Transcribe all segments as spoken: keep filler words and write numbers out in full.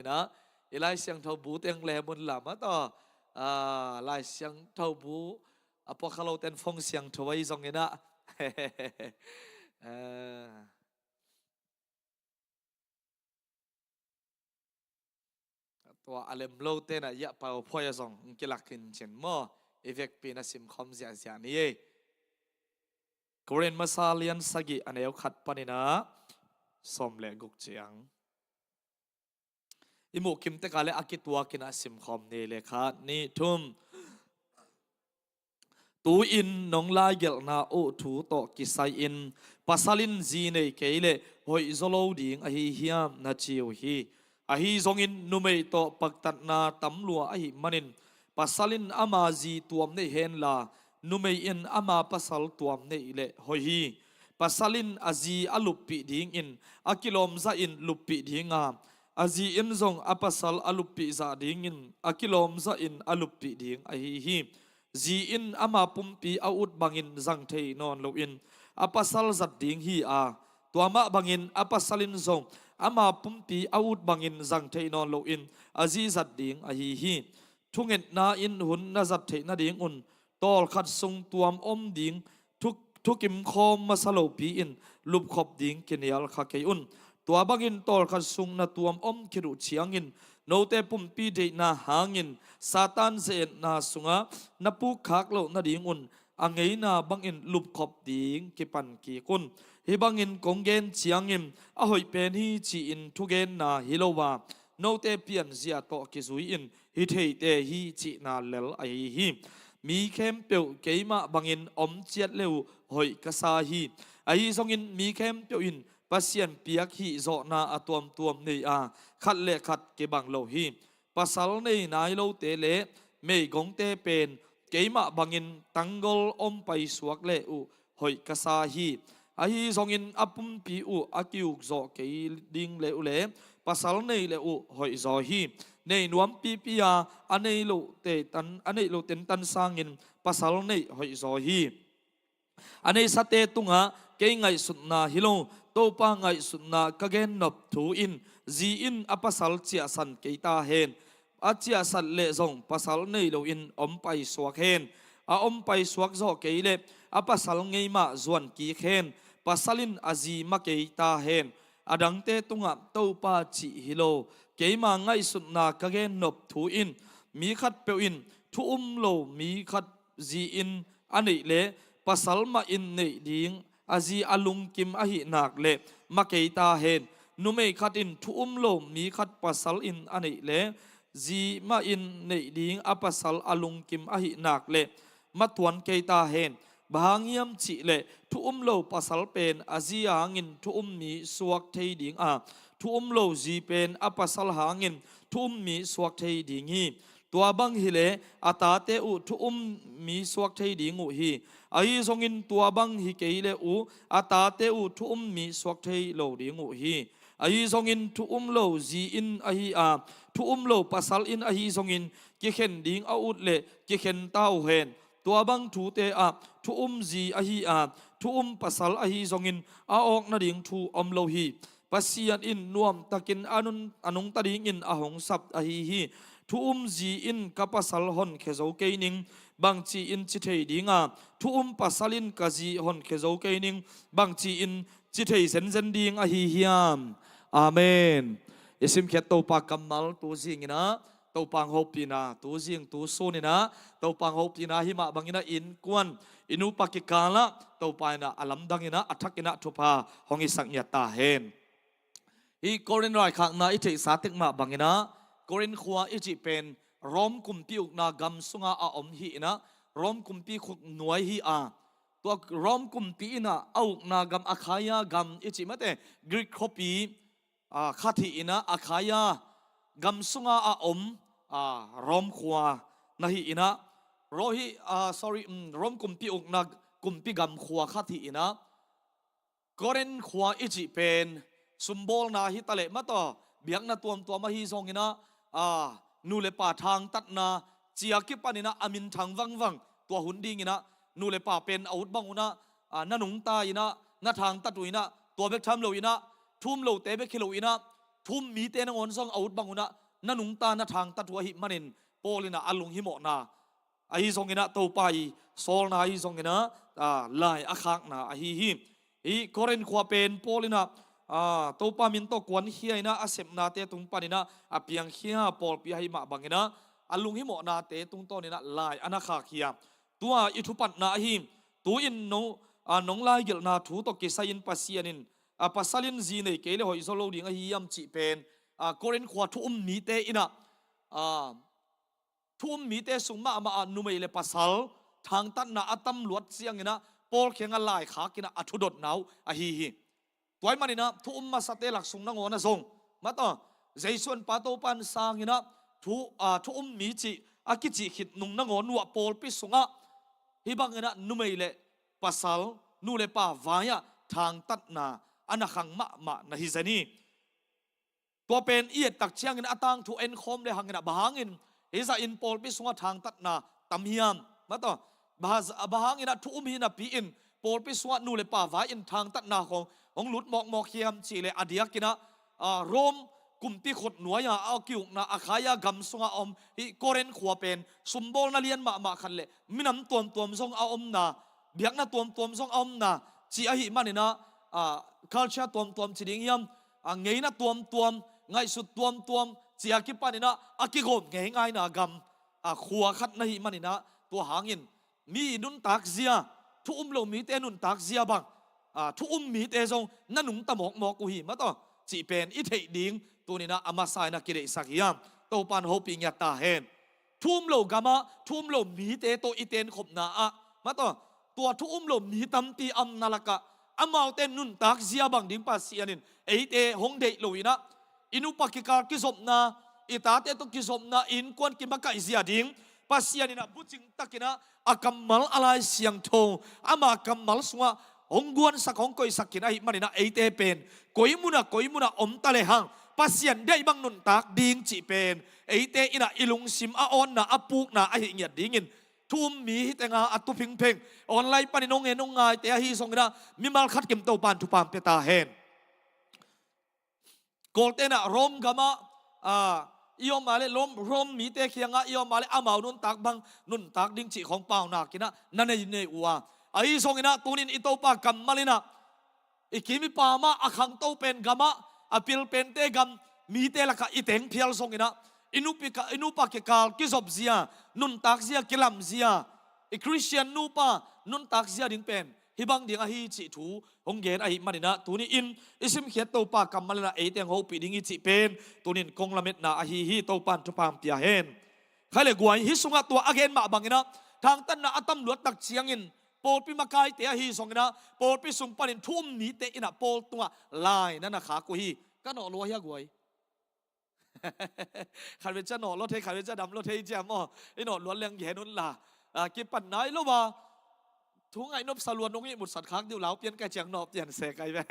Inah, i Lai Siangtho bu teng le mun lam a taw, ah, Lai Siangtho bu a pua kha lo ten fong siangtho ahi zong inah. Ah. Tua a lem lo tenah iah pau phuai a zong kilak in cin maw? I vekpi na simkhawm ziahziah ni ei. Korin masa lian sagih a neu khat paninah sawm le guk ciang. I muh kimtek a le a kituakin a simkhawm ni le khat ni thum. Tu-in nong laigelhna uh thu tawh kisai-in pasal in zi nei kei leh hoih zaw lo ding ahi hiam na ci uh hi. Ahi zongin numei tawh paktatna tam lua ahih manin pasal in ama zi tuam neih henla numei in ama pasal tuam neih leh hoih hi. Pasal in a zi a luppih dingin a kilawmzahin luppih dinga, a zi in zong a pasal a luppih zah dingin a kilawmzahin a luppih ding ahi hi. Zi in ama pumpi a ut bangin zang thei nawn loin a pasal zat ding hi a, tua mah bangin a pasal in zong ama pumpi a ut bangin zang thei nawn loin a zi zat ding ahi hi. Thungetna in hun na zat theih nadingun tawlkhat sung tuam om ding thu, thukim khawm masa lopi-in lupkhop ding kinial kha kei un. Tua bangin tawlkhat sung na tuam om khit uh ciangin note pumpi deihna hangin Satan ze-etna sungah na pukkhak loh nadingun a ngeina bangin lupkhop ding kipan kik un. Hih bangin kong gen ciangin a hoih pen hi ci-in thugenna hi lo a, note pianzia tawh kizui-in hi theite hi cihna lel ahi hi. Mi khempeuh keimah bangin om ciat le uh hoih ka sa hi. Ahi zongin mi khempeuh in Pasian piak hih zawhna a tuamtuam nei a, khat le khat kibang lo hi. Pasal nei nai lote le meigongte pen keimah bangin tanggol om paisuak le uh hoih ka sa hi. Ahi zongin a pumpi uh a kiuk zawh kei ding le uh le pasal nei le uh hoih zaw hi. Nei nuam pipi a, a nei lote tan, a neih lo tentan sangin pasal neih hoih zaw hi. A neisate tungah kei ngaihsutna hi lo, Topa ngaihsutna ka gennop thu in zi in a pasal ciahsan kei ta hen. A ciahsat leh zong pasal nei loin om paisuak hen. A om paisuak zawh kei leh a pasal ngei mah zuan kik hen. Pasal in a zi ma kei ta hen. A dangte tungah Topa cih hi lo, keima ngaihsutna ka gennop thu in mi khatpeuh in thu um lo mi khat zi in a neih leh pasal mah in neih ding a zi a lungkim ahih nak leh ma kei ta hen. Numei khat in thu um lo mi khat pasal in a neih leh zi mah in neih ding a pasal a lungkim ahih nak leh ma tuan kei ta hen. Bang hang hiam cih leh thu um lo pasal pen a zi hangin thu um mi suak thei ding a, thu um lo zi pen a pasal hangin thu um mi suak thei ding hi. Tua bang hileh a tate uh thu um mi suak thei ding uh hi. Ahi zongin tua bang hi kei le uh a tate uh thu um mi suak thei lo ding uh hi. Ahi zongin thu um lo zi in ahi a, thu um lo pasal in ahi zongin kikhen ding a ut leh kikhen ta uh hen. Tua bang thute ah thu um zi ahi a, thu um pasal ahi zongin a awk nading thu om lo hi. Pasian in nuamtakin a nun, a nungta dingin a hong sap ahi hi. Thu um zi in ka pasal honkhia zo kei ning, bangci-in ci thei ding a, thu um pasal in ka zi honkhia zo kei ning, bangci-in ci thei zenzen ding ahi hiam? Amen. I simkhiat Topa kammal tu zingin ah Topa hong hopihna tu zing tu sunin ah Topa hong hopihna hi mah bangin ah innkuan i nupa kikal ah Topa in ah a lamdangin ah a thakin ah thupha hong hisak ngiat ta hen. Hih Korin raikhakna i theihsa tek mah bangin ah Korin khua i cih pen Rom kumpi ukna gam sunga a om hi-in ah Rom kumpi khuknuai hi a, tua Rom kumpi in ah a ukna gam Akhaia gam i cih mate Greek khuapi, ah, khat hi-in ah Akhaia gam sunga a om, ah, Rom khua na hi-in ah Ro hi, ah, sorry, um, Rom kumpi ukna kumpi gam khua khat hi-in ah Korin khua i cih pen sumbawlna hi taleh mataw biakna tuamtuam ahi zongin ah, ah, nu le pa thangtatna cia kipanin ah a minthang vangvang tua hun dingin ah nu le pa pen a ut bang un ah, ah, na nungta in ah na thangtat uh in ah tua bek tham lo in ah thu um lote bek hi lo in ah thu um mite nangawn zong a ut bang unah na nungta na thangtat uh ahih manin Paul inah a lunghimawhna ahi zonginah Topa i sawlna ahi zonginah, ah, lai a khakna ahi hi. Hi Korin khua pen Paul inah, ah, Topa min tawh kuankhia inah a sepnate tung paninah a piangkhia pawlpi ahi mah banginah a lunghimawhnate tungtawninah lai a na khak hi a. Tua i thupatna ahi, tu-in no, ah, nong laigelhna thu tawh kisai-in Pasian in, ah, pasal in zi nei kei le hoih zaw lo ding ahi hiam cih pen, ah, Korin khua thu um mite inah, ah, thu um mite sung mahmah ah numei le pasal thangtatna a tam luat cianginah Paul kiangah laikhak inah a thudotna uh ahi hi. Tua ahih maninah thu um masate lak sung nangawn ah zong, mataw, Jesu an pa Topa an sanginah thu, ah, thu um mi cih a kicih khit nung nangawn uh ah pawlpi sungah hih banginah numei le pasal, nu le pa vai-ah thangtatna a na khang mahmah na hi zen hi. Tua pen i et tak ciangin a tangthu enkhawm le hanginah bang hangin hih zahin pawlpi sungah thangtatna tam hiam? Mataw, bang, bang hanginah thu um hi napi-in pawlpi sungah nu le pa vai-in thangtatna khawng hong lut mawkmawk hiam cih leh a diakinah, ah, Rom kumpi khut nuai-a a ki-ukna Akhaia gam sungah a om hih Korin khua pen sumbawlna lian mahmah khat le minam tuamtuam zong a omna, biakna tuamtuam zong a omna, ci ahih maninah, ah, culture tuamtuam ci ding hiam, ah, ngeina tuamtuam, ngaihsut tuamtuam, ci a kipaninah a kigawm ngeingaina gam, ah, khua khat na hih maninah tua hangin mi nuntak zia, thu um lo mite nuntak zia bang, ah, thu um mite zong na nungta mawkmawk uh hi, mataw, cih pen i theih ding tuninah a masa inah kideihsak hiam? Topan hopih ngiat ta hen. Thu um lo gamah thu um lo mite tawh i tenkhopna ah, mataw, tua thu um lo mi tampi a omna lakah amaute nuntak zia bang ding Pasian in eite hong deih lo inah, i nupa kikal kizopna, i tate tawh kizopna, i innkuan kimakaih zia ding Pasian inah bucing takinah a kammal a Lai Siangtho, ama kammal sungah hong guansak, hong koihsak khin ahih maninah eite pen koi munah koi munah om ta lehang Pasian deih bang nuntak ding cih pen eite inah i lungsim a awnna, a pukna ahih ngiat dingin thu um mi hitenga a tu phingpheng online panin hong en hong ngaite ahi zonginah mimal khat kim Topan thupha pia ta hen. Kawltenah Rom gamah, ah, i om a le Rom, Rom mite kiangah i om a le amau nuntak bang nuntak ding cih khawng paunakinah na nei nei uh a, ahi zonginah tunin i Topa kammal inah i kim i pam ah a khangto pen gamah, a pil pente gam mite lakah i teng phial zonginah i nupi ka, i nupa kikal kizop zia, nuntak zia, kilam zia, i Khristian nupa nuntak zia ding pen hih bang ding ahi cih thu hong gen ahih maninah tuni-in i simkhiat Topa kammal inah eite hong hopih ding hi cih pen tunin kong lametna ahi hi. Topan thupha pia hen. Khai le guai, hih sungah tua a gen mah banginah thangtatna a tam luat tak ciangin pawlpi makaite ahi zonginah pawlpi sung panin thu um mite inah Paul tungah lai na na khak uh hi. Ka nawh lua hia guai? Khat vei ciang nawh lua thei, khat vei ciang dam lua thei ciang maw? I nawh luat leng gen un la. Ah, kipan nai lo a. Thu ngaih nopsa luat nong ihmutsat khak dih uh, lau pian kai ciang nawh pian se kai ve.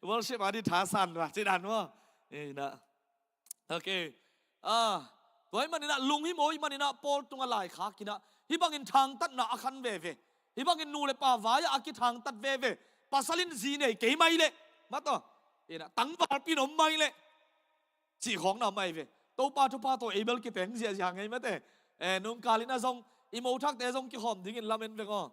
Worship a dih thasan va ci dan maw? Inah. Okay. Ah, tua ahih maninah lunghimawh ahih maninah Paul tungah laikhak inah hih bangin thangtatna a khan veve. Hih bangin nu le pa vai-ah a kithangtat veve. Pasal in zi nei kei mai leh, mataw, inah tangvalpi in om mai leh, cih khawng na om ahi ve. Topa thupha tawh ei bel kipeng ziahziah ngei mate. Eh, nungkal inah zong i mo thakte zong kikhawm dingin lamen veng aw.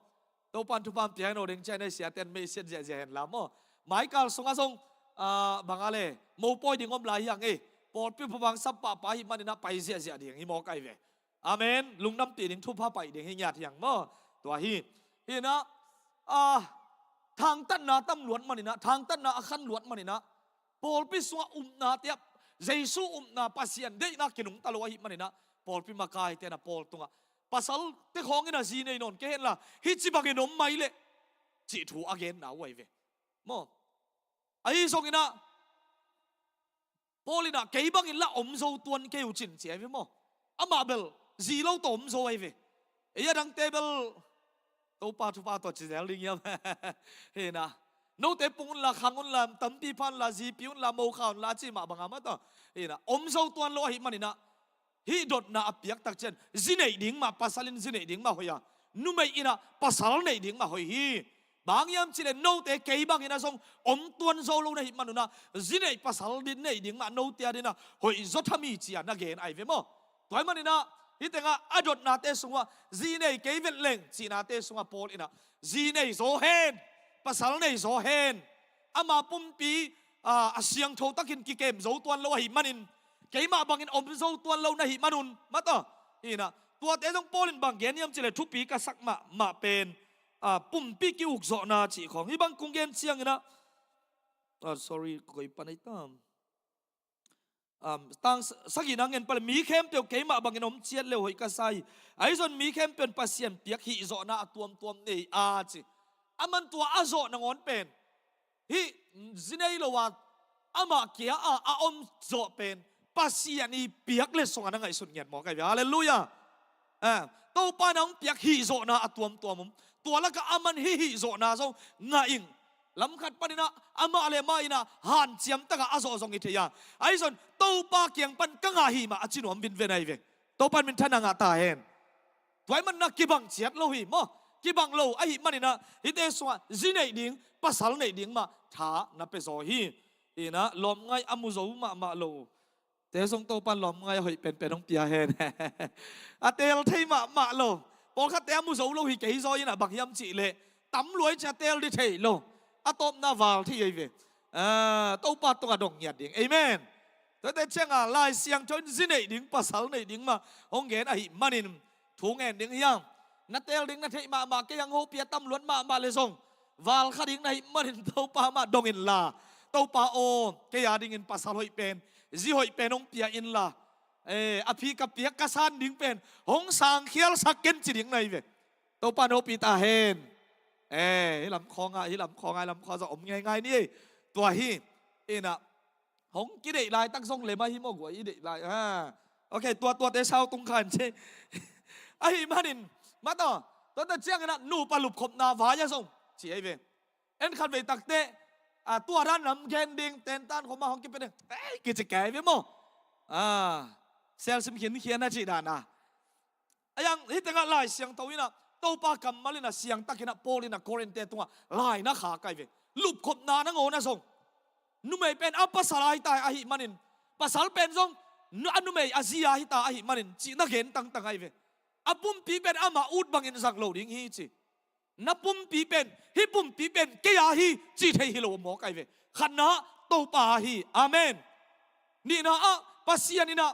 Topan thupha pia hen aw, deng ciang inah siaten meisiat ziahziah hen la maw? Maikal sungah zong, ah, bang a le, mopawi ding om lai hiang ei. Pawlpi phabang sap pahpah ahih maninah pai ziahziah ding hi mawk ahi ve. Amen. Lungdampih ding, thupha paih ding hi ngiat hiang maw? Tua hi. Hinah, ah, thangtatna tam luat maninah, thangtatna a khan luat maninah pawlpi sungah upnate ah Jesu upna, Pasian deihna kinungta lo ahih maninah pawlpi makaite na Paul tungah pasalte khawng inah zi nei nawn kei henla hih ci bangin om mai leh, cih thu a genna uh ahi ve. Maw? Ahi zonginah Paul inah kei bangin lah om zo tuan kei uh cin ci ahi ve maw? Amah bel zi lo tawh om zo ahi ve. Ei a dangte bel Topa thupha tawh ci zel ding hiam? Hinah, note pung unla, khang unla, tampi pha unla, zipi unla, mokha unla a ci mah banga mataw, hinah om zo tuan lo ahih maninah hih dotna a piak tak ciang zi neih ding mah, pasal in zi neih ding mah hoih a, numei inah pasal neih ding mah hoih hi. Bang hiam cih leh note kei bangin ah zong om tuan zo lo na hih manun ah, zi neih pasal ding neih ding mah note adingin ah hoih zaw tham hi ci-a na gen ahi ve maw. Tua ahih manin ah hih tengah a dotnate sungah zi nei kei vet leng cihnate sungah Paul in ah zi nei zaw hen, pasal nei zaw hen. Ama pumpi, a, a siangtho takin kikem zo tuan lo ahih manin, keimah bangin om zo tuan lo na hih manun, mataw. Hi in ah, tuate zong Paul in bang gen hiam cih leh thupi ka sak mahmah pen, a, pumpi ki-ukzawhna cih khawng. Hih bang kong gen ciangin ah, a, sorry, koi pan ei tam. Um, tang s-, sagihna ngen pah leh, mi khempeuh keimah bangin om ciat le uh hoih ka sa hi. Ahi zong mi khempeuh in Pasian piak hihzawhna a tuamtuam nei a ci. Aman tua a zawh nangawn pen, hih zi nei lo a, amah kia a a om zawh pen Pasian i piak letsong a na ngaihsut ngiat mawk ahi ve. Halleluiah. Eh, Topa in hong piak hihzawhna a tuamtuam om. Tua lakah aman hih hihzawhna zong ngah ing. Lam khat panin ah amah le amah in ah hanciam takah a zawh zong i thei a. Ahi zong Topa kiang pan ka ngah hi mah a ci nuam vinven ahi ve. Topa in minthanna ngah ta hen. Tua ahih manin ah kibang ciat lo hi maw. Kibang lo ahih manin ah hihte sungah zi neih ding, pasal neih ding mah tha na pia zaw hi. Hi in ah lawmngaih a mu zo mahmah lo te zong Topa in lawmngaih a hoih penpen hong pia hen. A teel thei mahmah lo. Pawlkhatte a mu zo lo hi kei zaw in ah, bang hiam cih leh tam lua i ci a teel ding thei lo. A tawpna val thei ahi ve. Ah, Topa tungah dong ngiat ding. Amen. Tuate ciangah Lai Siangtho in zi neih ding, pasal neih ding mah hong gen ahih manin thu ngen ding hi hang. Na teel ding na theih mahmah, kei hong hopih a tam luat mahmah leh zong val kha ding na hih manin Topa mah dong inla, Topa aw, kei adingin pasal hoih pen, zi hoih pen hong pia inla, eh, a phi ka piak ka san ding pen hong sangkhialsak ken ci ding na hi ve. Topa in hopih ta hen. Eh, hih lam khawngah, hih lam khawngah, hih lam khawngah zong om ngeingai ni. Tua hi in ah, hong kideih laitak zong lem ahi maw, guai i deih lai. Ha. Ok, tua, tuate sau tung khan ci. Ahih manin, mataw, tuate ciangin ah nupa lupkhopna vai ah zong ci ahi ve. En khat vei takteh, a, tua dan lam gen ding, tentan khawm ah hong kipia ding, ei, kici kei ve maw. A, selsim khinkhian a cih dan a. Ahi hang, hih tengah Lai Siangtho in ah, Topa kammal in ah, siangtakin ah, Paul in ah, Korin-te tungah lai na khak ahi ve. Lupkhopna nangawn ah zong, numei pen a pasal a hi ta ahih manin, pasal pen zong nu-, a numei a zi a hi ta ahih manin, cih na gen tangtang ahi ve. A pumpi pen amah ut bangin zang lo ding hi ci. Na pumpi pen, hih pumpi pen kei a hi, cih thei hi lo mawk ahi ve. Khatna Topa a hi. Amen. Nihna ah, Pasian in ah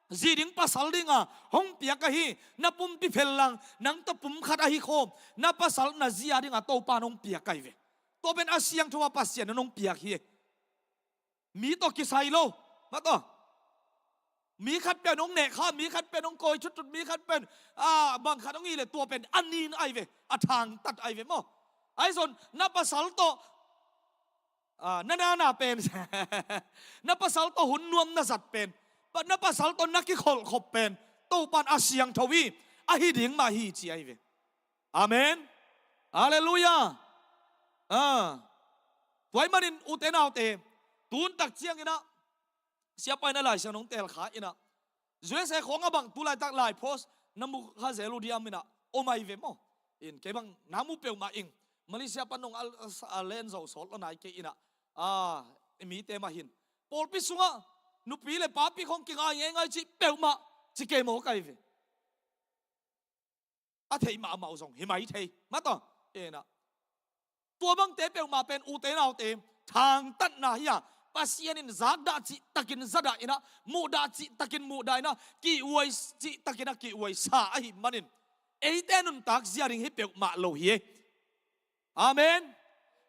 zi ding pasal ding a hong piak ahi. Na pumpi phellang, nang tawh pum khat ahi khawm, na pasal na zi a ding a Topa in hong piak ahi ve. Tua pen a siangtho a Pasian in hong piak hi. Mi tawh kisai lo. Mataw. Mi khat pen hong neh kha, mi khat pen hong kawi thutthut, mi khat pen, a, bang khat hong hi leh tua pen a nin ahi ve, a thangtat ahi ve maw. Ahi zong na pasal tawh, a, na nana pen, na pasal tawh hun nuam na zat pen, pa-, na pasal tawh na kikholhkhop pen Topa in a siangtho hi, ahi ding mah hi ci ahi ve. Amen. Halleluiah. Ah. Tua ahih manin ute naute, tun tak ciangin ah, siapa in ah Lai Siangtho hong teel kha in ah, U S A khawng ah bang tu laitak lai post na mu kha zel uh diam in ah, om ahi ve maw. In kei bang na mu peuhmah ing. Malaysia pan nong a, a, a len zo sawt lo nai kei in ah, a, i mite mah hin, pawlpi sungah nupi le papi khawng kingai ngeingai cih peuhmah ci kei mawk ahi ve. A theih mahmah uh zong hi mai thei. Mataw. Ena, tua bangte peuhmah pen ute naute, thangtatna hi a, Pasian in zakdah cihtakin zadah in ah, muhdah cihtakin muhdah in ah, kihuai cihtakin ah kihuai sa ahih manin, eite nuntak zia ding hi peuhmah lo hi. Amen.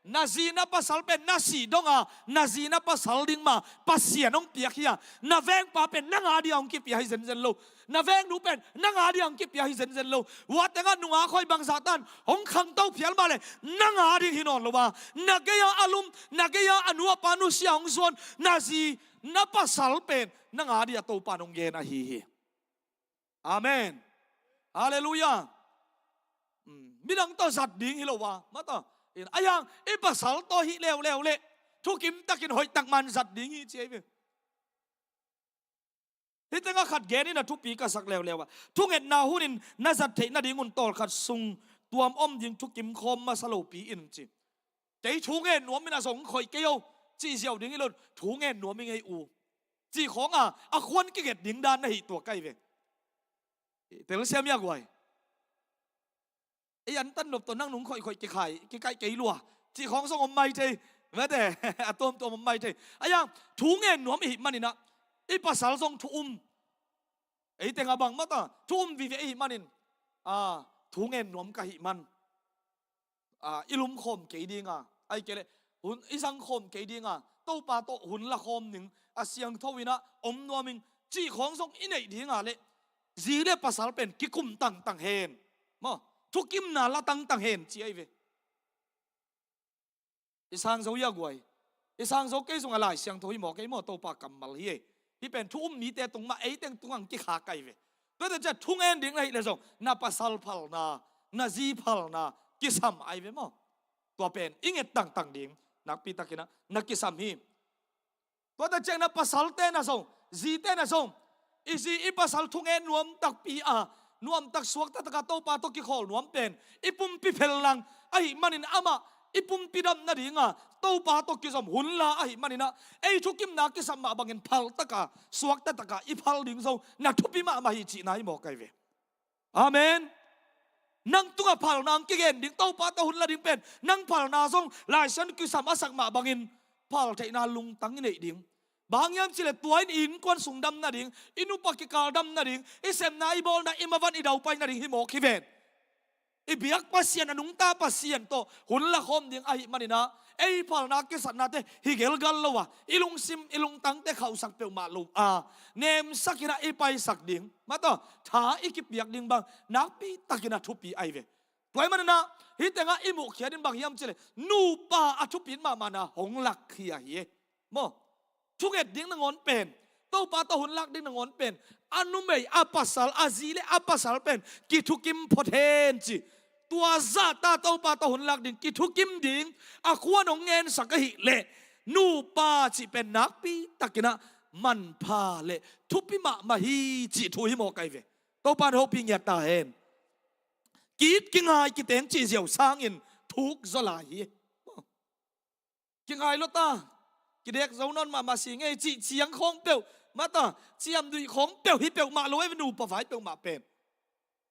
Na zi na pasal pen na sih dong a, na zi na pasal ding mah Pasian hong piak hi a, na vengpa pen nang a dia hong kipia hi zenzen lo, na vengnu pen nang a dia hong kipia hi zenzen lo. Ua tengah nungak hoih bangzah tan hong khangto phial mah leh, nang a ding hi nawn lo a, na gei-a a lum, na gei-a a nu a pa nusia hong zuan na zi na pasal pen nang a dia Topa in hong gen ahi hi. Amen. Halleluiah. Hmm, midang tawh zat ding hi lo a, mataw. In, ahi hang, i pasal tawh hih leuleu leh thukim takin hoih tak man zat ding hi ci ahi ve. Hih tengah khat gen in a, thupi ka sak leuleu a, thungetna hunin na zat theih nadingun tawlkhat sung tuam om ding thukim khawm masa lopi in ci. Kei thu ngen nuam in a zong khoih kei o, cih ziau ding hi lo, thu ngen nuam i ngei u, cih khawng a, a khuan kiget ding dan na hi tua kai ve. Telsiam ia guai. Ei an tan nop tawh nang nung khoih khoih kikhai, kikaih kei lua, cih khawng zong om mai thei. Mate, a tuamtuam om mai thei. Aia, thu ngen nuam i hih manin ah, i pasal zong thu um. Ei teng a bang mata, thu um vive i hih manin, a, thu ngen nuam ka hih man, a, i lumkhawm kei dinga, ai kei leh, hun, i zangkhawm kei dinga, Topa tawh hun la khawm ning, a siangtho in ah om nuam ing, cih khawng zong i neih dinga leh, zi le pasal pen kikum tangtang hen. Maw, thukimna la tangtang hen, ci ai ve. I sang zo ia guai. I sang zo kei zong a Lai Siangtho hi maw, kei maw, Topa kammal hi ei. Hih pen thu um mite tung mah, ei teng tung ang kikhak ai ve. Tuate ciah thu ngen ding na hih leh zong, na pasal phalna, na zi phalna kisam ai ve maw. Tua pen i nget tangtang ding, nakpi takin ah na kisam hi. Tuate ciang na pasalte na zong, zite na zong, i zi i pasal thu ngen nuam takpi a, nuam tak suak taktak a Topa tawh kikhawl nuam pen i pumpi phel lang ahih manin, amah i pumpi dam nadinga Topa tawh kizom hun la ahih manin ah, ei thukimna kisam mah bangin phal taka, suak taktak a i phal ding zong na thupi mahmah hi cihna hi maw kai ve. Amen. Nang tungah phalna ang kigen ding, Topa tawh hun la ding pen, nang phalna zong Lai Siangtho kisam a sak mah bangin phal theihna lungtang i neih ding. Bang hang hiam cih leh tua in i innkuan sung dam nading, i nupa kikal dam nading, i sepna, i bawlna, i mavan, i daupai nading hi mawk hi ven. I biak Pasian, a nungta Pasian tawh hun la khawm ding ahih manin ah, ei phalna kisatnate hi gelgal lo a, i lungsim, i lungtangte khauhsak peuhmah lo a, nemsak in ah i paisak ding, mataw, tha i kipiak ding bang nakpi takin a thupi ai ve. Tua ahih manin ah, hih tengah i muhkhiat in bang hiam cih leh, nupa a thupi mahmahna hong lakkhia hi e. Maw, thunget ding nangawn pen, Topa tawh hun lak ding nangawn pen, a numei, a pasal, a zi le a pasal pen kithukim phot hen ci. Tua zahta Topa tawh hun lak ding, kithukim ding, a khuan hong ngensak ahih leh, nupa cih pen nakpi takin ah manpha le thupi mahmah hi cih thu hi mawk ai ve. Topa in hopih ngiat ta hen. Ki-it kingai kiteng cih ziau sangin thuk zaw lai hi. Kingai lo ta, kidek zo nawn mahmah si ngei cih ciang khawng peuh, mata, ciamnuih khawng peuh hi peuhmah lo e, nupa vai peuhmah pen.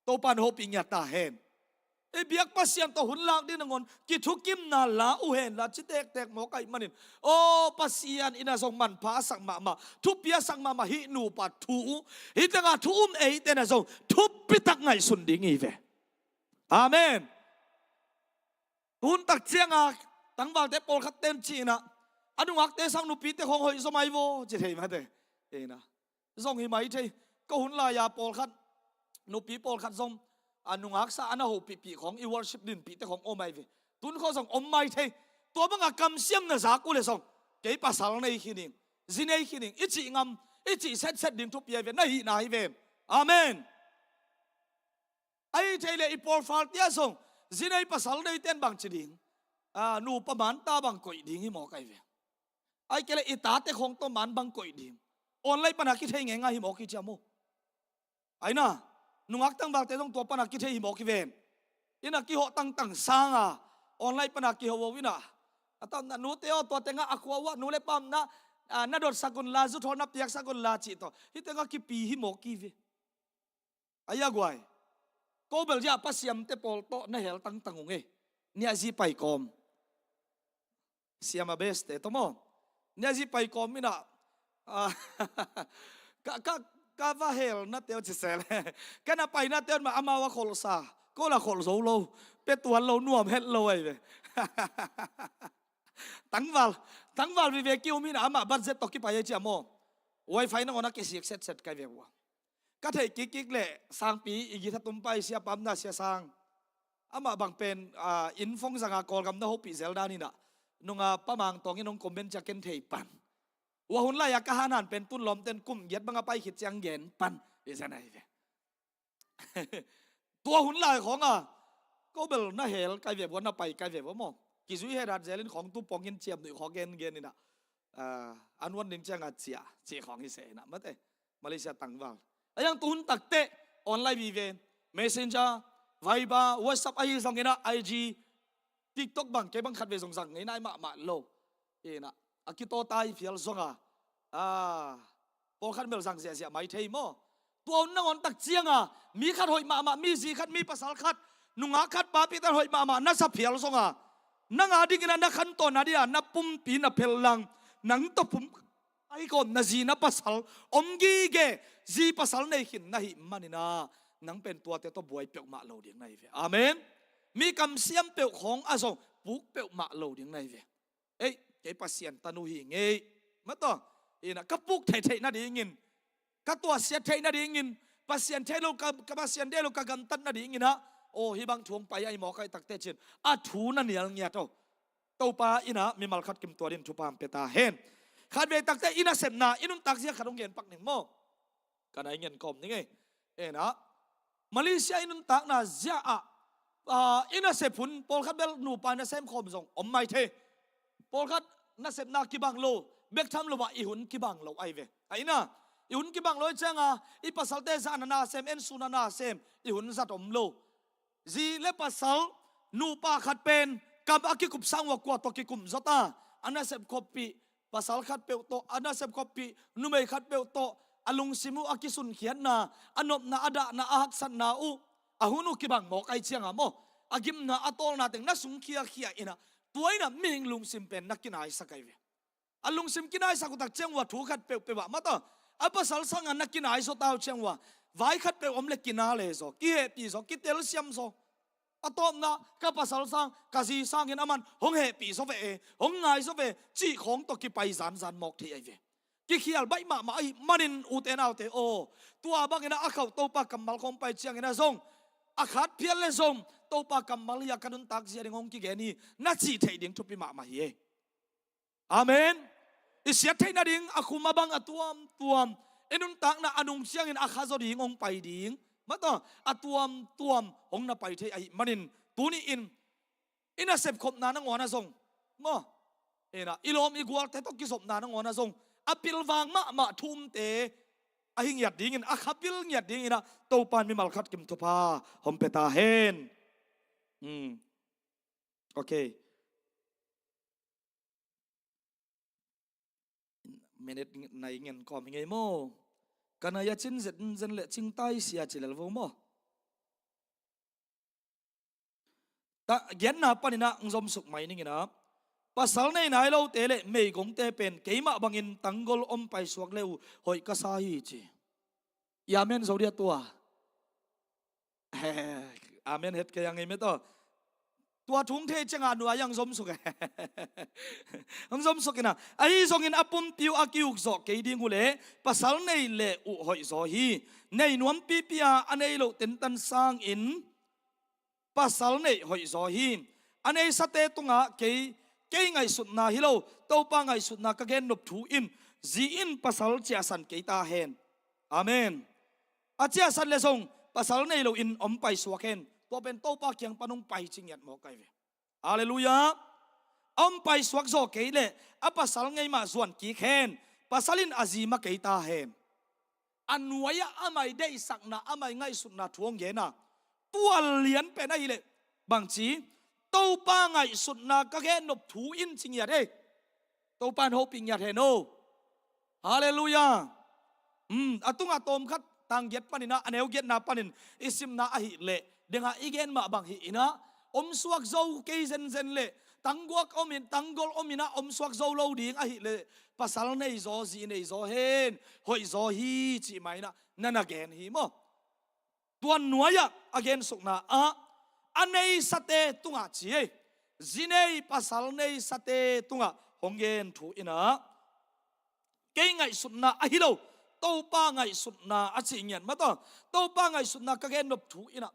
Topa in hopih ngiat ta hen. I biak Pasian tawh hun lak ding nangawn kithukimna la uh hen la, ci tektek mawk ahih manin, aw Pasian in a zong manpha a sak mahmah, thupi a sak mahmah hih nupa thu uh, hih tengah thu um eite in a zong thupitak ngaihsun ding hi ve. Amen. Tun tak cianga tangvalte pawlkhat ten ci-in ah, a nungakte sang nupite khawng hoih zaw mai vaw ci thei mate. Ina, zong hi mai thei. Ka hun lai-a pawlkhat, nupi pawlkhat zong, a nungak sa a na hopihpih khawng, i worship dinpihte khawng om ai ve. Tun khawng zong om mai thei. Tua banga kamsiam na zak uh le zong, kei pasal nei khin ing, zi nei khin ing i cih ngam, i cih setset ding thupi ai ve, na hihna hi ven. Amen. Ahi thei leh i pawlfalte ah zong, zi nei pasal neite in bang ci ding, a, nupa manta bang koih ding hi mawk ai ve. Ahih kei leh i tate khawng tawh man bang koih ding. Online pana kithei ngeingai hi mawk hi ciam uh. Aina, nungak tangvalte zong tua pana kithei hi mawk hi ven. Ina kihawh tangtang sanga, online pana kihawh uh ina. A tamna nute aw, tua tengah a khua uh ah nu le pa omna, a, na dotsak unla, zuthawl na piaksak unla cih tawh, hih tengah kipi hi mawk hi ve. Aia guai, ko bel zia pasiamte pawl tawh na hel tangtang ung e. Niahzi pai kawm, siama beste tawh maw, niahzi pai kawm ina, ah, ka, ka, ka va helnate uh cisel, ka na painate uh mah amau a kholhsa, ko la kholh zo lo, pe tuan lo, nuam het lo ai ve. Tangval, tangval vive ki-um ina, amah budget tawh kipai ai ciam aw. Wifi nangawn a kisik setset kai ve uh a. Ka theih kikkik leh sangpi i githa tumpai siapa omna sia sang, amah bang pen, ah, inn phone zanga Kawlgam na hopih zel dan ina, nunga Pa Mang Tawng in hong comment cia ken thei pan. Ua hun lai-a ka hanhan pen tun lawmten kum giat banga pai khit ciang gen pan i zen ai ve. Tua hun lai khawnga ko bel na hel kai ve vua, na pai kai ve vua maw. Kizui hedat zelin khawng tu pongin ciamnuih khaw gengen ina, ah, an wan ding cianga cia cih khawng hi se ina mate. Malaysia tangval. Ayang tu hun takteh online vive, Messenger, Viber, WhatsApp ahi zongin ah, I G, TikTok bang, kei bang khat vei zong zang ngei nai mahmah lo. Ina, a kitaw tai phial zong a, a, pawlkhat bel zang ziahziah mai thei maw? Tua hun nangawn tak cianga mi khat hoih mahmah, mi zi khat, mi pasal khat, nungak khat, papi tan hoih mahmah na sa phial zong a, nang a dingin ah na khantawn a dia na pumpi na phellang, nang tawh pum a hi kawm na zi na pasal om gige, zi pasal nei khin na hih manin ah, nang pen tuate tawh buai peuhmah lo ding na hi ve. Amen. Mi kamsiam peuh khawng a zong puk peuhmah lo ding na hi ve. Ei, kei Pasian tanu hi ngei. Mataw, ina ka puk theihtheih nadingin, ka tuahsiat theih nadingin, Pasian thei lo, ka, ka Pasian deih lo ka gamtat nadingin ah, aw, hih bang thu hong pai ahi mawk ahi takte cin, a thu na nial ngiat aw. Topa ina mimal khat kim tua din thupha hong pia ta hen. Khat vei takte ina sepna, i nuntak zia khat hong gen pak ning maw? Ka nai ngen kawm ning ei. Ena, Malaysia i nuntakna zia ah, ah, i nasep hun pawlkhat bel nupa nasem khawm zong om mai thei. Pawlkhat nasepna kibang lo, bek tham lo ah i hun kibang lo ai ve. A ina, i hun kibang lo i cianga, i pasalte zahna nasem, en suna nasem, i hun zat om lo. Zi le pasal, nupa khat pen kam a kikum sang ua kua tawh kikum zawta, a nasep khoppih pasal khat peuh tawh, a nasep khoppih numei khat peuh tawh, a lungsim uh a kisunkhiatna, a nopna, a dahna, a haksatna uh, a hun uh kibang mawk ai cianga maw, a gimna, a tawlna teng na sung khiakhia ina, tua ina mihing lungsim pen na kinaisak ai ve. A lungsim kinaisak uh tak ciang ua thu khat peuhpeuh ah mata, a pasal sanga na kinai zaw tau ciang ua, vai khat peuh om le kina le zaw, kihehpih zaw, kitelsiam zaw. A tawpna, ka pasal sang, ka zi sangin aman hong hehpih zaw ve e, hong ngai zaw ve, cih khawng tawh kipai zanzan mawk thei ai ve. Kikhial baih mahmah ahi manin ute naute aw, tua bangin a khauh Topa kammal khawng pai ciangin a zong, a khat phial le zong, Topa kammal hi a ka nuntak zia ding hong kigen hi, na cih theih ding thupi mahmah hi e. Amen. I siat theih nading a khum a bang a tuamtuam, i nuntakna a nung ciangin a kha zaw ding hong pai ding, mata, a tuamtuam hong na pai thei ahi manin, tuni in i nasep khopna nangawn a zong maw, ina, i lawm i gualte tawh kizopna nangawn a zong a pilvang mahmah thumte a hi ngiat dingin, a kha pil ngiat dingin ah Topan mimal khat kim thupha hong pia ta hen. Hmm. Okay. Minute nai ngen kawm hi ngei maw? Ka nai a cin zenzen le cingtai sia ci lel vo maw? Ta, giatna panin ah ng zomsuk mai ning ina, pasal nei nai lote le meigongte pen keimah bangin tanggol om paisuak le uh hoih ka sa hi ci. I amen zo dia tua. Amen het kei a ngei met aw. Tua thung thei cianga nuai ang zomsuk e. Ang zomsuk ina, ahi zongin a pumpi uh a kiuk zawh kei ding uh le pasal nei le uh hoih zaw hi. Nei nuam pipi a a nei loh tentan sangin pasal neih hoih zaw hi. A neisate tungah kei, kei ngaihsutna hi lo, Topa ngaihsutna ka gennop thu in, zi in pasal ciahsan kei ta hen. Amen. A ciahsan le zong pasal nei loin om paisuak hen. Tua pen Topa kiang pan hong pai ci ngiat mawk ai ve. Halleluiah. A om paisuak zaw kei le a pasal ngei mah zuan kik hen. Pasal in a zi ma kei ta hen. A nuai-ah amai deihsakna, amai ngaihsutna thu hong gen a, tua lian pen ahileh bangci, Topa ngaihsutna ka gennop thu in ci ngiat e. Topa in hopih ngiat hen o. Halleluiah. Hmm, a tungah tawmkhat tang giat panin ah, a neu giatna panin i simna ahileh dengah i gen mah bang hi inah, om suak zo kei zenzen leh tangguak omin, tanggol omin ah om suak zo lo ding ahileh pasal nei zaw, zi nei zaw hen, hoih zaw hi cih mah inah na na gen hi maw? Tua nuai-ah a gensukna ah a neisate tungah ci ei, zi nei pasal neisate tungah hong gen thu inah, kei ngaihsutna ahi lo, Topa ngaihsutna a cih ngiat mah tawh, Topa ngaihsutna ka gennop thu inah,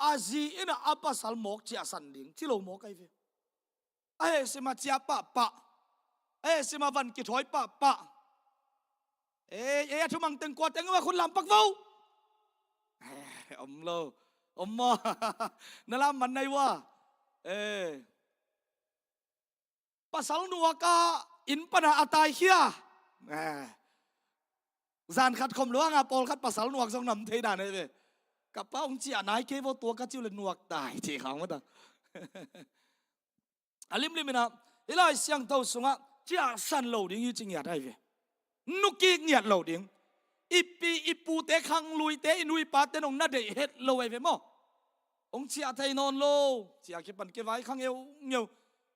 a zi inah a pasal mawk ciahsan ding ci lo mawk ai ve. A hehsima ciah pahpah, a hehsima van kithawi pahpah. Ei, ei, a thumang teng kua teng uh a khut lam pak vo. Eh, om lo, om maw? Na lam man nai ua. Eh. Pasal nuaka inn pana a taikhia. Eh. Zan khat khom luanga pawlkhat pasal nuak zong nam thei dan ahi ve. Ka pa hong ciah nai kei vaw tua ka ciu le nuak tai ci khang mata. A limlim inah i Lai Siangtho sungah ciahsan lo ding hi ci ngiat ahi ve. Nukik ngiat lo ding. I pi i pute khangluite i nu i pate nong na deih het lo ahi ve maw? Hong ciah thei nawn lo. Ciah kipan kivai khang eungeu.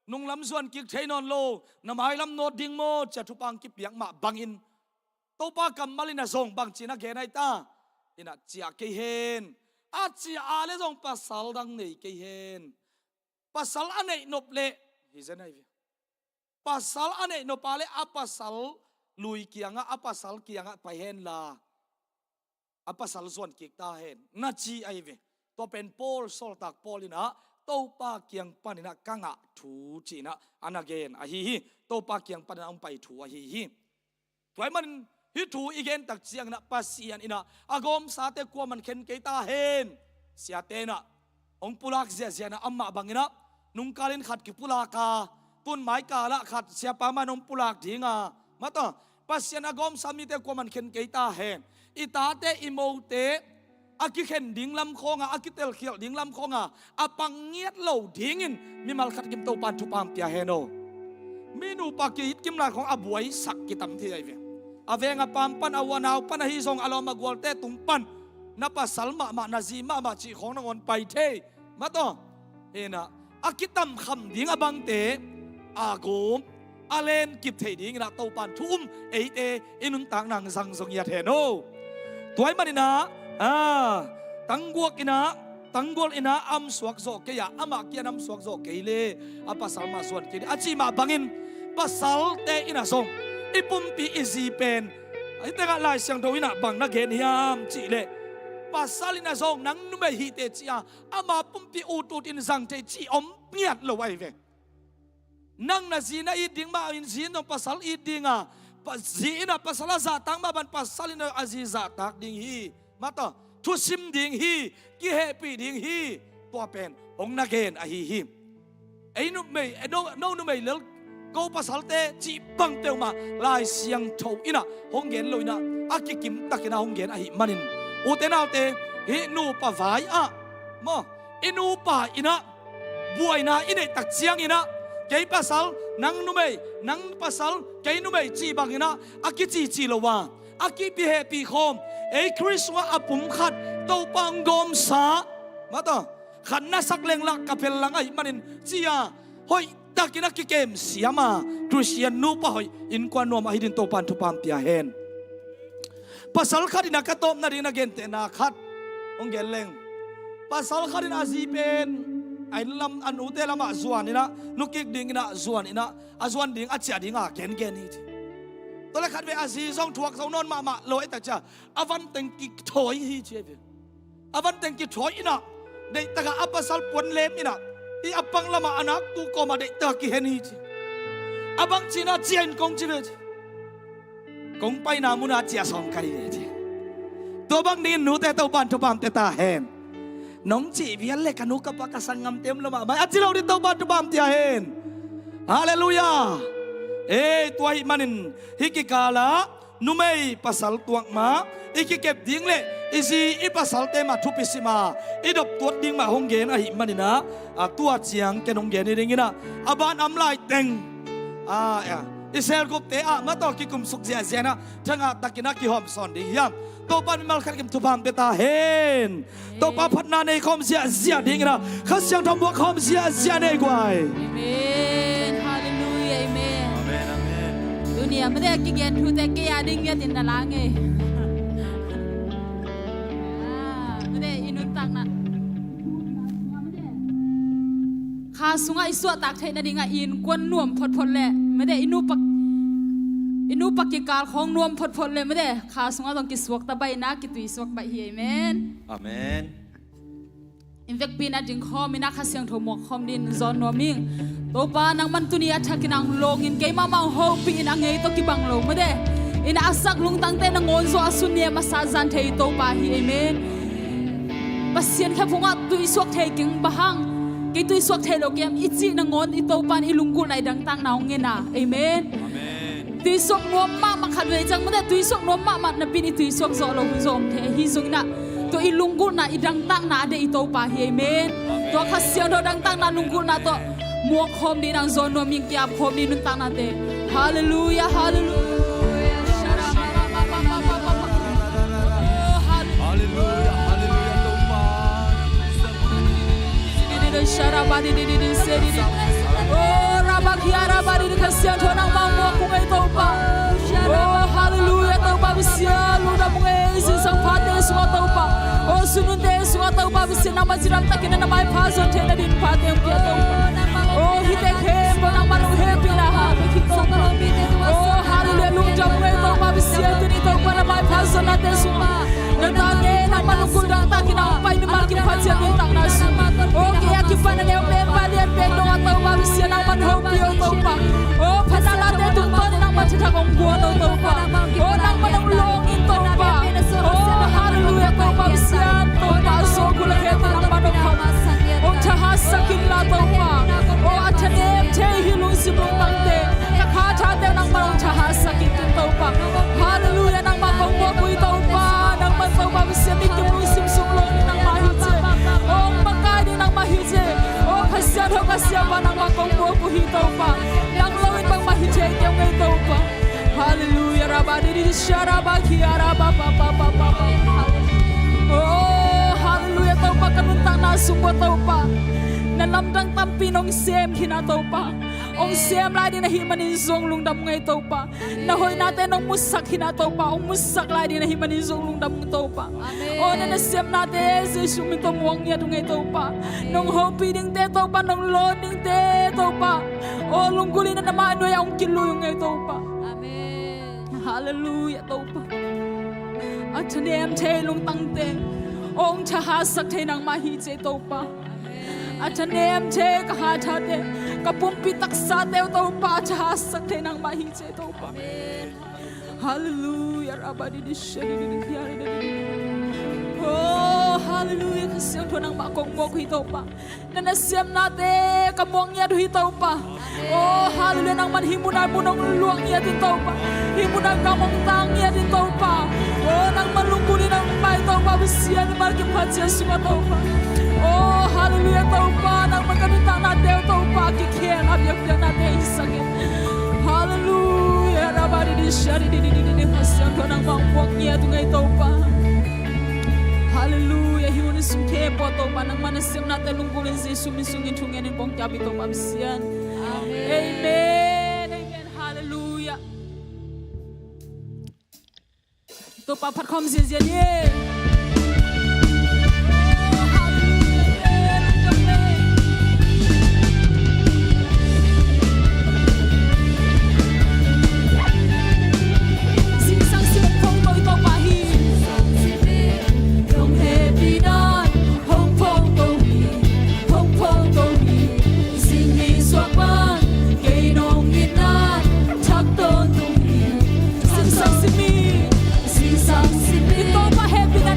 Nunglam zuan kik thei nawn lo. Na mailam nawt ding maw cia thupang kipiak mah bangin Topa kammal inah zong bangci na gen ahi ta? Inah ciah kei hen. A ciah a le zong pasal dang nei kei hen. Pasal a neih nop leh hi zen ahi ve. Pasal a neih nop a le a pasal lui kiangah a pasal kiangah pai henla a pasal zuan kik ta hen na ci ahi ve. Tua pen Paul sawltak Paul inah Topa kiang paninah ka ngah thu ci-inah a na gen ahi hi. Topa kiang paninah hong pai thu ahi hi. Tua ahih manin hih thu i gen tak cianginah Pasian inah a gawmsate kuaman khen kei ta hen. Siate inah hong pulak ziahziah inah amah banginah nungkalin khat kipulak a, tun maikalah khat siapa man hong pulak ding a, mata Pasian a gawmsa mite kuaman khen kei ta hen. I tate i mote a kikhen ding lam khawnga, a kitelkhialh ding lam khawnga a pang ngiat lo dingin mimal khat kim Topan thupha pia hen aw. Mi nupa ki-it kim lai khawng a buaisak kitam thei ahi ve. A veng a pam pan, a u a nau pan, ahi zong a lawm a gualte tung pan na pasal mahmah, na zi mahmah cih khawng nangawn pai thei. Mataw, hinah a kitamkham ding a bangte a gum a len kip theih dinginah Topan thu um eite i nuntakna hong zang zong ngiat hen aw. Tua ahih maninah a tangguak inah, tanggual inah a om suak zawh kei a, amah kiang a om suak zawh kei le a pasal mah zuan kei ding a cih mah bangin pasalte inah zong i pumpi i zi pen hih tengah Lai Siangtho inah bang na gen hiam cihleh pasal inah zong nang numei hih teh ci-a ama pumpi ut ut in zang thei cih om ngiat lo ahi ve. Nang na zi na it ding mah in zi in zong pasal it ding a, pa, zi inah pasal a zahtak mah bang pasal inah a zi zahtak ding hi. Mataw, thusim ding hi, kihehpih ding hi. Tua pen hong na gen ahi hi. Ei numei, ei no, no numei lel ko pasalte cih bang peuhmah Lai Siangtho inah hong gen lo inah a kikim takinah hong gen ahih manin, ute naute, hih nupa vai-ah maw, i nupa inah buaina i neih tak cianginah kei pasal, nang numei, nang pasal, kei numei cih banginah a kicici lo a, a kipihehpih khawm, ei Khrist sungah a pumkhat Topa hong gawmsa, mataw, khat na sak lenglah ka phel lang ahih manin ci-a hoihtakin a kikem siam a Khristian nupa hoih innkuan nuam ahi ding Topan thupha pia hen. Pasal khat inah ka tawpna ding na gentehna khat hong gen leng. Pasal khat in a zi pen a inn lam, a nute lamah zuan inah, nukik dinginah zuan inah, a zuan ding a ciah dinga gengen hi ci. Tua le khat ve a zi zong thuak zo nawn mahmah lo ei ta cia a vanteng kithawi hi ci ei ve. A vanteng kithawi inah deihtaka a pasal puan lem inah i a pang lamah a naktu kawmah deihtaka kihen hi ci. A bang cinah ciah in kong ci ve ci. Kong paina munah ciah sawm ka hi ve ci. Tua bang dingin nute Topan thupha pia ta hen. Nong cih vial le ka nu ka pa ka sanggamte om lo mahmah a ci lo ding Topan thupha pia hen. Halleluiah. Ei, tua ahih manin hih kikalah numei pasal tuak mah i kikep ding le i zi i pasalte mah thupi sim a i doptuat ding mah hong gen ahih maninah a tua ciang ken hong gen hi dinginah a ban a om lai teng a, a, i selgupte ah mataw kikumsuk ziahziah inah thangah takinah kihawmsawn ding hiam? Topa mimal khat kim thupha pia ta hen. Topa phatna nei khawm ziahziah dinginah Kha Siangtho muak khawm ziahziah nei guai. Amen. Halleluiah. Amen. Amen, amen. Tuni a mate kigen thute kei a ding ngiatin na la ngei. Ah, mate i nuntakna kha sungah i suahtak theih nadingah i innkuan nuam photphot le mate i nupa, i nupa kikal khawng nuam photphot le mate kha sungah zong kisuak ta baihna kituisuak baih hi. Amen. Amen. In vekpi inah ding khawm inah Kha Siangtho muak khawm din zawn nuam ing. Topa nangman tuni a thakin ang lawngin keimah mah hong hopih in a ngei tawh kibang lo mate inah a sak lungtangte nangawn zaw a sun ni a masa zan thei Topa hi. Amen. Pasian khe phungah tuisuak thei keng bang hang kei tuisuak thei lo kem i cih nangawn i Topa in i lunggulhna i dangtakna hong ngen a. Amen. Amen. Tuisuak nuam mahmah khat vei ciang mate, tuisuak nuam mahmah napi-in i tuisuak zawh loh hun zong om thei. Ahi zongin ah tua i lunggulhna, i dangtakna a deih i Topa hi. Amen. Tua Kha Siangtho dangtakna lunggulhna tawh muak khawm ding, nang zawn nuam in ki-ap khawm ding nuntaknate. Halleluia, halleluia. Halleluia, halleluia, Topa. Oh, Rabakia, Rabadi, Kha Siangtho nangmah muak kul ngei Topa. Oh, halleluia, Topa Pasian, lungdam ngei, zingsang phate sungah Topa. Oh, sununte sungah Topa Pasian, nangmah cidam takin na maipha zon theihna ding phate hong pia Topa. Oh, hihte khempeuh nangmah nong hehpihna hang bek hi Topa. Oh, halleluia, lungdam ngei Topa Pasian, tuni Topa na maipha zonnate sungah na tate nangmah nunggulh dangtakin a hong pai mimal kim Kha Siangtho nuntakna sung. Oh, kei a kipan a neu pen, pa lian pen dongah Topa Pasian nangmah hopih oh Topa. Oh, phatna late tungtawn in nangmah thakthak hong guan oh Topa. Oh, nangmah nong lawng in Topa. Oh, halleluia, Topa Pasian, Topa a sawlkul a khete nangmah nong kham. Hong thahatsak inla Topa. Oh, a thanem thei hih lungsim lungtangte, ka kha thate nangmah hong thahatsak in Topa. Halleluia, nangmah kong muak uh hi Topa. Nangmah Topa Pasian, mi kim lungsim sung lo ding nangmah hi ci. Oh, hong makai ding nangmah hi ci. Oh, Kha Siangtho, Kha Siapa, nangmah kong muak uh hi Topa. Nang lo in bangmah hi thei kei ung ei Topa. Halleluia, Rabadi, Di, Sharaba, Kiaraba, pa, pa, pa, pa, pa. Oh, halleluia, Topa, ka nuntakna sung bua Topa. Na lamdang tampi nong sem khin a Topa. Hong sem lai ding na hih manin zong lungdam ngei Topa. Na hoihnate nong musak khin a Topa. Hong musak lai ding na hih manin zong lungdam ngei Topa. Amen. Oh, na nasepnate Jesu min tawh muang ngiat uh ngei Topa. Amen. Nong hopih dingte Topa, nong lawn dingte Topa. Oh, lunggulh in na mah nuai-ah hong kilui uh ngei Topa. Amen. Halleluia, Topa. A thanem thei lungtangte hong thahatsak thei nangmah hi ci Topa. Amen. A thanem thei ka kha thate, ka pumpi taksate uh Topa, a thahatsak thei nangmah hi ci Topa. Amen. Halleluia, Rabadi, Di, Shadi, Di, Di, Kiari, Di, Di, Di. Oh, halleluia, Kha Siangtho nangmah kong muak uh hi Topa. Na nasepnate ka muang ngiat uh hi Topa. Oh, halleluia, nangman hih munah mun hong luah ngiat in Topa. Hih munah gam hong tang ngiat in Topa. Oh, nangman lunggulh in hong pai Topa Pasian, mimal kim Kha Siangtho sungah Topa. Oh, halleluia, Topa, nangman ka nuntaknate uh Topa, kikhelna biakpiaknate hisak in. Halleluia, Rabadi, Di, Shadi, Di, Di, Di, Di, Di, Kha Siangtho nangmah muak ngiat uh ngei Topa. Halleluia, hih hun sung khempeuh Topa, nangman nasepnate lunggulh in Jesu min sungin thungen in kong kiap hi Topa Pasian. Amen. Amen. Amen. Halleluia. Topa phat khawm ziazia ni. Zingsang sim hong phong to i Topa hi. Hong hehpihna hong phong to hi, hong phong to hi. Zing ni suak bang kei nong itna thak tawntung hi. Zingsang sim hi. Zingsang sim hi. I Topa hehpihna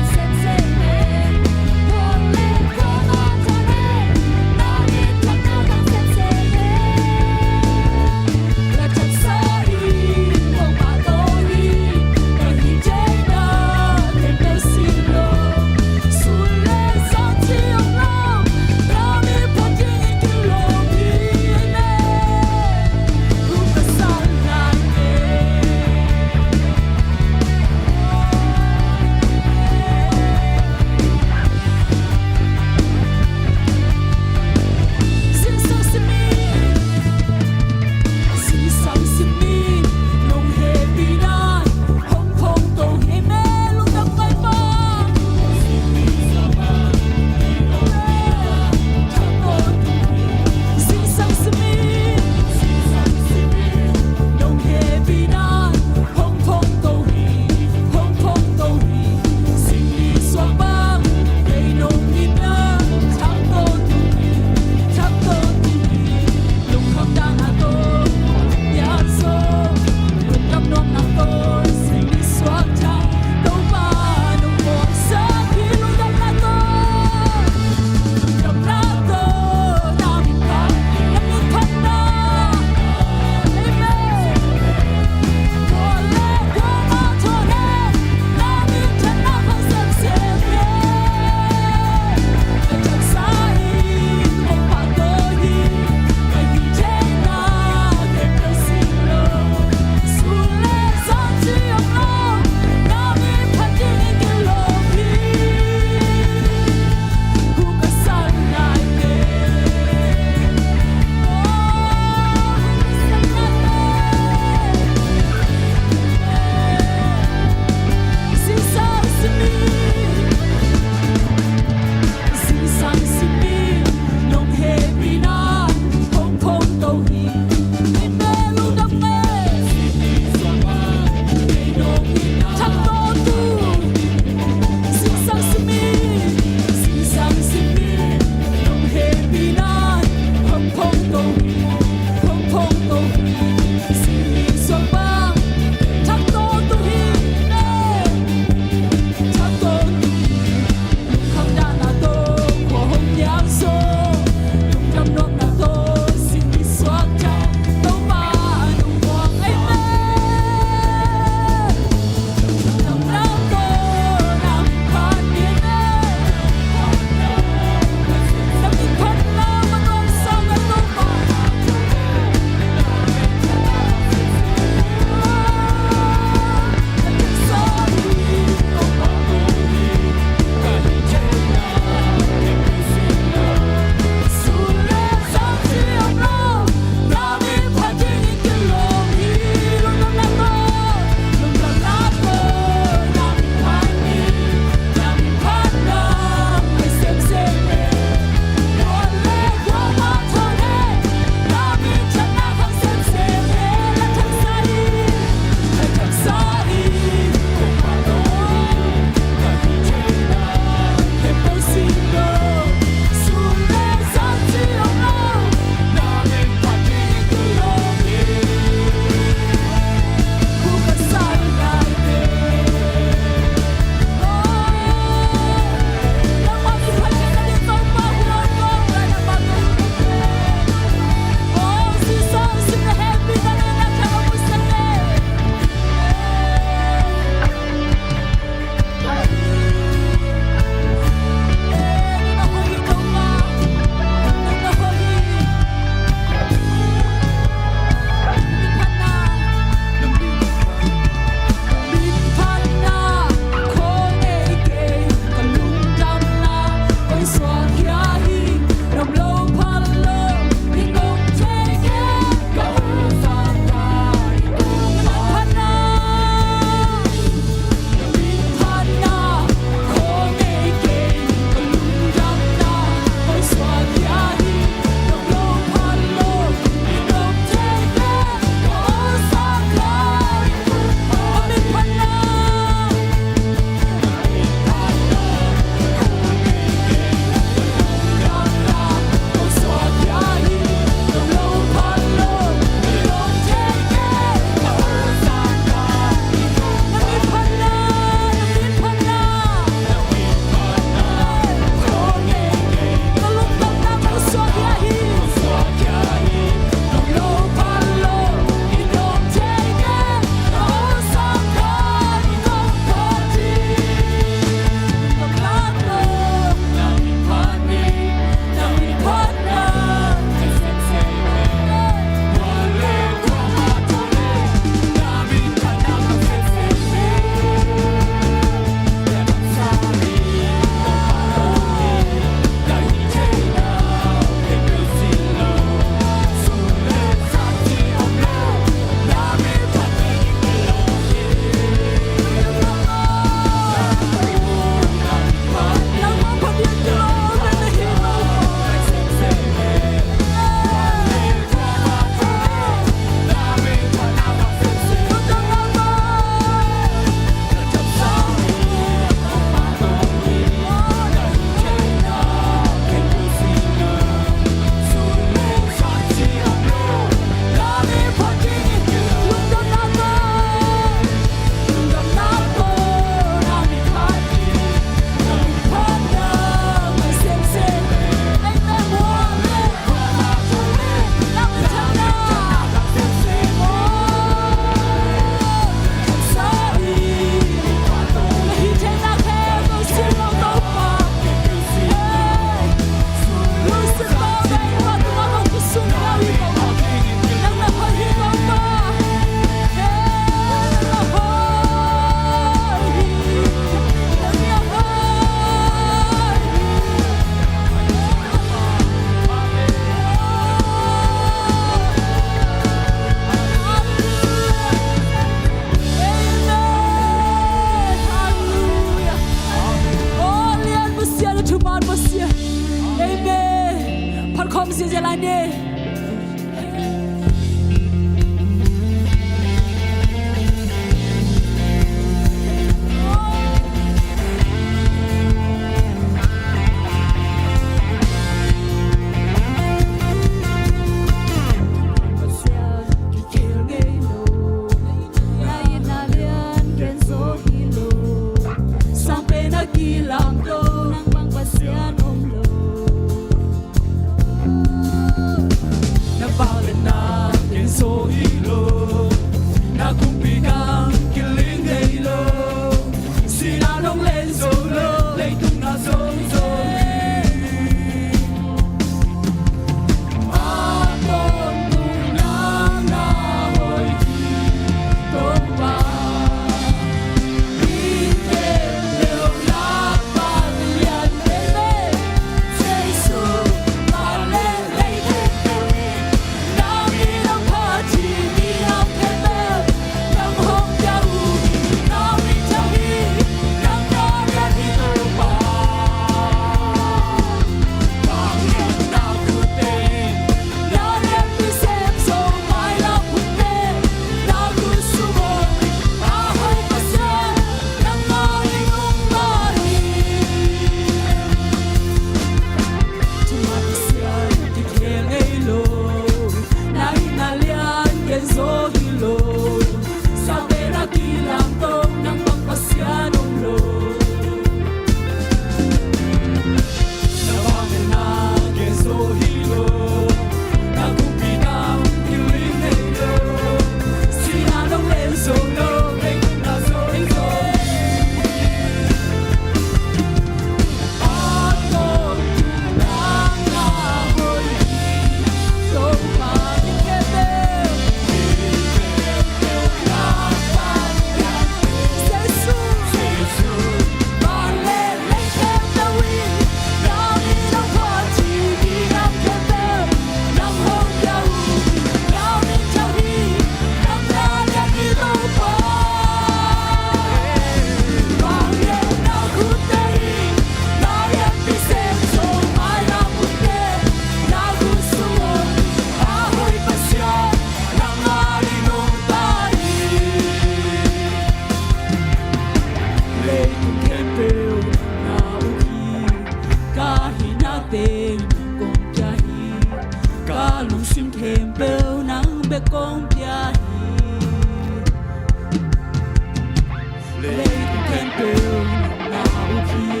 Leitung khempeuh nang na uk hi.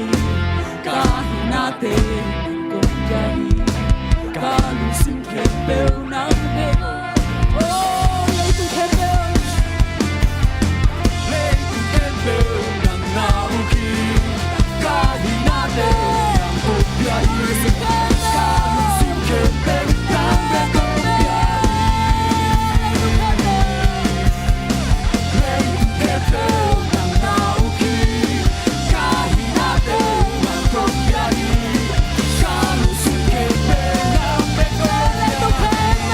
Ka hinate nang kong pia hi. Ka lungsim khempeuh nang bek. Oh, leitung khempeuh, leitung khempeuh nang na uk hi. Ka hinate nang kong pia hi. Ka lungsim khempeuh nang bek kong pia hi. Leitung khempeuh, leitung khempeuh nang na uk hi. Ka hinate nang kong pia hi. Ka lungsim khempeuh nang bek kong pia hi.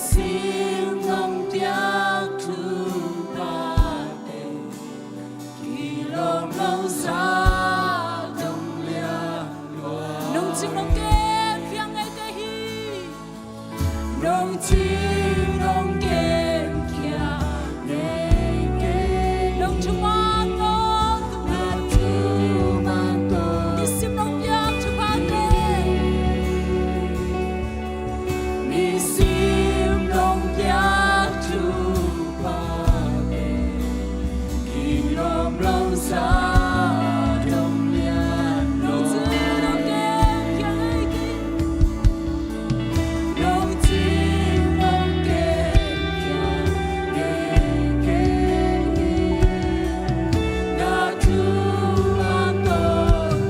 Sim nong piak thuphate kilawm lo sa dong lian lua. Nong cing nong kem khia ngei kei hi. Nong cing nong kem khia ngei kei. Nong thuman nong thuman nong thuman nong. Nisim nong piak thuphate. Nisim nong piak thuphate kilawm lo sa dong lian lo. Nong cing nong kem khia ngei kei. Na thuman nong.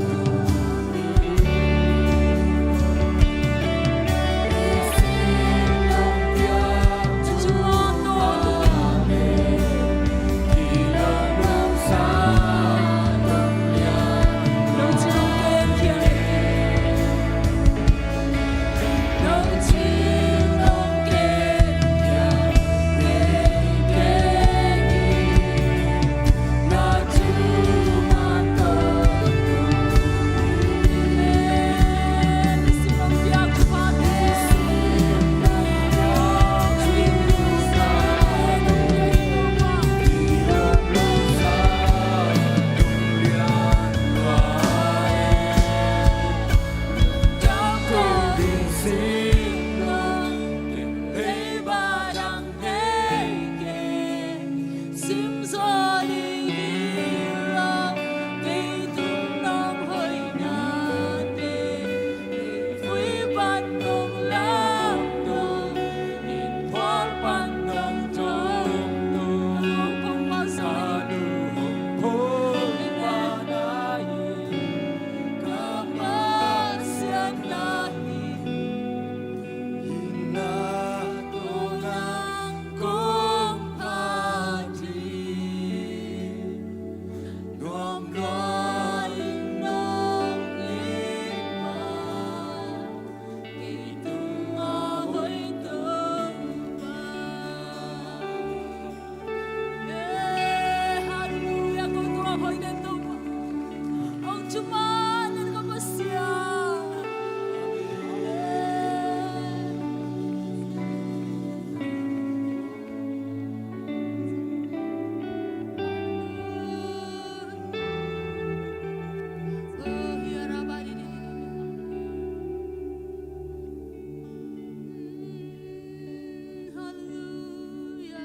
Halleluia.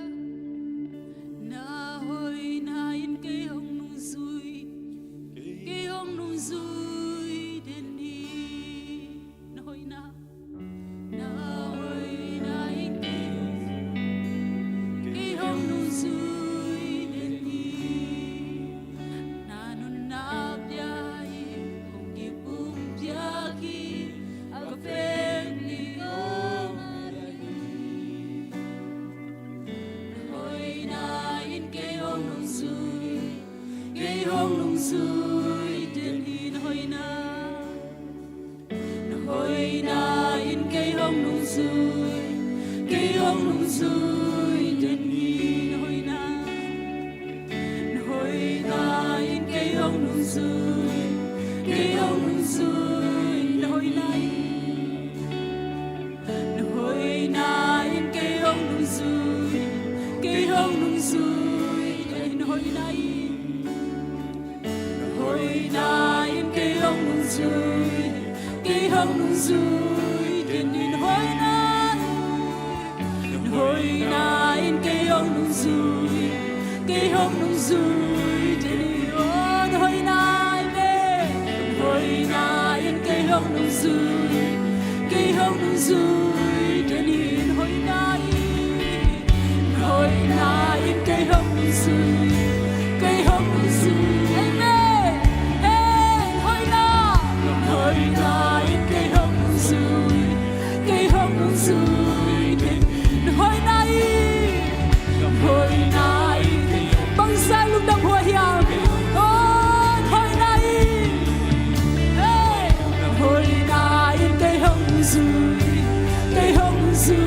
Na hoihna in kei hong nungzui, kei hong nungzui den hi. Na hoihna, na hoihna in kei hong, kei hong nungzui den hi. Na nunna pia hi, hong kipumpiak hi, a ka pek ni kong a hi. Na hoihna in kei hong nungzui, kei hong nungzui den hi. Na hoihna, na hoihna in kei hong nungzui, kei hong nungzui den hi. Na hoihna, na hoihna in kei hong nungzui, kei hong nungzui. Na hoihna in, na hoihna in kei hong nungzui, kei hong nungzui den hi. Na hoihna in, na hoihna in kei hong nungzui, kei hong nungzui den hi. Na hoihna in, na hoihna in kei hong nungzui, kei hong nungzui den hi. Oh, na hoihna in, na hoihna in kei hong nungzui, kei hong nungzui den hi. Na hoihna in, na hoihna in kei hong nungzui, kei hong nungzui. Amen. Hey, na hoihna, na hoihna in kei hong nungzui, kei hong nungzui den hi. Na hoihna in, na hoihna in. Bangzah lungdam huai hiam? Oh, na hoihna in. Hey, na hoihna in kei hong nungzui, kei hong nungzui.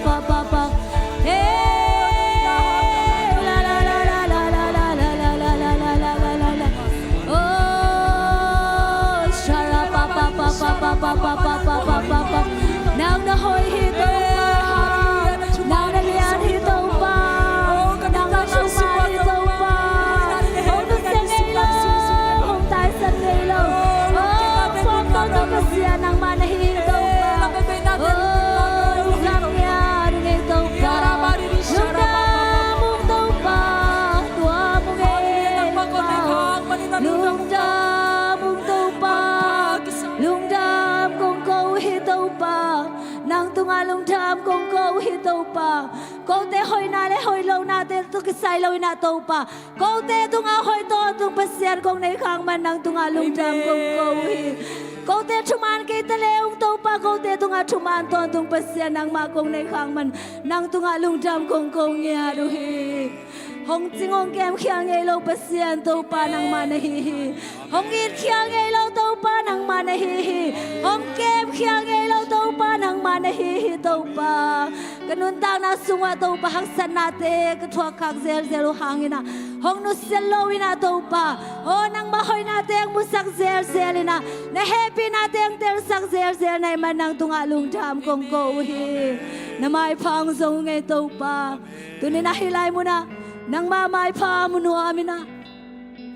pa pa pa. Hey, la la la la la la la la la la la la la. Oh, shara pa pa pa pa pa pa pa pa pa pa pa. Nang na hoih hi Topa. Nang na lian hi Topa. Nang na thuman hi Topa. Hong nusia ngei lo, hong taisan ngei lo. Oh, phuang tawntung Pasian nangmah na hi hi Topa. Oh, lungdam ngiat ung ei Topa. Lungdam ung Topa. Tuam ung ei Pa. Lungdam ung Topa. Lungdam kong ko hi Topa. Nang tungah lungdam kong ko hi Topa. Kote hoihna le hoih lohnate tawh kisai lo in ah Topa, kote tungah hoih tawntung Pasian kong nei khak man nang tungah lungdam kong ko hi. Kote thuman kei ta le ung Topa, kote tungah thuman tawntung Pasian nangmah kong nei khak man nang tungah lungdam kong ko ngiat uh hi. Hong cing hong kemkhia ngei lo Pasian Topa nangmah na hi hi. Hong itkhia ngei lo Topa nangmah na hi hi. Hong kemkhia ngei lo Topa nangmah na hi hi Topa. Ka nuntakna sungah Topa haksatnate ka thuak khak zelzel uh hangin ah hong nusiat lo in ah Topa, aw nangmah hoihnate hong musak zelzel in ah na hehpihnate hong telsak zelzel na hih man nang tungah lungdam kong ko uh hi. Na maipha hong zong ung ei Topa. Tuni-in ah hih lai munah nangmah maipha mu nuam in ah,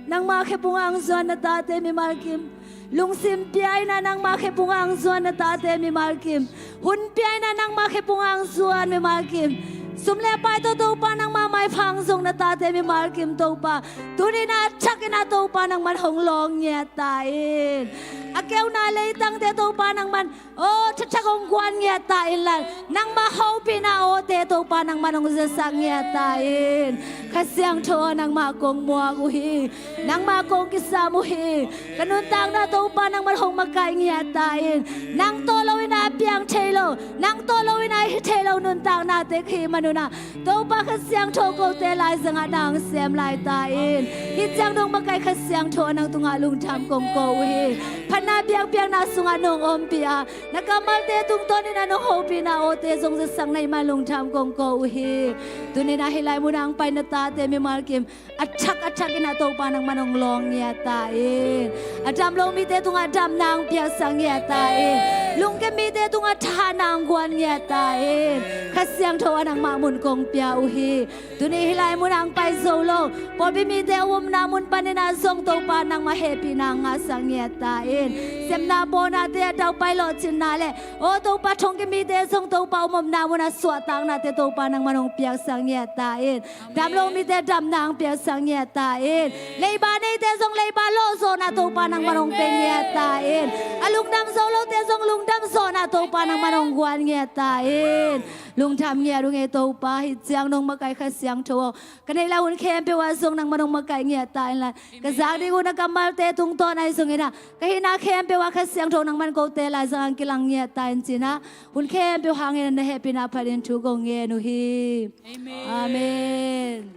nangmah khephung ah hong zuan na tate mimal kim, lungsim pia in ah nangmah khephung ah hong zuan na tate mimal kim, hun pia in ah nangmah khephung ah hong zuan mimal kim, Sum le pai tawh Topa nangmah maipha hong zong na tate mimal kim Topa, tuni-in a thakin a Topa nangman hong lawng ngiat ta in. A keuna leitangte Topa nangman aw thathak hong guan ngiat ta in la, nangmah hopihna awte Topa nangman hong zasak ngiat ta in. Kha Siangtho aw, nangmah kong muak uh hi. Nangmah kong kisam uh hi. Ka nuntakna Topa nangman hong makaih ngiat ta in. Nang tawh loin a piang thei lo, nang tawh loin a hi thei lo nuntaknate ka hih manun ah, Topa Kha Siangtho kote laizangah na hong sem lai ta in. Hih ciang nong makaih Kha Siangtho nang tungah lungdam kong ko uh hi. Phatna biakpiakna sungah nong ompih a, na kammalte tungtawnin a nong hopihna awte zong zasak na hih man lungdam kong ko uh hi. Tuni-in a hih lai munah hong pai na tate mimal kim a thak a thakin a Topa nangman hong lawng ngiat ta in. A dam lo mite tungah damna hong piaksak ngiat ta in. Lungkim mite tungah thahatna hong guan ngiat ta in. Kha Siangtho aw, nangmah mun kong pia uh hi. Tuni hih lai munah hong pai zo lo pawlpi mite a omna mun panin a zong Topa nangmah hehpihna hong ngahsak ngiat ta in. Sepna bawnate a daupai lawhcinna le aw Topa thongkim mite zong Topa a omna munah suahtaknate Topa nangman hong piaksak ngiat ta in. Dam lo mite damna hong piaksak ngiat ta in. Leiba neite zong leiba lawh zawhna Topa nangman hong pe ngiat ta in. A lungdam zo lote zong lungdam zawhna Topa nangman hong guan ngiat ta in. Lungdam ngiat ung ei Topa, hih ciang nong makaih Kha Siangtho aw, ka neih lai hun khempeuh ah zong nangman hong makaih ngiat ta in la, ka zak ding hun a kammalte tungtawn ahi zongin ah, ka hihna khempeuh ah Kha Siangtho nangman kote laizangah hong kilang ngiat ta in ci-in ah, hun khempeuh hangin na hehpihna phatin thu kong ngen uh hi. Amen. Amen.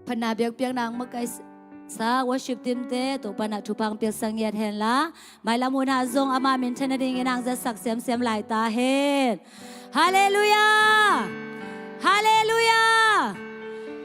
Phatna biakpiakna hong makaihsak worship team-te Topa in ah thupha hong piaksak ngiat hen la, mailam hun ah zong ama minthan nadingin hong zatsak semsem lai ta hen. Halleluiah! Halleluiah!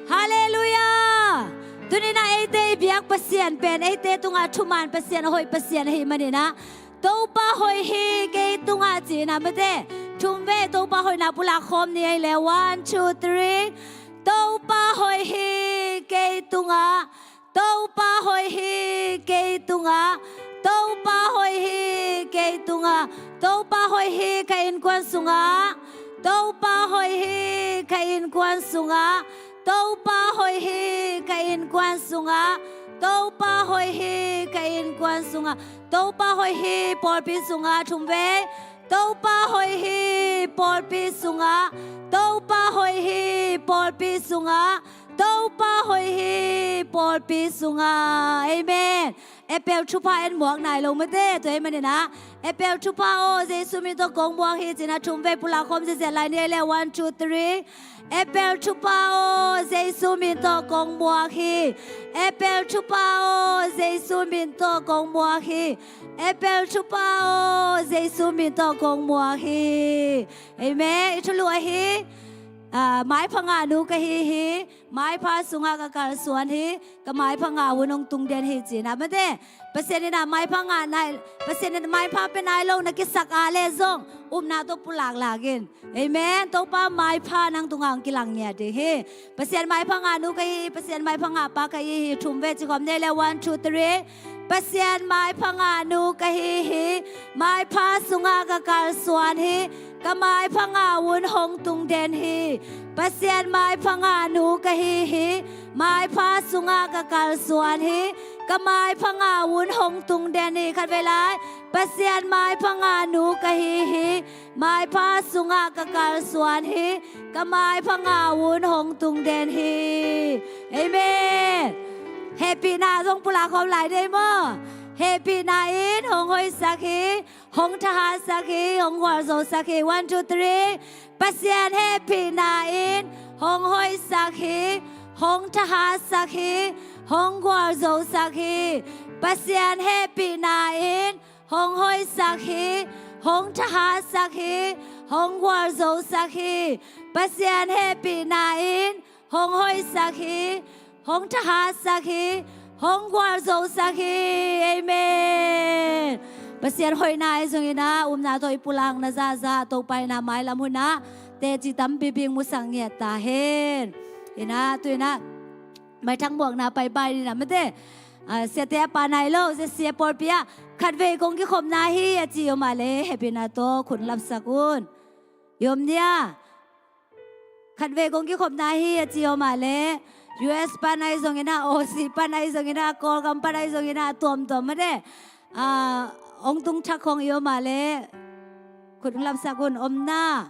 Halleluiah! Tuni-in ah eite i biak Pasian pen eite tungah thuman Pasian, a hoih Pasian ahih manin ah, Topa hoih hi kei tungah ci-in ah, mate, thumvei Topa hoihna pulak khawm ni ei le. One, two, three. Topa hoih hi kei tungah. Topa hoih hi kei tungah. Topa hoih hi kei tungah. Topa hoih hi ka innkuan sungah. Topa hoih hi ka innkuan sungah. Topa hoih hi ka innkuan sungah. Topa hoih hi ka innkuan sungah. Topa hoih hi pawlpi sungah, thumvei. Topa hoih hi pawlpi sungah. Topa hoih hi pawlpi sungah. Topa hoih hi pawlpi sungah. Amen. Apple thupha en muak nai lo mate, tua ahih manin ah, Apple thupha aw, Jesu min tawh kong muak hi ci-in ah thumvei pulak khawm ziahziah lai ni ei le. One, two, three. Apple thupha aw, Jesu min tawh kong muak hi. Apple thupha aw, Jesu min tawh kong muak hi. Apple thupha aw, Jesu min tawh kong muak hi. Amen. I thulu ahi, ah, maipha ngahnu ka hi hi. Maipha sungah ka kalsuan hi. Ka maipha ngah hun hong tung den hi ci-in ah, mate, Pasian in ah maipha ngah nai, Pasian in ah maipha pia nai lo na kisak a leh zong upna tawh pulak lak in. Amen. Topa maipha nang tungah hong kilang ngiat ding hi. Pasian maipha ngahnu ka hi hi. Pasian maipha ngahpa ka hi hi. Thumvei ci khawm ni ei le. One, two, three. Pasian maipha ngahnu ka hi hi. Maipha sungah ka kalsuan hi. Ka maipha ngah hun hong tung den hi. Pasian maipha ngahnu ka hi hi. Maipha sungah ka kalsuan hi. Ka maipha ngah hun hong tung den hi. Khatvei lai. Pasian maipha ngahnu ka hi hi. Maipha sungah ka kalsuan hi. Ka maipha ngah hun hong tung den hi. Amen. Hehpihna zong pulak khawm lai ni ei maw. Hehpihna in hong hoihsak hi. Hong thahatsak hi, hong gualzosak hi. One, two, three. Pasian hehpihna in hong hoihsak hi, hong thahatsak hi, hong gualzosak hi. Pasian hehpihna in hong hoihsak hi, hong thahatsak hi, hong gualzosak hi. Pasian hehpihna in hong hoihsak hi, hong thahatsak hi, hong gualzosak hi. Amen. Pasian hoihna ahi zongin ah, upna tawh i pulakna zahzah Topa in ah mailam hun ah teci tampi bing musak ngiat ta hen. In ah, tu-in ah maithang muakna paipai ni in ah, mate, ah, siate a pa nai lo, zia sia pawlpi ah Khatvei kong kikhopna hi a ci om a leh, hehpihna tawh khut lapsak un. I om dia? Khatvei kong kikhopna hi a ci om a leh, U S pan ahi zongin ah, Aussie pan ahi zongin ah, Kawlgam pan ahi zongin ah, tuamtuam mate. Ah, hong tung thak khong i om a leh, khut lapsak un. Om na?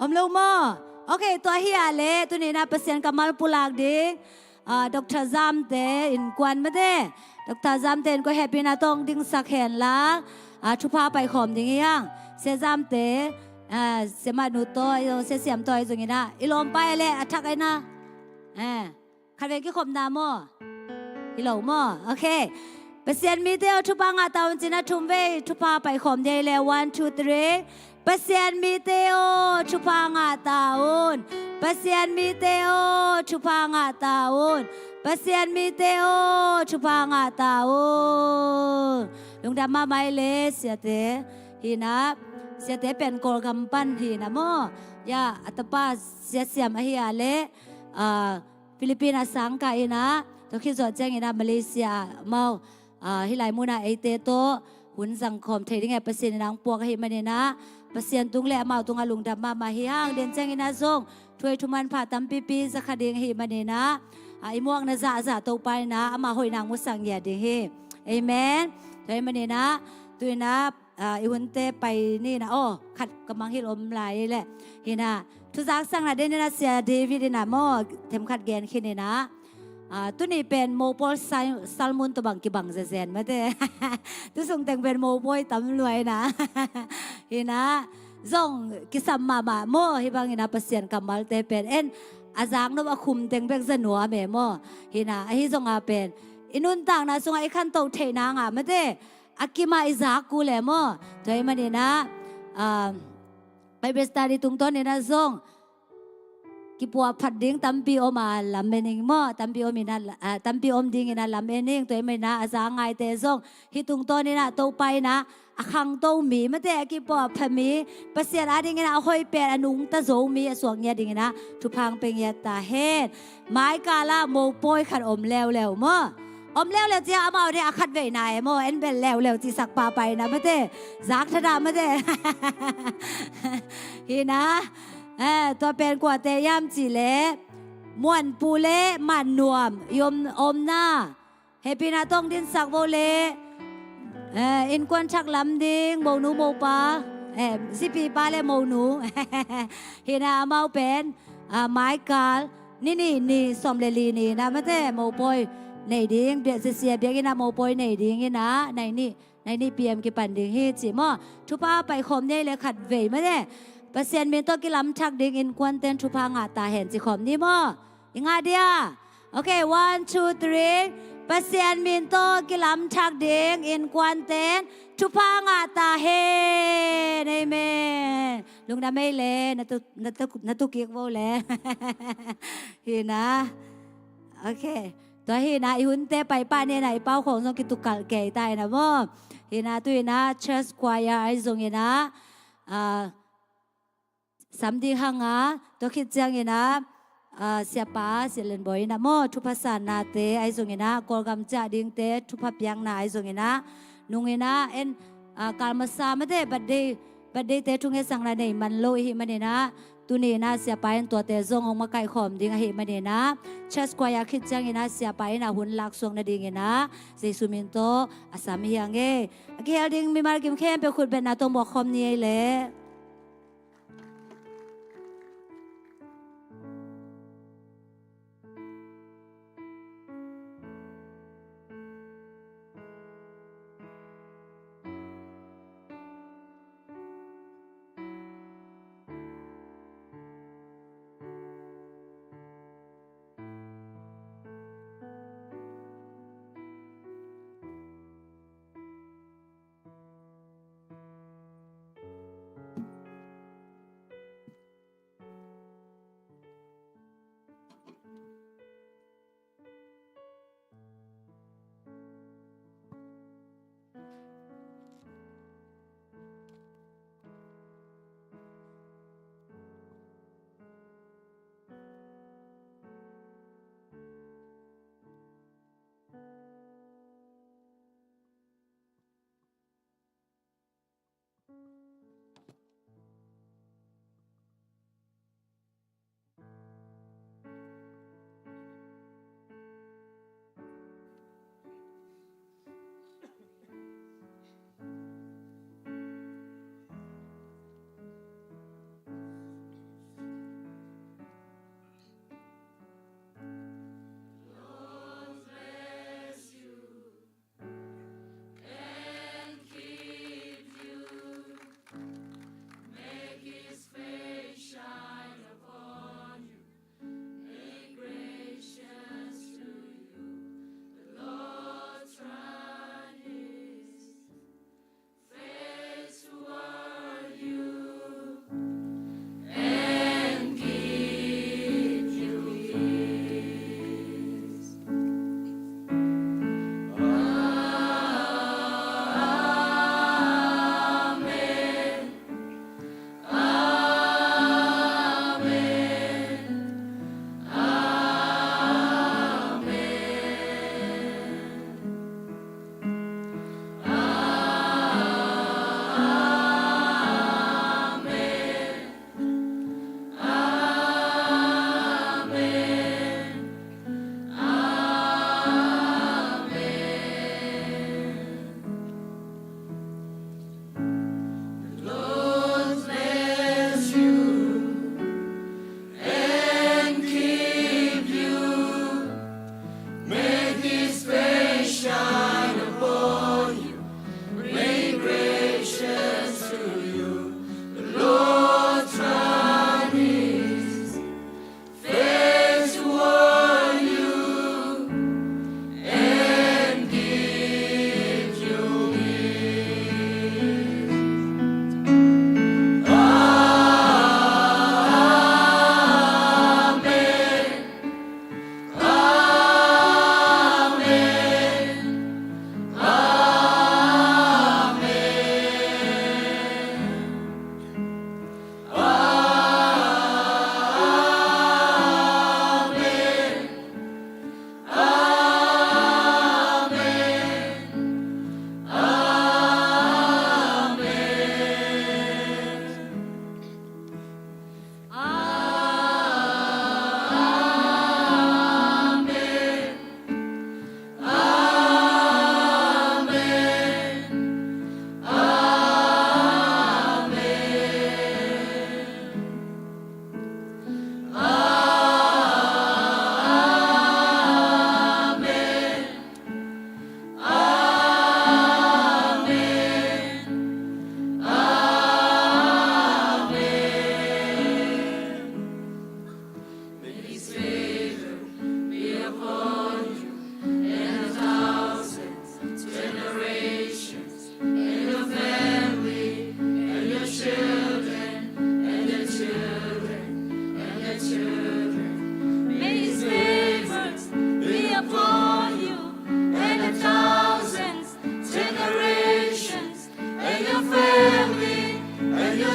Om lo maw? Ok, tua hi a leh, tuni-in ah Pasian kammal pulak ding, ah, Doctor Zamte innkuan mate. Doctor Zamte innkuan hehpihna tawh hong dingsak hen la, ah, thupha paikhawm ding hi hang. Sia Zamte, ah, Sia Manu tawh, Sia Siam tawh ahi zongin ah, i lawmpa hi leh a thak ahi na. Eh. Khatvei kikhopna maw? Hi lo maw? Ok. Pasian mite aw, thupha ngah ta un ci-in ah thumvei thupha paikhawm ding hi leh, one, two, three. Pasian mite aw, thupha ngah ta un. Pasian mite aw, thupha ngah ta un. Pasian mite aw, thupha ngah ta un. Lungdam mahmah hi leh, siate. Hi-in ah, siate pen Kawlgam pan hi-in ah maw? Ya, a tapa Sia Siam ahi a leh, ah, Philippines ah sang kah in ah, tua khit zawh ciangin ah Malaysia ah amau, ah, hih lai munah eite tawh hun zangkhawm thei dingin Pasian in ah hong puak ahih manin ah, Pasian tung le amau tungah lungdam mahmah hi hang. Den ciangin ah zong thu hoih thu manpha tampipi za kha ding ahih manin ah, ah, i muakna zahzah Topa in ah amah hoihna hong musak ngiat ding hi. Amen. Tua ahih manin ah, tu-in ah, ah, i hunte pai ni in ah, aw, khat ka mangngilh om lai leh. Hi-in ah, thuzak sakna den in ah Sia David in ah maw, themkhat gen khin in ah. Ah, tuni pen mopawi sal-, salmon tawh bang kibang zenzen mate. Tu sung teng pen mopawi tam lua in ah. Hi-in ah, zong kisam mahmah maw, hih bangin ah Pasian kammalte pen. En, a zaknop a khum teng bek za nuam e maw. Hi-in ah, ahi zongin pen, i nuntakna sungah i khantoh theihna ngah mate. A kimah i zak kul e maw. Tua ahih manin ah, ah, Bible study tungtawnin ah zong kipuahphat ding tampi om a lamen ing maw. Tampi om in ah, ah, tampi om dingin ah lamen ing. Tua ahih manin ah a za ngaite zong hih tungtawnin ah Topa in ah a khangto mi mate, a kipuahpha mi, Pasian adingin ah a hoih pen a nungta zo mi a suak ngiat dingin ah thupha hong pia ngiat ta hen. Maikal ah mopawi khat om leuleu maw. Om leuleu ciang amau ding a khatveina e maw, en bel leuleu cihsak pahpah in ah mate. Zak thadah mate. Hi-in ah, eh, tua pen kuate hiam cih leh, Muanpu le Mannuam, i om, om na? Hehpihna tawh hong dingsak vo le, eh, innkuan thak lam ding, monu mopa, eh, zipipa le monu. Hi-in ah amau pen, ah, Maikal, ni nih ni sawm le li ni in ah mate, mopawi nei ding, biak, Sia Siam biakinn ah mopawi nei dingin ah, nai nih, nai nih P M kipan ding hi ci maw. Thupha paikhawm ni leh khatvei mate. Pasian min tawh kilamthak ding innkuante in thupha ngah ta hen ci khawm ni maw. I ngah dia? Ok, one, two, three. Pasian min tawh kilamthak ding innkuante in thupha ngah ta hen. Amen. Lungdam ei le, na tu, na tu, na tu kik vo le. Hi-in ah. Ok. Tua hi-in ah, i hunte paipah ni in ah, i pau khawng zong kitukkalh kei ta in ah maw. Hi-in ah, tu-in ah, church choir ahi zongin ah, ah, sam ding hang a, tua khit ciangin ah, ah, Siapa, Sia Lian Bawi in ah maw, thupha sannate ahi zongin ah, Kawlgam ciah dingte, thupha piakna ahi zongin ah, nungin ah, en, ah, kal masa mate, birthday, birthday-te thungetsakna nei man lo i hih manin ah, tuni in ah Siapa in tuate zong hong makaih khawm ding ahih manin ah, church choir khit ciangin ah Siapa in ah hun laksuak nadingin ah, Jesu min tawh a sam hi hang e. A kihel ding mimal kim khempeuh khutbetna tawh muak khawm ni ei le.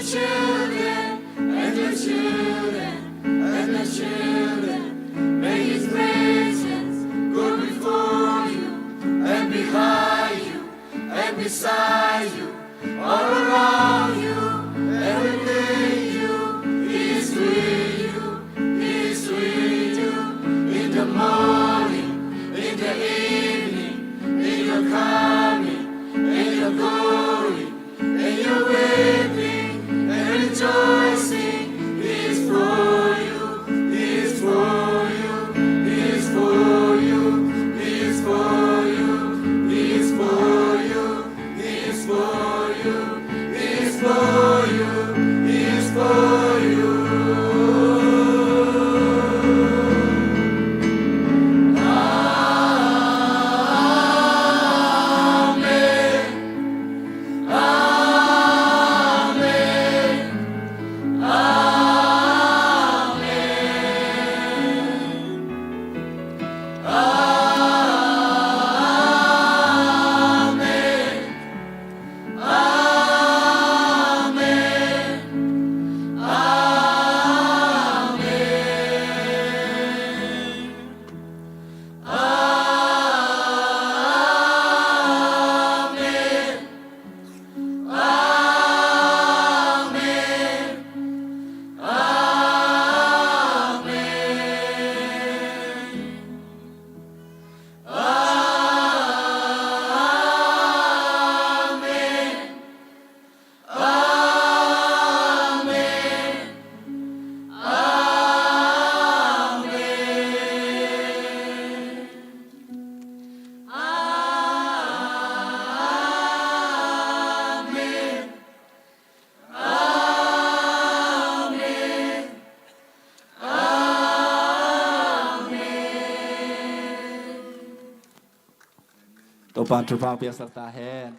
children and your children and your children. May His presence go before you and behind you and beside you, all around you, everything you. He is with you, He is with you in the morning, in the evening, in your coming, in your going, in your weeping and rejoicing. He is for you, He is for you, He is for you, He is for you, He is for you. He is for you. He is for you. He is for you. Amen. Amen. Amen. Amen. Amen. Amen. Amen. Amen. Amen. Amen. Amen. Amen. Amen. Amen. Amen. Topa'n thupha piaksak ta hen.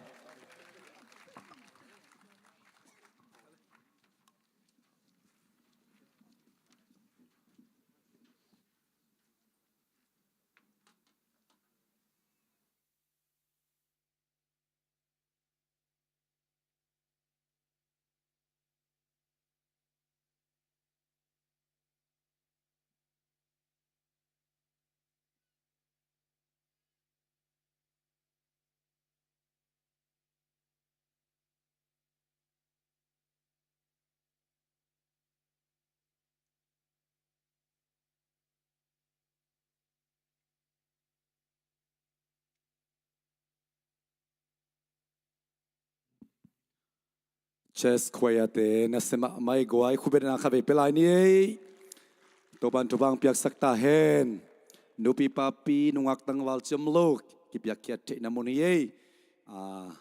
Church choir te, na sem ah mai guai, khut beng na khat vei pia lai ni ei. Topa'n thupha piaksak ta hen. Nupi papi, nungak tangval ciom lo kipiakkhiat theihna mun hi ei. A,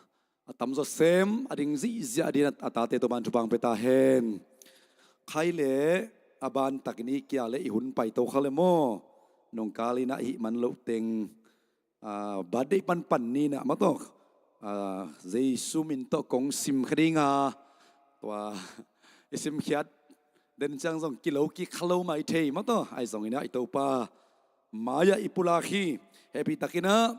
a tamzaw sem a ding zihziah ding a tate Topa'n thupha pia ta hen. Khai le a ban tak ni kia le i hun pai to kha le maw. Nungkal in ah hih man loh teng, a, birthday panpan ni-in ah maw tawh, a, Jesu min tawh kong sim kha ding a, tua i simkhiat den ciang zong kilo kik kha lo mai thei maw tawh. Ahi zongin ah i Topa mai-ah i pulak hi. Hehpih takin ah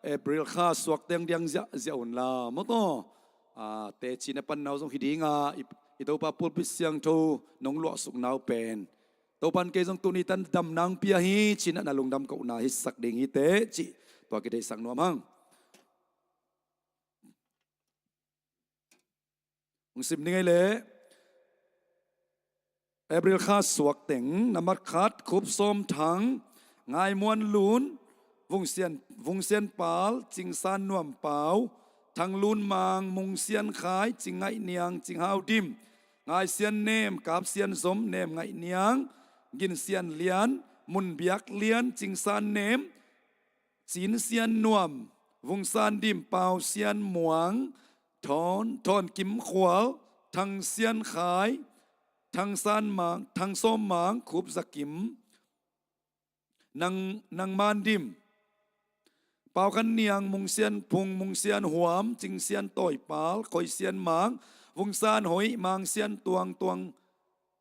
April kha suak teng diang ziahziah un la maw tawh. A, teci na pan nau zong hi ding a, i, i Topa pulpit siangtho nong luahsuk nau pen Topa'n kei zong tuni tan damna hong pia hi ci-in ah na lungdam kohna hi sak ding hi teh cih tua kitheihsak nuam hang. Hong sim ding ei leh, April kha suak teng, nambat khat, Khup Sawm Thang, Ngai Muan Lun, Vung Sian, Vung Sian Pal, Cing San Nuam Pau, Thang Lun Mang, Mung Sian Khai, Cing Ngaih Niang, Cing Hau Dim, Ngai Sian Nem, Kap Sian Zom, Nem Ngaih Niang, Gin Sian Lian, Mun Biak Lian, Cing San Nem, Cin Sian Nuam, Vung San Dim, Pau Sian Muang, Thawn, Thawn Kim Khual, Thang Sian Khai, Thang San Mang, Thang Sawm Mang, Khup Za Kim, Nang, Nang Man Dim, Pau Khan Niang, Mung Sian Phung, Mung Sian Huam, Cing Sian Tawi Pal, Khoi Sian Mang, Vung San Hoih, Mang Sian Tuang, Tuang,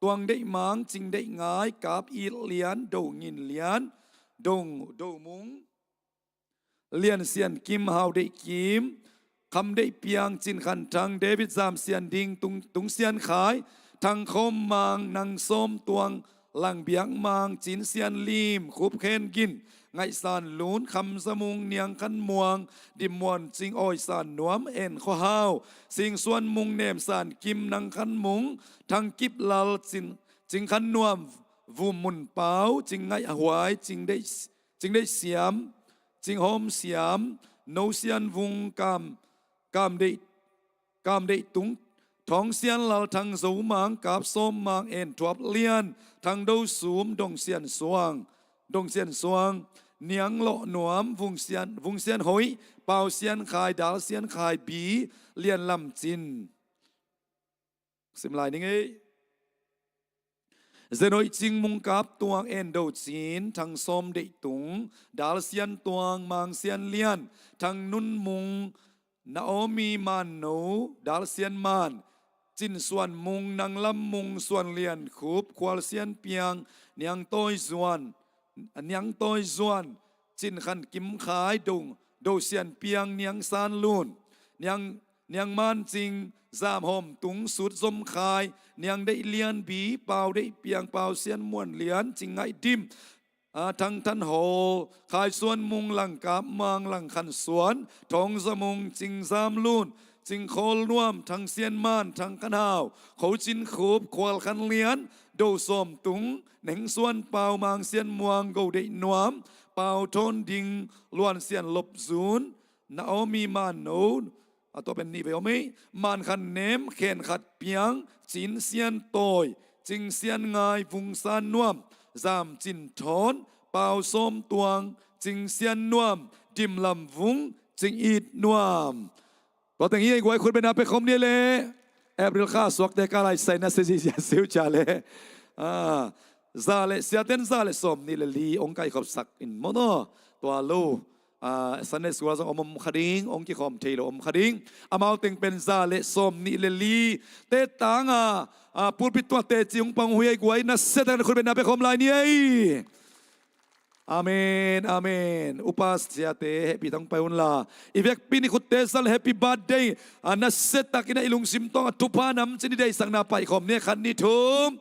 Tuang Deih Mang, Cing Deih Ngai, Kap It Lian, Do Ngin Lian, Do, Do Mung, Lian Sian Kim, Hau Deih Kim, Kham Deih Piang, Cin Khan Thang, David Zam Sian Ding, Tung, Tung Sian Khai, Thang Khawm Mang, Nang Sawm Tuang, Lang Biak Mang, Cin Sian Lim, Khup Khen Gin, Ngaih San Lun, Kham Za Mung, Niang Khan Muang, Dim Muan Cing, Awi San Nuam, En Khua Hau, Sing Suan Mung, Nem San Kim, Nang Khan Mung, Thang Kip Lal, Cin, Cing Khan Nuam, Vum Mun Pau, Cing Ngaih Huai, Cing Deih, Cing Deih Siam, Cing Hawm Siam, No Sian Vung, Kam, Kam Deih, Kam Deih Tung, Thawng Sian Lal, Thang Zo Mang, Kap Sawm Mang, En Thuap Lian, Thang Do Sum, Dong Sian Suang, Dong Sian Suang, Niang Lawh Nuam, Vung Sian, Vung Sian Hoih, Pau Sian Khai, Dal Sian Khai, Bi, Lian Lam Cin. Sim lai ning ei. Zen Hoih Cing, Mung Kap Tuang, En Do Cin, Thang Sawm Deih Tung, Dal Sian Tuang, Mang Sian Lian, Thang Nun Mung, Naomi Man No, Dal Sian Man, Cin Suan Mung, Nang Lam Mung, Suan Lian Khup, Khual Sian Piang, Niang Tawi Zuan, Niang Tawi Zuan, Cin Khan Kim Khai, Do, Do Sian Piang, Niang San Lun, Niang, Niang Man Cing, Zam Hawm Tung, Sut Zom Khai, Niang Deih Lian Bi, Pau Deih Piang, Pau Sian Muan Lian, Cing Ngaih Dim, a, Thang Than Hawl, Khai Suan Mung, Lang Kap Mang, Lang Khan Suan, Thawng Za Mung, Cing Zam Lun, Cing Khawl Nuam, Thang Sian Man, Thang Khan Hau, Kho Cin Khup, Khual Khan Lian, Do Sawm Tung, Neng Suan Pau, Mang Sian Muang, Go Deih Nuam, Pau Thawn Ding, Luan Sian Lop Zun, Naomi Man No, a tua pen nih vei om ei, Man Khan Nem, Khen Khat Piang, Cin Sian Tawi, Cing Sian Ngai, Vung San Nuam, Zam Cin Thawn, Pau Sawm Tuang, Cing Sian Nuam, Dim Lam Vung, Cing It Nuam. Tua teng hi ei guai, khut bengna pia khawm ni le. April kha suakte ka lai sai na se zia siu cia le. A, za le, siaten za le sawm nih le li ong kai khop sak in maw no. Tua lo, a, Sunday school zong om om kha ding, ong kikhawm thei lo om kha ding. Amau teng pen za le sawm nih le li te tanga, a, pulpit tua teci ong pang hui ei guai, na siaten khut bengna pia khawm lai ni ei. Amen, amen. Upa siate, hehpih tang pai un la. I vekpi in i khutte zal, happy birthday. A, nasia takin a i lungsim tawng a thupha nam cin i deihsakna paih khawm ni, khat ni thum.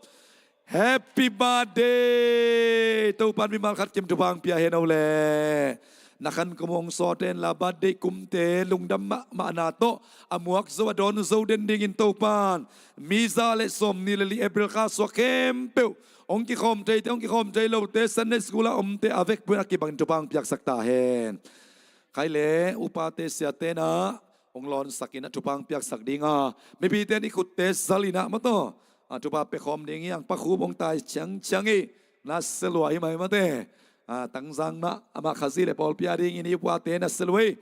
Happy birthday. Topan mimal khat kim thupha ang pia hen o le. Na khan kum ong sawten la, birthday kumte lungdam mahmahna tawh a muak zo a dawn zo den dingin Topan mi za le sawm nih le li April kha suak khempeuh ong kikhawm theite, ong kikhawm thei lote, Sunday school a omte a vekpi in a kibangin thupha ang piaksak ta hen. Khai le upate siate na ong lawnsak in a thupha ang piaksak ding a, mipite in i khutte zal in a maw taw, a, thupha pia khawm ding hi ang. Pa Khup ong tai ciangciang i, na sia lua hi mai mate. A, Tangzang mah, amah Khazih le pawlpi a dingin i upate na sia lua hi.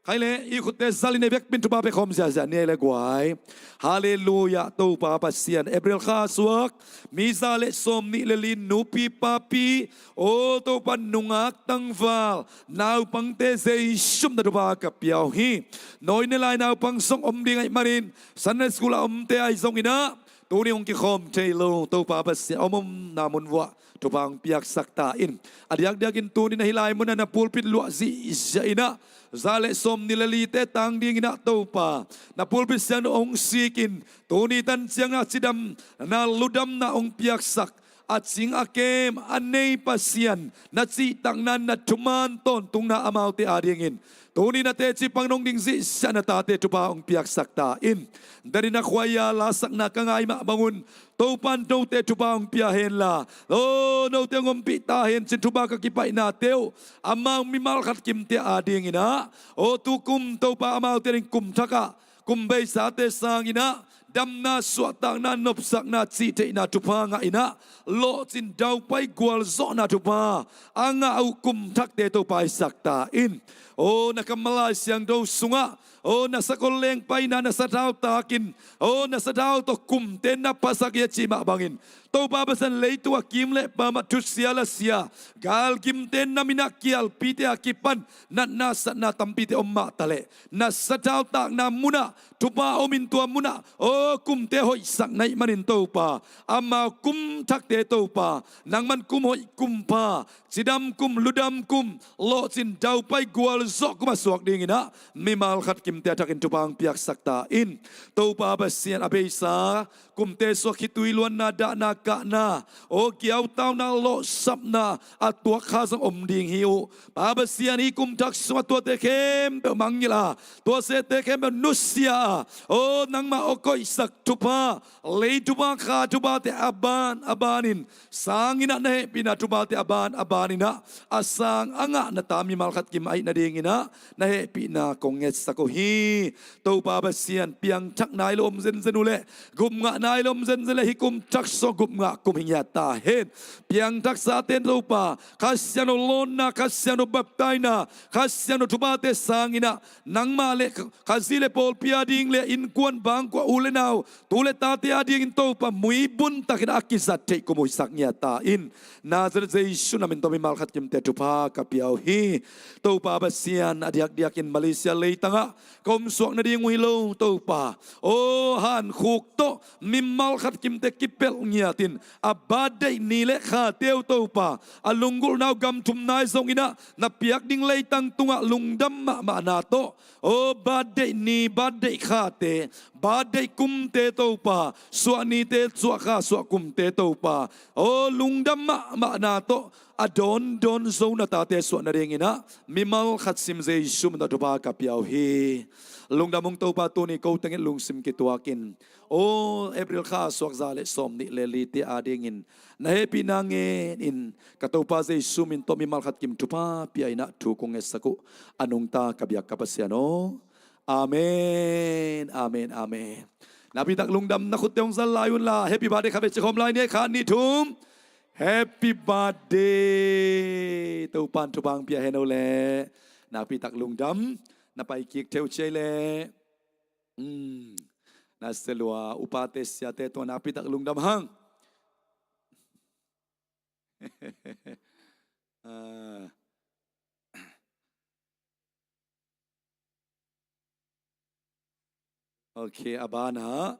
Khai le i khutte zal in a vekpi in thupha pia khawm ziahziah ni ei le guai. Halleluiah, Topa Pasian, April kha suak mi za le sawm nih le li nupi papi, o Topa, nungak tangval naupangte Jesu min tawh thupha ka pia uh hi. Nawi ne lai naupang zong om ding ahih manin, Sunday school a omte ahi zongin a, tuni hong kikhawm thei lo Topa Pasian, om omna mun vuah thupha hong piaksak ta in. A diakdiakin tuni na hih lai munah na pulpit luah zihziah in a, za le sawm nih le lite tang dingin a Topa, na pulpit siangtho hong sik in, tuni tan ciangin a cidamna ludamna hong piaksak, a cing a kem a nei Pasian, na cihtakna, na thuman tawntungna amaute a dingin tuni na teci pang nong ding zihziah na tate thupha hong piaksak ta in. Danin a khuaia lasakna ka ngai mah bangun, Topan note thupha hong pia hen la, o note hong ompih ta hen cin thupha ka kipaihnate uh, amau mimal khat kimte a dingin a, o tukum Topa amaute ding kum thak ah, kum beisate sangin a, damna, suahtakna, nopsakna, cihtheihna thupha ngah in a, lawhcin daupai gualzawhna thupha a ngah uh kum thakte Topa hisak ta in. O na kammal Lai Siangtho sungah, o na sakol lengpaina, na sathau takin, o na sathau tawh kumte na phasak hi a cih mah bangin, Topa Pasian, leitung a kim le pam ah thusia lasia galgimte na min ah kialpite a kipan natna satna tampite om mah taleh, na sathau takna munah thupha om in, tua munah o kumte hoihsak na hih manin Topa, amau kum thakte Topa, nangman kum hoih, kum pha, cidam kum, ludam kum, lawhcin daupai gualzawh kum a suak dingin a, mimal khat kimte a thakin thupha hong piaksak ta in. Topa Pasian, a beisa kumte suak khitui luanna, dahna, kahna, aw, kiautauna, lawhsapna a tuak kha zong om ding hi uh. Pa Pasian, hih kum thak sungah tuate khempeuh mangngilh a, tua sete khempeuh nusia a, aw, nangmah hong koihsak thupha, lei thupha, kha thuphate a ban a banin sang in ah, na hehpihna thuphate a ban a banin ah, a sang a ngah na ta mimal khat kim ahih nadingin ah na hehpihna kong ngetsak uh hi. Topa Pasian, piangthak nai lo om zenzen uh leh, gupngah nai lo om zenzen leh, hih kum thak sung gupngah kum hi ngiat ta hen. Piangthaksate in Topa, Kha Siangtho lawnna, Kha Siangtho baptaina, Kha Siangtho thuphate sang in ah, nangmah le Khazih le pawlpi a ding le innkuan bangkua, u le nau, tu le tate a dingin Topa, muibun takin a kizat theih kum uh hisak ngiat ta in. Nazareth Jesu na min tawh mimal khat kimte thupha ka pia uh hi. Topa Pasian, a diakdiakin Malaysia leitangah ka omsuak nading uh hi lo, Topa. Aw, hankhuk tawh mimal khat kimte kipelh ngiatin, a birthday ni le khate uh, Topa, a lunggulhna uh gam thumna ahi zongin ah, na piak ding leitang tungah lungdam mahmahna tawh, aw, birthday ni, birthday khate, birthday kumte, Topa, suah nite, suah kha, suah kumte, Topa, aw, lungdam mahmahna tawh a dawndawn zo na tate suah nadingin ah, mimal khat sim Jesu min tawh thupha ka pia uh hi. Lungdam ung Topa, tuni ko tengin lungsim kituakin, aw, April kha suak za le sawmnih le lite a dingin na hehpihna ngenin, ka Topa Jesu min tawh mimal khat kim thupha pia in ah thu kong ngetsak uh, a nungta ka biak ka Pasian aw. Amen, amen, amen. Nakpitak lungdam, na khutte hong zal lai unla, happy birthday khat vei ci khawm lai ni, khat, nih, thum. Happy birthday. Topan thupha hong pia hen o leh. Nakpitak lungdam, na pai kik theu ciai leh. Hmm. Na selua upate siate tua nakpitak lungdam hang. Ah. Ok, a banah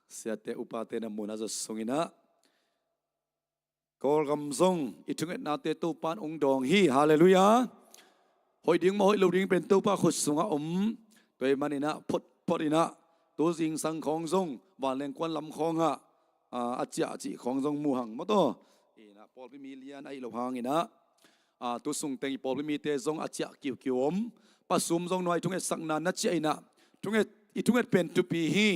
siate upate na mun a zot sungin ah, Kawlgam zong i thungetnate Topan hong dawng hi. Halleluiah. Hoih ding maw hoih lo ding pen Topa khut sungah om. Tua ahih manin ah photphot in ah, tu zingsang khawng zong vanleng kuan lam khawngah, ah, a ciah cih khawng zong mu hang maw taw. In ah pawlpi mi lian ahih loh hangin ah, ah, tu sungteng i pawlpi mite zong a ciah kiukiu om. Pa Sum zong nua i thungetsakna na ciah in ah, thunget, i thunget pen thupi hi.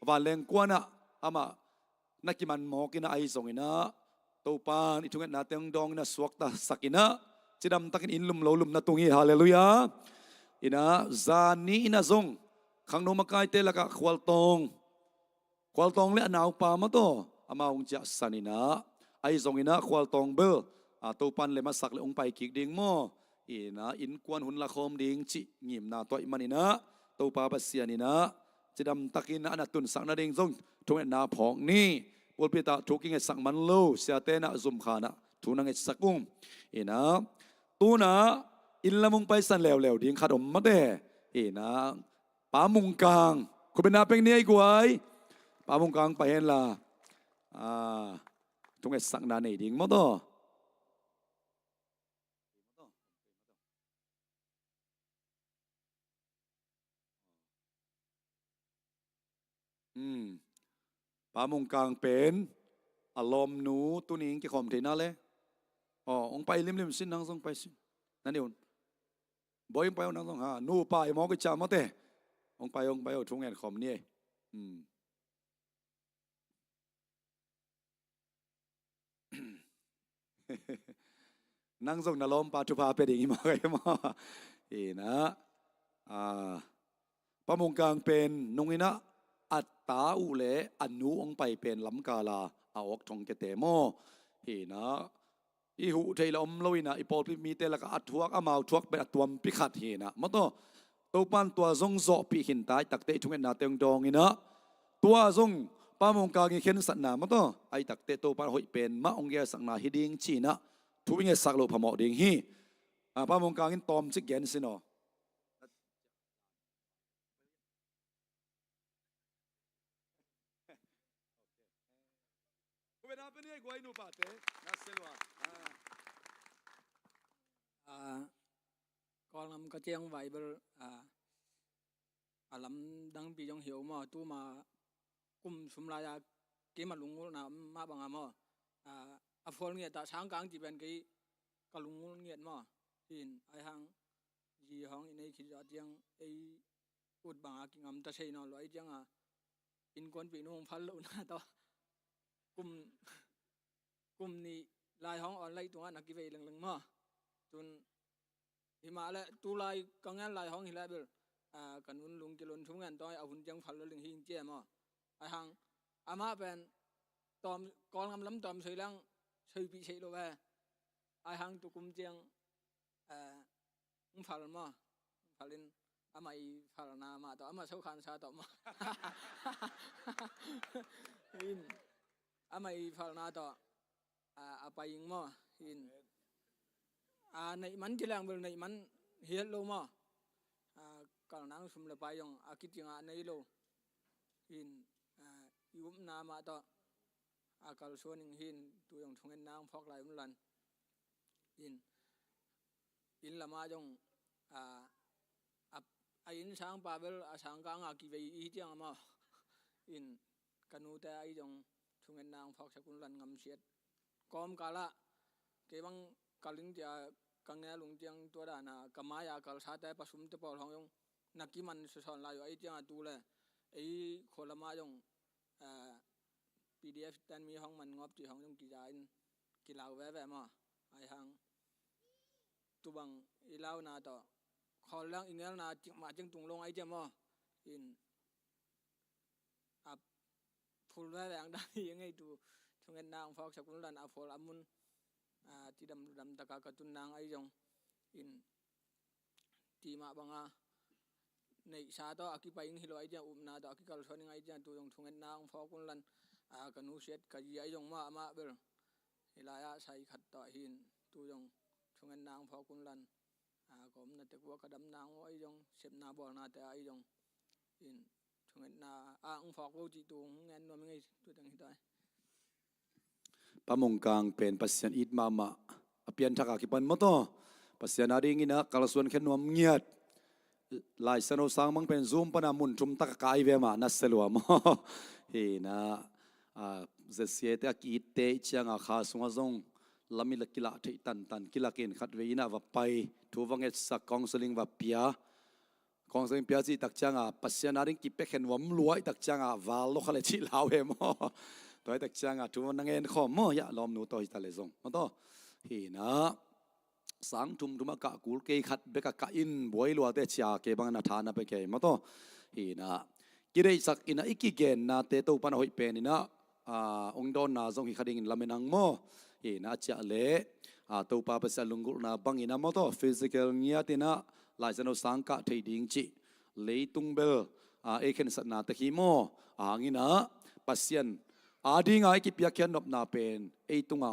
Vanleng kuanah amah na kiman mawk in ah, ahi zongin ah Topan i thungetnate hong dawng in ah, suaktasak in ah, cidamtakin inn lum lo lumna tung hi. Halleluiah. In ah zan ni in ah zong khangno makaite lakah Khualtawng, Khualtawng le a naupa maw taw, amau hong ciahsan in ah, ahi zongin ah Khualtawng bel, ah, Topan lem a sak leh hong pai kik ding maw. In ah innkuan hun la khawm ding cih ngimna tua ahih manin ah, Topa Pasian in ah cidamtakin a na tunsak nading zong thungetna phawk ni. Pulpit ah thu kingetsak man lo siate in ah zum khan ah thu na ngetsak ung. In ah tu in ah inn lam hong paisan leuleu ding khat om mate. In ah Pa Mung Kang, khutbetna pek ni ei guai. Pa Mung Kang pai henla, ah, thungetsakna nei ding maw taw. Hmm. Pa Mung Kang pen a lawmnu tuni in kikhawm theihna le. Aw, hong pai limlim sin, nang zong pai sin. Na ni un. Bawi hong pai un, nang zong ha. Nu pa i mawk i ciah mawte. Hong pai, hong pai, aw, thu ngen khawm ni ei. Hmm. Nang zong na lawmpa thupha pia ding hi mawk ei maw. In ah, ah, Pa Mung Kang pen nung in ah a ta uh le a nu hong pai pen lamkal a a awk thong kete maw. In ah i huh theih la om lo in ah, i pawlpi mite lakah a thuak, amau thuak pen a tuampi khat hi in ah maw taw. Topan tua zong zawhpih khin ta, ahih takteh i thungetnate hong dawng in ah, tua zong Pa Mung Kang i khensatna maw taw, ahih takteh Topan hoih pen mah hong gelsakna hi ding ci in ah thu i ngetsak loh phamawh ding hi. Ah, Pa Mung Kang in tawmcik gen sin aw. Khutbetna pek ni ei guai, nu pate. Na selua. Ah. Ah, Kawlgam ka ciang vai bel, ah, a lamdangpi zong hi o maw, tuma kum sum lai-a keima lunggulhna mah banga maw, a, a phual ngiat ah sangkang ci pen kei ka lunggulh ngiat maw. Hin ai hang zi hong i nei khit zawh ciang ei ut banga kingamta sei nawn lo ai cianga innkuanpih nu hong phal lohna tawh kum kum nih lai hong awn laih tungah na kivei lengleng maw. Tun himah le tulai ka ngel lai hong hi le bel, a, ka nun lungkil un thum ngen tawng a hun ciang phal lo ling hi ing cia maw. Ai hang amah pen tawm Kawlngam lam tawm soi lang soipih seih lo ve. Ai hang tukum ciang, a, ng phal maw. Phal in amah i phalna mah tawh amah sokhansa tawh maw. In amah i phalna tawh, a, a pai ing maw. In a neih man ci leng bel neih man hiat lo maw. A, kalnang sum le pai zong a kitingah nei lo. In, a, i upna mah tawh a kalsuan ing hin tu zong thungetna ang phawk lai um lan. In inn lamah zong, a, a, a inn sangpa bel a sangkanga kivei i hi ciang a maw. In ka nute ahi zong thungetna ang phawksak un lan ngamsiat. Kawmkalah kei bang kal ing cia ka ngel ung ciang tua dana ka mai-a kalsate pasumte pawl hong zong na kiman sasawn lai uh ahi cianga tu le ei khua lamah zong, a, P D F tan mi hong man ngawp ci hong zong kiza in kilau veve maw. Ai hang tubang i launa tawh khawl lang i ngelna cikmah ciang tung long ai cia maw. In a phul veve ang dan hi a ngei tu thungetna ang phawksak un lan a phual a mun, a, tidam ludam taka ka tun nang ai zong in ti mah banga neihsa tawh a kipai ing hi lo ai ciang upna tawh a kikalsuan ing ai ciang tu zong thungetna ang phawk un lan, a, ka nusiat ka zi ai zong mah amah bel hi lai-ah sai khat tawh hin tu zong thungetna ang phawk un lan, a, ka omna tek uh a ka damna ang uh ai zong sepna bawlnate ai zong in thungetna a ang phawk lo cih tu hong ngen nuam ing ei tu teng hi tai. Pa Mung Kang pen Pasian it mahmah a pianthak a kipan maw taw. Pasian a dingin a kalsuan khen nuam ngiat. Laisiangtho sang mang pen Zoom pana mun thum taka kai ve mah na sia lua maw. Hi na, a, Z C A te a ki-itte i cianga kha sungah zong lam i la kilah theih tantan kilakin khatvei inn ah va pai thu va ngetsak counseling va pia. Counseling pia cih tak cianga Pasian a ding kipia khen nuam lua i tak cianga val lo kha le cih lau he maw. Tua i tak cianga thu na ngen khawm maw, ya lawmnu tawh hi ta le zong maw taw. Hi na, sang thum thum a kah kul kei khat bek a kah in buai luate cia kei bang na tha na pe kei maw taw. Hi na, kideihsak in a i kigennate Topa na hoih pen in a, a, ong dawnna zong hi kha dingin lamen ang maw. Hi na, a ciah leh, a, Topa Pasian lunggulhna bangin a maw taw, physical ngiat in a Laisiangtho sang kah thei ding cih leitung bel, a, ei khensatna tek hi maw. A hangin a Pasian a dinga i kipiakkhiat nopna pen ei tunga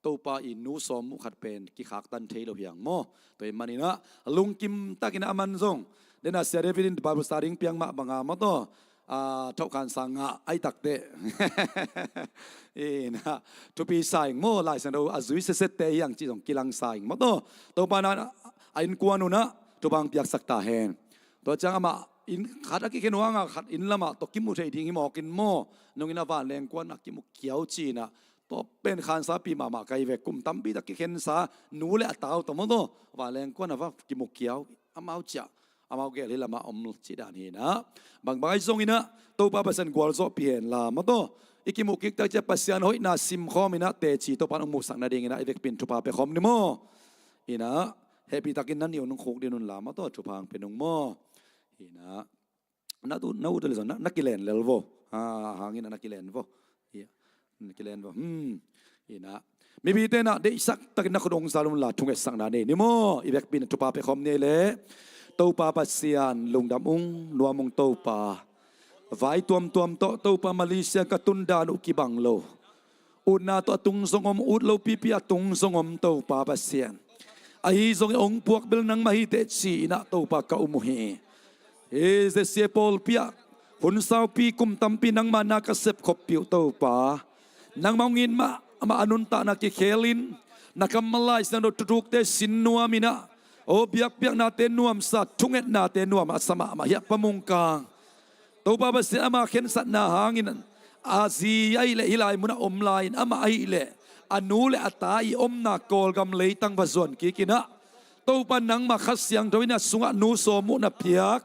Topa i nu sawm uh khat pen kikhaktan thei lo hi ang maw. Tua ahih manin a lungkim takin a man zong, den a Sia David in Bible study piang mah banga maw taw, a, thawhkhansa ngah ai takte in a thupi sa ing maw, Laisiangtho a zui sesette hi ang cih zong kilang sa ing maw taw. Topa na a innkuan un a thupha piaksak ta hen. Tua ciang amah inn khat a kikhen uh hanga khat inn lamah tawh kimu thei ding hi mawkin maw, nungin a vanleng kuan a kimu kiau ci-in a, tua pen khansapi mahmah kai ve, kum tampi tak kikhensa nu le a tau tawh maw taw, vanleng kuan a va kimu kiau, amau ciah amau gel hi lamah om cih dan hi na. Bangbang ahi zongin a Topa Pasian gualzawhpih hen la maw taw, i kimuh kik tak ciah Pasian hoihna simkhawm in a teci Topa in hong muhsak nadingin a i vekpi in thupha pia khawm ni maw. Hi na, hehpihtakin na nih un hong khuk ding un la maw taw, thupha hong pia nung maw. Hi na, na tu, na ut le zong na, na kilen lel vo. Ha, hangin na kilen vo. Hi, na kilen vo. Hmm. Hi na, mipite na deihsak takin na khut ong zal un la thungetsakna nei ni maw. I vekpi in thupha pia khawm ni le. Topa Pasian lungdam ung, nuam ung Topa. Vai tuamtuam tawh Topa Malaysia ka tun dan uh kibang lo. Utna tawh a tung zong om, ut lo pipi a tung zong om Topa Pasian. Ahi zongin ong puak bel nangmah hi teh ci-in a Topa ka um uh hi. Hi Z C A pawlpi ah hun saupi kum tampi nangmah na ka sep khoppih uh Topa. Nangmah hong it mah, amah a nuntakna kikhelin na kammal Laisiangtho thuthukte sin nuamin a O biakpiaknate nuamsa, thungetnate nuam a sa mahmah hi a Pa Mungkang. Topa Pasian ama khensatna hangin a zi ahih leh hih lai munah om lai-in amah ahih leh a nu le a ta i omna Kawlgam leitang va zuan kik in ah, Topa nangmah Kha Siangtho in a sungah nu sawm uh na piak.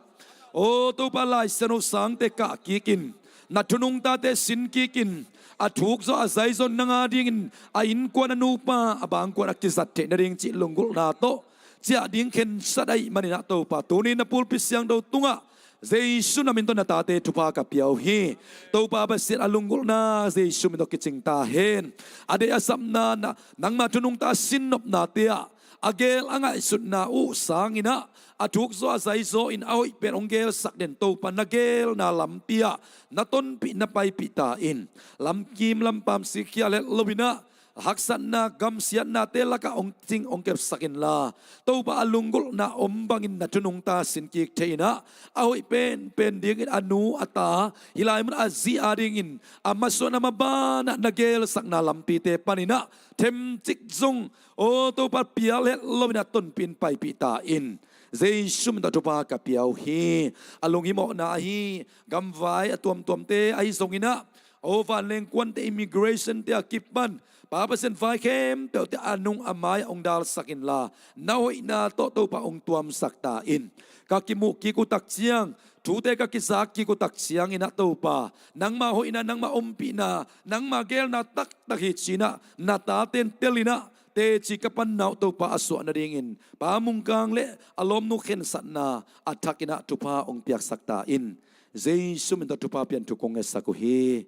O Topa Lai Siangtho sangte kah kik in, na thunung tate sin kik in, a thuk zaw a zai zaw nang a dingin a innkuan a nupa a bangkuan a kizat theih nading cih lunggulhna tawh ciah ding khensat ahih manin ah Topa, tuni na pulpit siangtho tungah Jesu na min tawh na tate thupha ka pia uh hi. Topa Pasian, a lunggulhna Jesu min tawh kicing ta hen. A deih a sapna, na, nangma thunungta sinnopnate ah a geel a ngaihsutna uh sangin ah a thuk zaw a zai zaw in a hoih pen hong geelsak den Topa, na geelna lampi ah na tonpih na paipih ta in. Lamkim lampam sikkhial het lo in ah haksatna gamsiatnate lakah hong cing hong kepsak inla, Topa a lunggulhna om bangin na thunungta sin kik thei in ah, a hoih penpen dingin a nu a ta, hih lai mun a zi a dingin a masuan a maban ah na geelsakna lampite panin ah themcik zong, o Topa, pial het lo in ah tonpih in paipih ta in. Jesu min tawh thupha ka pia uh hi. A lunghimawhna ahi gamvai a tuamtuamte ahi zongin ah, o vanleng kuante, immigration te a kipan Pa Pasian, vai khempeuhte a nung a mai ah hong dalsak inla, na hoihna tawh Topa hong tuamsak ta in. Ka kimuh kik uh tak ciang, thute ka kizak kik uh tak ciangin ah Topa, nangma hoihna, nangma ompihna, nangma geelna taktak hi ci-in ah na taten tel in ah teci ka panna uh Topa a suah nadingin Pa Mungkang le a lawmnu khensatna a thakin ah thupha hong piaksak ta in. Jesu min tawh thupha pian thu kong ngetsak uh hi.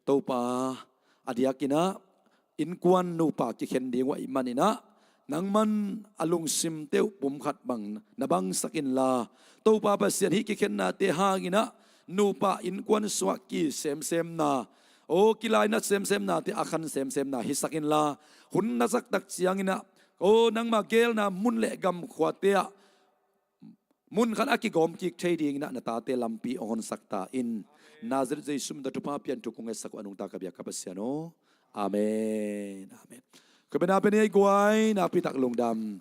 Topa, a diakin ah innkuan nupa kikhen ding uh ahih manin ah nangman a lungsimte uh pumkhat bang na bangsak inla, Topa Pasian, hih kikhennate hangin ah nupa innkuan sungah ki semsemna, o kilainat semsemnate, a khan semsemna hisak inla, hun na zak tak ciangin ah, o nangma geelna mun le gamkhuate ah mun khat a kigawm kik thei dingin ah na tate lampi hong honsak ta in. Nazareth Jesu min tawh thupha pian thu kong ngetsak uh a nungta ka biak ka Pasian aw. Amen. Amen. Khuabena pen ei guai, nakpi tak lungdam.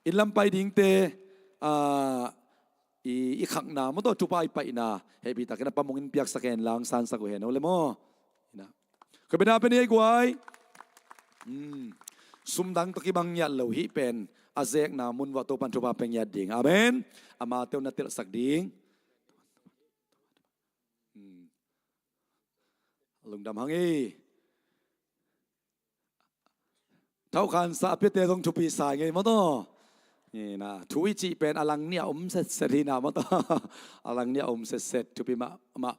Inn lam pai dingte, ah, i, i khakna maw tawh, thupha i paihna hehpih takin a Pa Mung in piaksak hen la, hong sansak uh hen aw le maw. Ina. Khuabena pen ei guai. Hmm. Sumdang tawh kibang ngiat lo hih pen a zekna mun uah Topan thupha pia ngiat ding. Amen. Amate uh na telsak ding. Hmm. Lungdam hang ei. Thaukhansa a piate zong thupi sa ngei maw tawh. Ina, thu i cih pen a lang nih a om setset hi na maw tawh. A lang nih a om setset, thupi mahmah.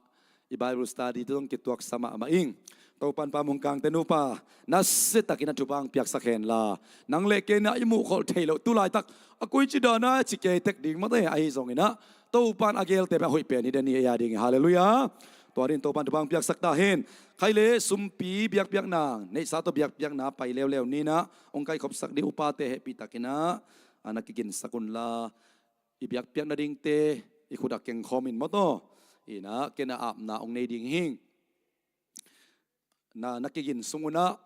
I Bible study te zong kituaksa mahmah ing. Topan Pa Mung Kangte nupa, nasia takin a thupha hong piaksak hen la. Nang le kei na i muhkholh thei loh tu laitak a koici dan a ci kei tek ding maw tawh, ahi zongin ah Topan a geelte pen a hoih pen hi den hi a ding hi. Halleluiah. Tua dingin Topan thupha hong piaksak ta hen. Khai le sumpi biakpiakna, neihsa tawh biakpiakna pai leuleu ni in ah, hong kaikhopsak ding upate hehpih takin ah, a na kiginsak un la. I biakpiak nadingte i khut ah kengkhawm in maw tawh. Ina, ken a apna hong nei ding hi. Na, na kigin sung un ah,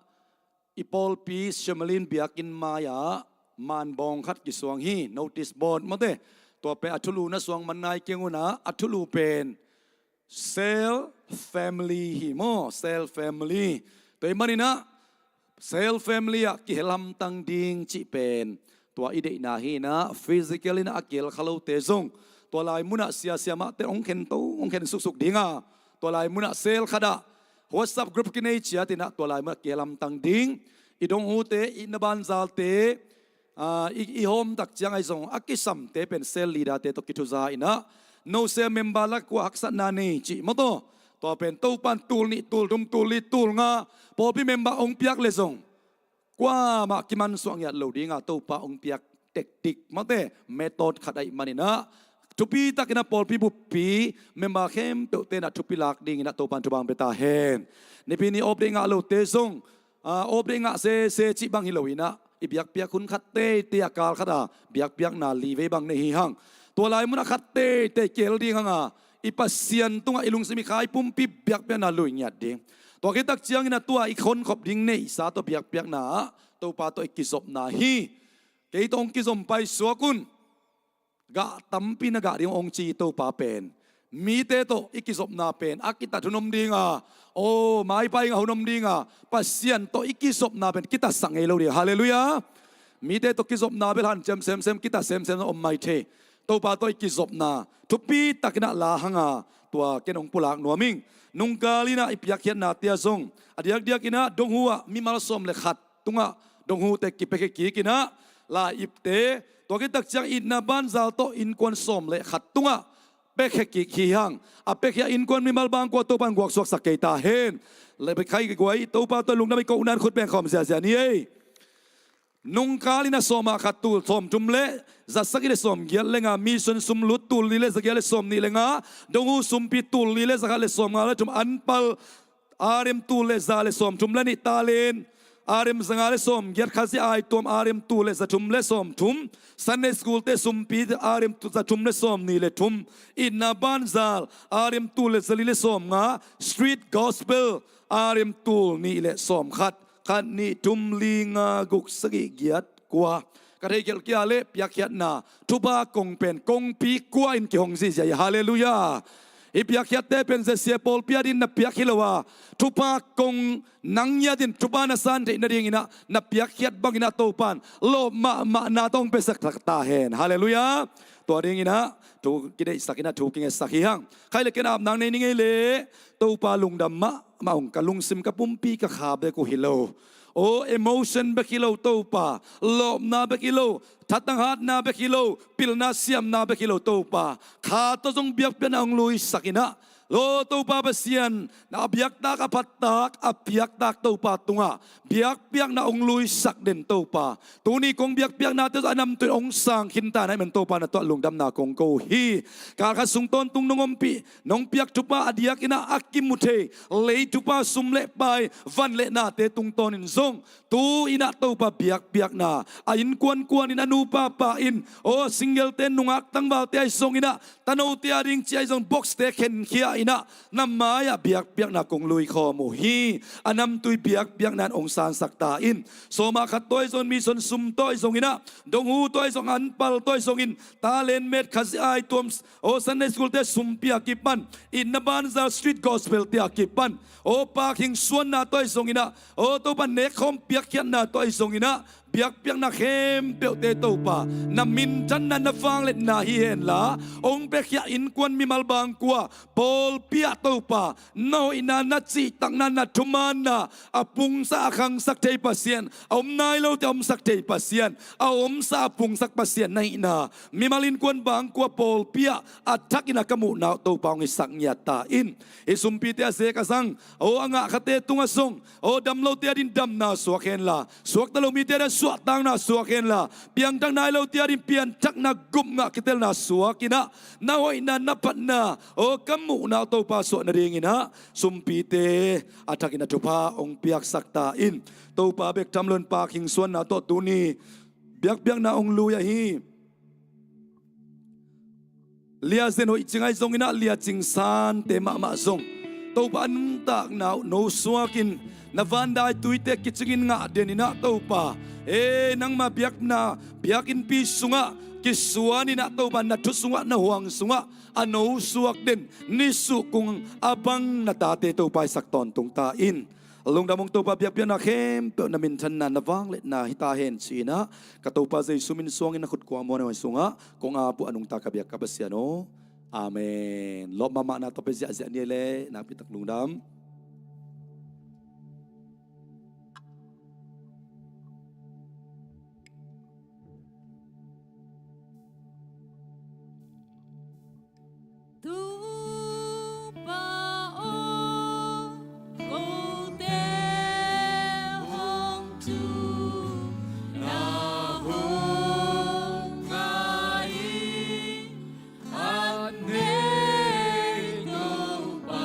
i pawlpi Shemaline biakinn mai-ah manbawng khat kisuang hi, notice board maw tawh. Tua pen a thulu na suang man nai keng un ah, a thulu pen Cell Family hi maw, Cell Family. Tua ahih manin ah, Cell Family ah kihel hamtang ding cih pen tua i deihna hi in ah, physical in ah a kihel kha lote zong tua lai munah sia siamahte hong khen to, hong khen suksuk ding a, tua lai munah cell khat ah WhatsApp group kinei ciat in ah tua lai munah kihel hamtang ding. I dong ute, i na banzalte, ah, i, i hawm tak ciang ahi zong a kisamte pen cell leader-te tawh kithuza in ah, no cell member lak kua haksatna nei cih maw tawh. Tua pen Topan tul nih, tul thum, tul li, tul nga pawlpi member hong piak le zong kuamah kimansuah ngiat lo ding a, Topa hong piak tactic maw tawh, method khat ahih manin ah, thupi takin ah pawlpi buppi member khempeuhte in ah thupi lak dingin ah Topan thupha hong pia ta hen. Nipi ni off day ngah lote zong, ah, off day ngah sese cih bang hi lo in ah, i biakpiak hun khat teitei a kal khat a biakpiakna li vei bang nei hi hang. Tua lai munah khat teitei kihel ding hang a, i Pasian tungah i lungsim, i kha, i pumpi biakpiakna lui ngiat ding. Tua khit tak ciangin ah tua i honkhop ding neihsa tawh biakpiakna ah Topa tawh i kizopna hi. Kei tawh hong kizom paisuak un. Gah tampi na gah ding hong ci Topa pen, mite tawh i kizopna pen a kitat hun om dinga, aw, maipai inga hun om dinga, Pasian tawh i kizopna pen kitatsak ngei lo ding. Halleluiah. Mite tawh kizopna bel hanciam semsem, kitat semsem om mai thei. Topa tawh i kizopna thupi takinah la hanga, tua ken hong pulak nuam ing. Nungkal inah i piakkhiatna tia zong a diakdiak inah donghu ah mimal sawm le khat tungah donghute kipiakhia kik inah, lai-ipte, tua kitak ciang itna banzal tawh innkuan sawm le khat tungah piakhia kik hi hang. A piakhia innkuan mimal bangkua Topan guaksuaksak kei ta hen. Lebekhai kiguai Topa tawh lungdam i kohnan khut beng khawm ziazia ni ei. Nungkal inah sawma khat tul sawmthum le zasagih le sawmgiat le nga, mission sum lut tul li le zagiat le sawmnih le nga, donghu sumpi tul li le zakhat le sawmnga le thum, anpal arim tul le za le sawmthum le nih, talen arim zanga le sawmgiat, khazia aituam arim tul le zathum le sawmthum, Sunday school te sumpi arim zathum le sawmnih le thum, itna banzal arim tul le zali le sawmnga, street gospel arim tul nih le sawmkhat, khat nih thum li nga guk sagih giat kua. Ka thei khial kia le piakkhiatna thupha kong pen kongpi kua in kihong zihziah hi. Halleluiah. Hih piakkhiatte pen zesia pawlpi adin na piak hi lo a, thupha kong nang ngiat in thupha na san theih nadinginah na piakkhiat banginah Topan lawp mahmahna tawh hong piasak ta hen. Halleluiah. Tua dinginah thu kideihsak inah thu kingetsak hi hang. Khai le ken apnang nei ni ngei le Topa lungdam mah mah hong ka lungsim ka pumpi ka kha bek uh hi lo. Aw, emotion bek hi lo Topa, lawpna bek hi lo, thatang hatna bek hi lo, pilna siamna bek hi lo Topa, kha tawh zong biakpiakna hong luisak inah, lo Topa Pasian, na a biaktak a phattak a piaktak Topa tungah biakpiakna hong luisak den Topa. Tuni kong biakpiaknate zong a namtui hong sang khinta na hih man Topa na tuah lungdamna kong ko uh hi. Kalkhat sung tawntung nong ompih nong piak thupha a diakinah a kimu thei lei thupha sum le pai van le nate tungtawnin zong tu inah Topa biakpiakna a innkuankuan in a nupapa in, aw, single te nungak tangvalte ahi zonginah tanote ading ci ahi zong boxte khenkhia inah na mai-ah biakpiakna kong luikhawm uh hi. A namtui biakpiakna in hong sansak ta in. Sawma khat tawh ahi zongin mission sum tawh ahi zonginah donghu tawh ahi zong anpal tawh ahi zongin talen met khazia aituam, aw, Sunday school te sumpi a kipan, itna banzal street gospel te a kipan, aw, pakhing suanna tawh ahi zonginah, aw, Topa nekkhawm piakkhiatna tawh ahi zonginah biakpiakna khempeuhte Topa na minthanna na vangliatna hi henla, hong piakhia innkuan mimal bangkua pawlpi ah Topa na hoihna na cihtakna na thumaanna a pungsa a khangsak thei Pasian, a om nai lote a omsak thei Pasian, a omsa a pungsak Pasian na hihna mimal innkuan bangkua pawlpi ah a thakin a ka muhna uh Topa hong hisak ngiat ta in. Hih sumpite a zek a zang, aw, a ngahkhate tungah zong, aw, damlote adin damna suak henla, suakta lo mite adin suahtakna suak henla, piangthak nai lote adin pianthakna gupngah kitelna suak inah na hoihna na phatna, aw, ka muhna uh Topa suah nadinginah sumpite a thakin a thupha hong piaksak ta in. Topa bek tham loin pakhing suanna tawh tuni biakpiakna hong lui ahi. Lia zen hoih cing ahi zonginah lia cing sante mahmah zong Topa a nuntakna uh no suakin na vandaituite kicingin ngah deninah Topa, e, nangma biakna biakinnpi sungah kisuaninah Topa na thu sungah na huang sungah a no suak den nisuh kung a bang na tate Topa hisak tawntung ta in. Lungdam ung Topa, biakpiakna khempeuh na minthanna na vangliatna hi ta hen ci-inah ka Topa Jesu min suangin na khut kuamah na huai sungah kong ap uh a nungta ka biak ka Pasian aw. Amen. Lawp mahmahna tawh pia ziahziah ni le nakpitak lungdam. Topa aw, kote hong tu na hong ngai, at nei Topa.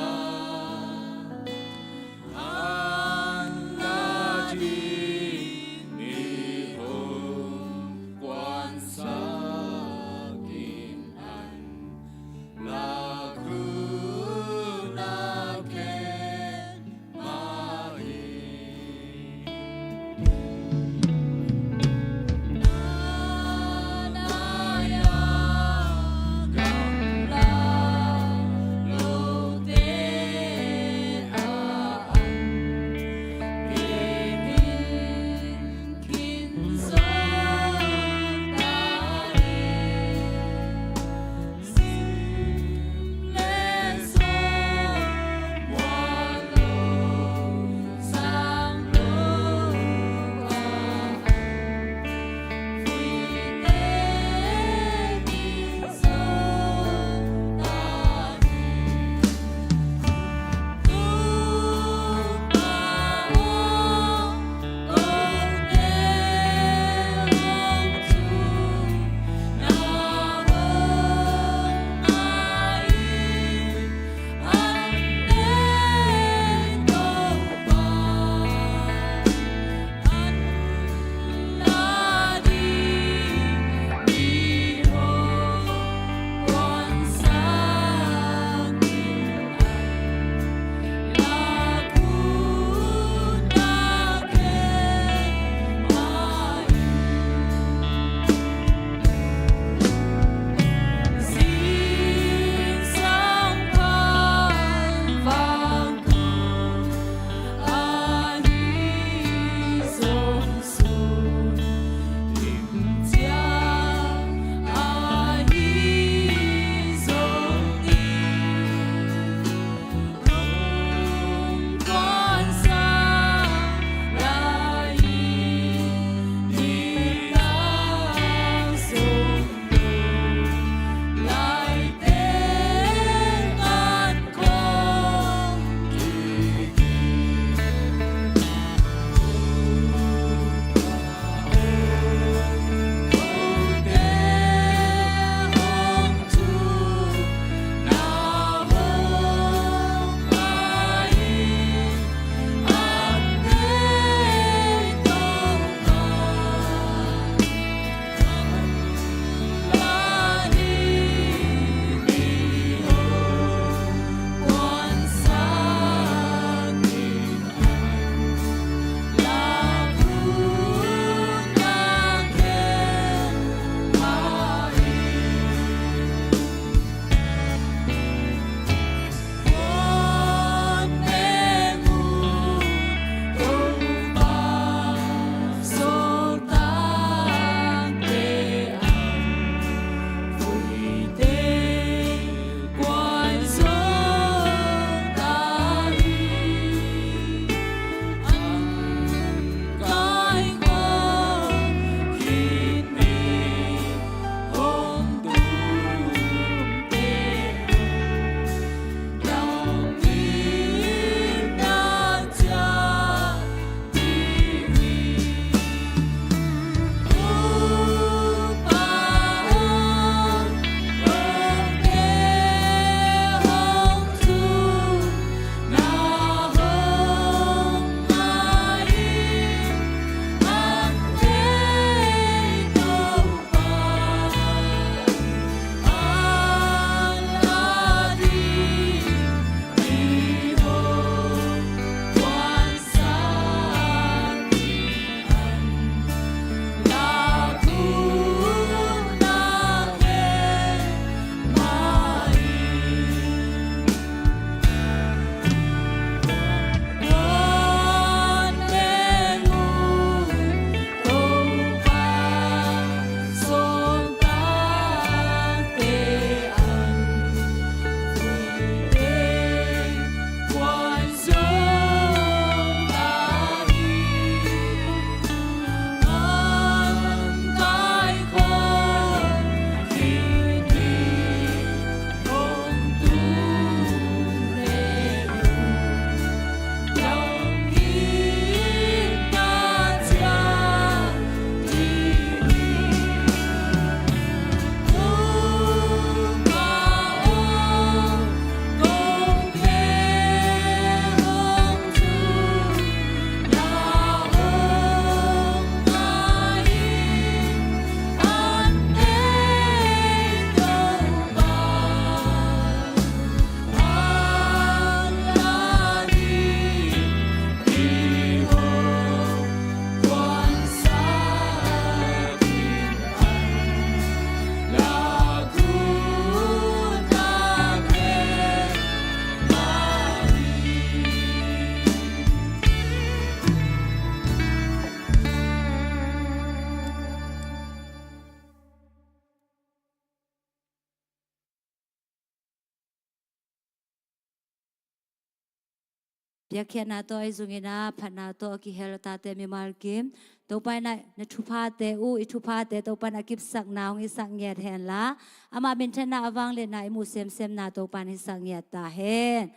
biakhiatna tawh ahi zongin ah phatna tawh a kihel tate mimal kim, Topa in ah na thuphate uh, i thuphate Topa in a kipsakna hong hisak ngiat hen la, amah minthanna a vangliatna i muh semsemna Topa in hisak ngiat ta hen.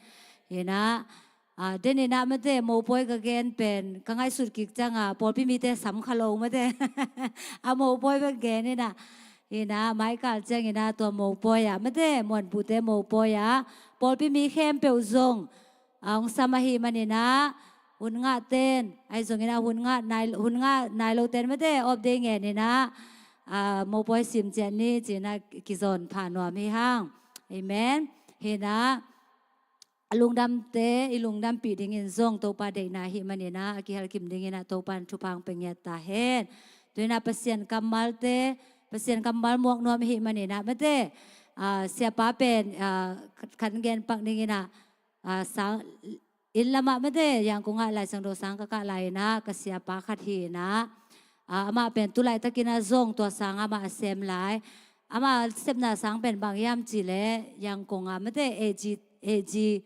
Hi in ah, ah, den in ah mate, mopawi ka gen pen ka ngaihsut kik ciang a pawlpi mite sam kha lo mate. A mopawi bek gen in ah, hi in ah, mai kal ciangin ah tua mopawi ah mate, Muanpute mopawi ah pawlpi mi khempeuh zong a hong sam ahih manin ah, hun ngah ten, ahi zongin ah hun ngah nai, hun ngah nai lo ten mate, off day ngen in ah, ah, mopawi sim ciat ni ci in ah kizawn pha nuam hi hang. Amen. Hi in ah, a lungdamte i lungdampih dingin zong Topa deihna ahih manin ah a kihel kim dingin ah Topa in thupha hong pia ngiat ta hen. Tu in ah Pasian kammalte, Pasian kammal muak nuam ahih manin ah mate, ah, siapa pen, ah, khat gen pak dingin ah, ah, sang, inn lamah mate, Yangon ah Lai Siangtho sang ka kah lai in ah ka siapa khat hi in ah, ah, amah pen tu laitakin ah zong tua sang amah a sem lai. Amah sepna sang pen bang hiam cih leh Yangon ah mate, A G, A G,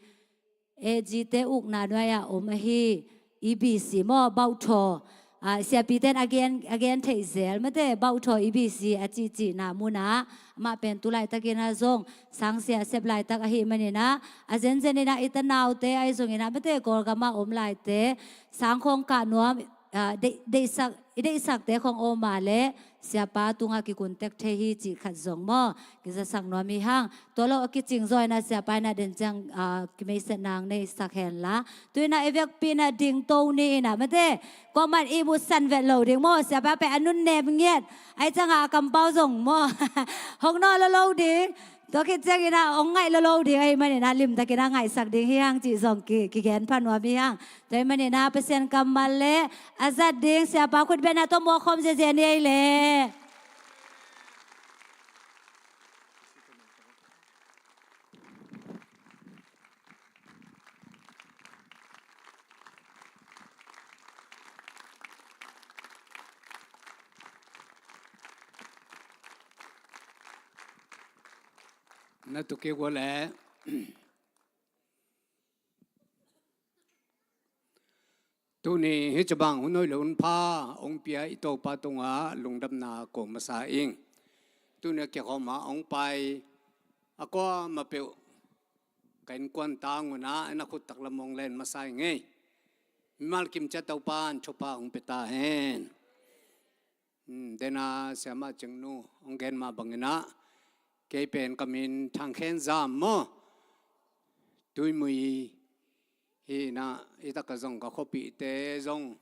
A G te ukna nuai ah om ahi, E B C maw, bauhthaw. Ah, siapite in a gen, a gen theih zel mate, bauhthaw E B C a cihcihna mun ah, amah pen tu laitakin ah zong sangsia a sep laitak ahih manin ah, a zenzen in ah i tanaute ahi zongin ah mate, Kawlgam ah om laite, sang khawng kah nuam, ah, deih, deihsak, i deihsakte khawng om a leh siapa tungah kikuntek thei hi cih khat zong maw, kizasak nuam hi hang. Tua lo a kicing zaw in ah siapa in ah den ciang, ah, kimeisetna hong neisak hen la. Tu in ah i vekpi in ah dingto ni in ah mate, kuaman ihmut san vet lo ding maw, siapa pen a nunnem ngiat. Ahi ciang ah a kampau zong maw, hong nawh lo lo ding. Tua khit ciangin ah hong ngaih lo lo ding ahih manin ah limtakin ah ngaihsak ding hi hang cih zong ki, kigen pha nuam hi hang. Tua ahih manin ah Pasian kammal le a zat ding siapa khutbetna tawh muak khawm ziazia ni ei leh. Na tu kik uh leh. Tuni hi cabang hun hoih le hun pha hong pia i Topa tungah lungdamna ko masa ing. Tuni a kikhawm a hong pai a kuamah peuh ka innkuan tang un ah na khut taklam hong len masa ing ei. Mimal kim ciat Topa in thupha hong pia ta hen. Hmm, dena siamah Cingnu hong gen mah bangin ah, kei pen ka min Thang Khen Zam maw, Tuimui hi in ah, hi tak a zong ka khuapihte zong,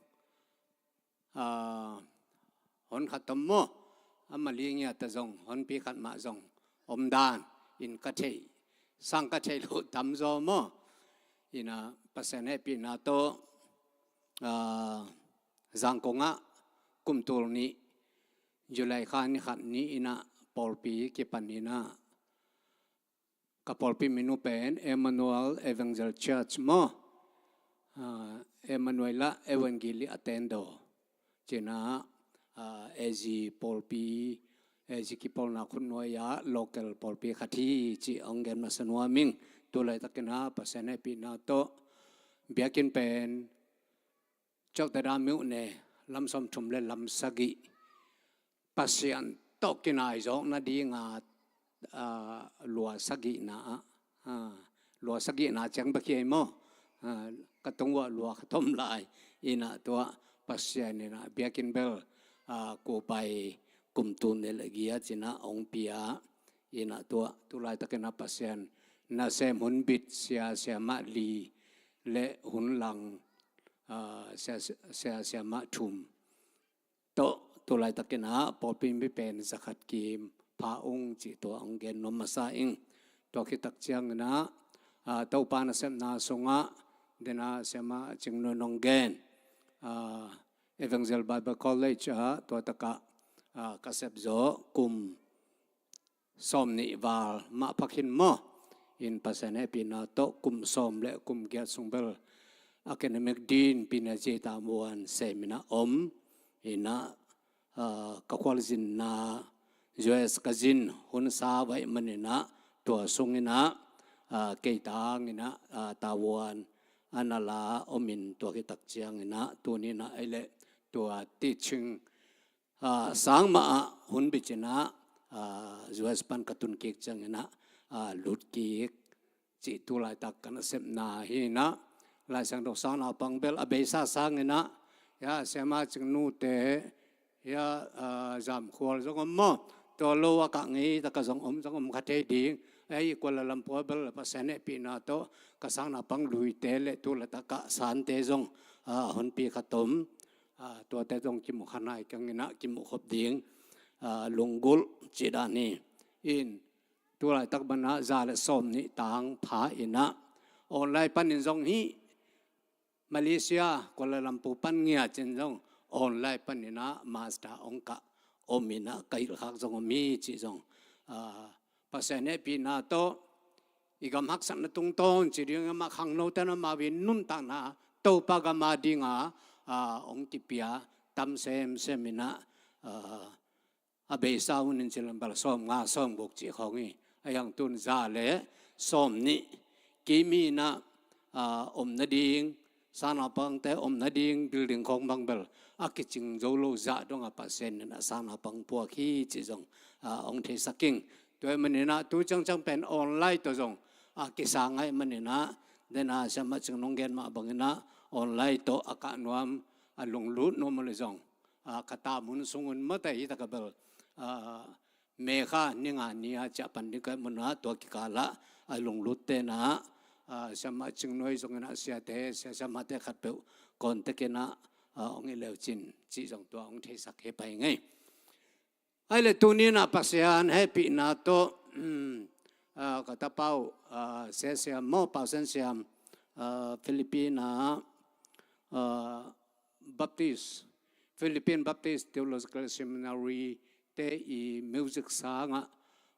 ah, hon khat om maw, a mali ngiat a zong honpi khat mah zong om dan in ka theih, sang ka theih loh tam zaw maw. In ah Pasian hehpihna tawh, ah, Zangkong ah kum tul nih, July kha ni khat ni in ah pawlpi kipan in ah, ka pawlpi min uh pen Emmanuel Evangel Church maw, ah, Emmanuel ah Evangeli a tendo ci in ah, ah, A G pawlpi, A G kipawlna khutnuai ah local pawlpi khat hi cih hong gen masa nuam ing. Tu laitakin ah Pasian hehpihna tawh biakinn pen Chawkteda Myone lam sawmthum le lam sagih, Pasian tawh kinai zawk nading a, ah, lua sagihna ah, ah, lua sagihna ciang bek hi ei maw, ah, ka tung uah lua khat om lai. In ah tua Pasian in ah biakinn bel, ah, kupai kum tul nih le giat ci in ah hong pia. In ah tua tu laitakin ah Pasian nasem hun bit sia siamah li le hun lang, ah, sia, sia siamah thum tawh tu laitakin ah pawlpi mi pen za khat kim pha ung cih tua hong gen nuam masa ing. Tua khit tak ciangin ah, ah, Topa nasepna sungah dena siamah Cingnu in hong gen, ah, Evangel Bible College ah tua takah, ah, ka sep zaw kum sawmnih val mah pha khin maw. In Pasian hehpihna tawh kum sawm le kum giat sung bel academic dean Pi Na Zi Tha Vuan sem in ah om. In ah, ah, ka khualzinna U S ka zin hun sa vai man in ah tua sung in ah, ah, kei tang in ah, ah, Tha Vuan a na la om in tua khit tak ciangin ah tuni-in ah ei leh tua teaching, ah, sang mah ah hun bit in ah, ah, U S pan ka tun kik ciangin ah, ah, lut kik cih tu laitak ka nasepna hi in ah, Lai Siangtho sang naupang bel a beisa sangin ah, ya, Siama Cingnu te, ya, ah, Zamkhual zong om maw, tua lo a kah ngei tak a zong om, zong om kha thei ding. Ei, Kuala Lumpur bel Pasian hehpihna tawh ka sang naupang Luite leh tu laitak a Sante zong, ah, honpi khat om. Ah, tuate zong kimu kha nai keng in ah kimu khop ding, ah, lunggulh cih dan hi. In, tu laitak bang ah za leh sawmnih tang pha in ah online panin zong hih Malaysia, Kuala Lumpur pan ngiat in zong online panin ah master hong kah om in ah ka hilhkhak zong om hi cih zong, ah, Pasian hehpihna tawh i gam haksatna tungtawn ci ding, amah khangnote in amau i nuntakna Topa gam a ding a, ah, hong kipia tam semsem in ah, ah, a beisa hun in ci leng bel sawmnga sawmguk ci khawng hi. Ahih hang tun za leh sawmnih kim hi in ah, ah, om nading, sang naupangte om nading building khawng bang bel a kicing zo lo zah dong a Pasian in ah sang naupang puak hi cih zong, ah, hong theisak ing. Tua ahih manin ah tu ciangciang pen online tawh zong, ah, kisang ahih manin ah, den a Siama Cingnu in hong gen mah bangin ah online tawh a kah nuam, a lunglut nuam uh leh zong, ah, ka tam hun sung un mate hi tak a bel, ah, May kha ni nga ni a ciah pan ding ka hih manin ah tua kikal ah a lunglutte in ah, ah, Siama Cingnu zong in ah siate, sia siamate khatpeuh contact in ah, ah, hong hilh le uh cin cih zong tua hong theisak hi pah ing ei. Ahih leh tuni-in ah Pasian hehpihna tawh, um, ah, ka tapa uh, ah, Sia Siam maw, Pau Sen Siam, ah, Philippine ah, ah, Baptist, Philippine Baptist Theological Seminary te i music sang ah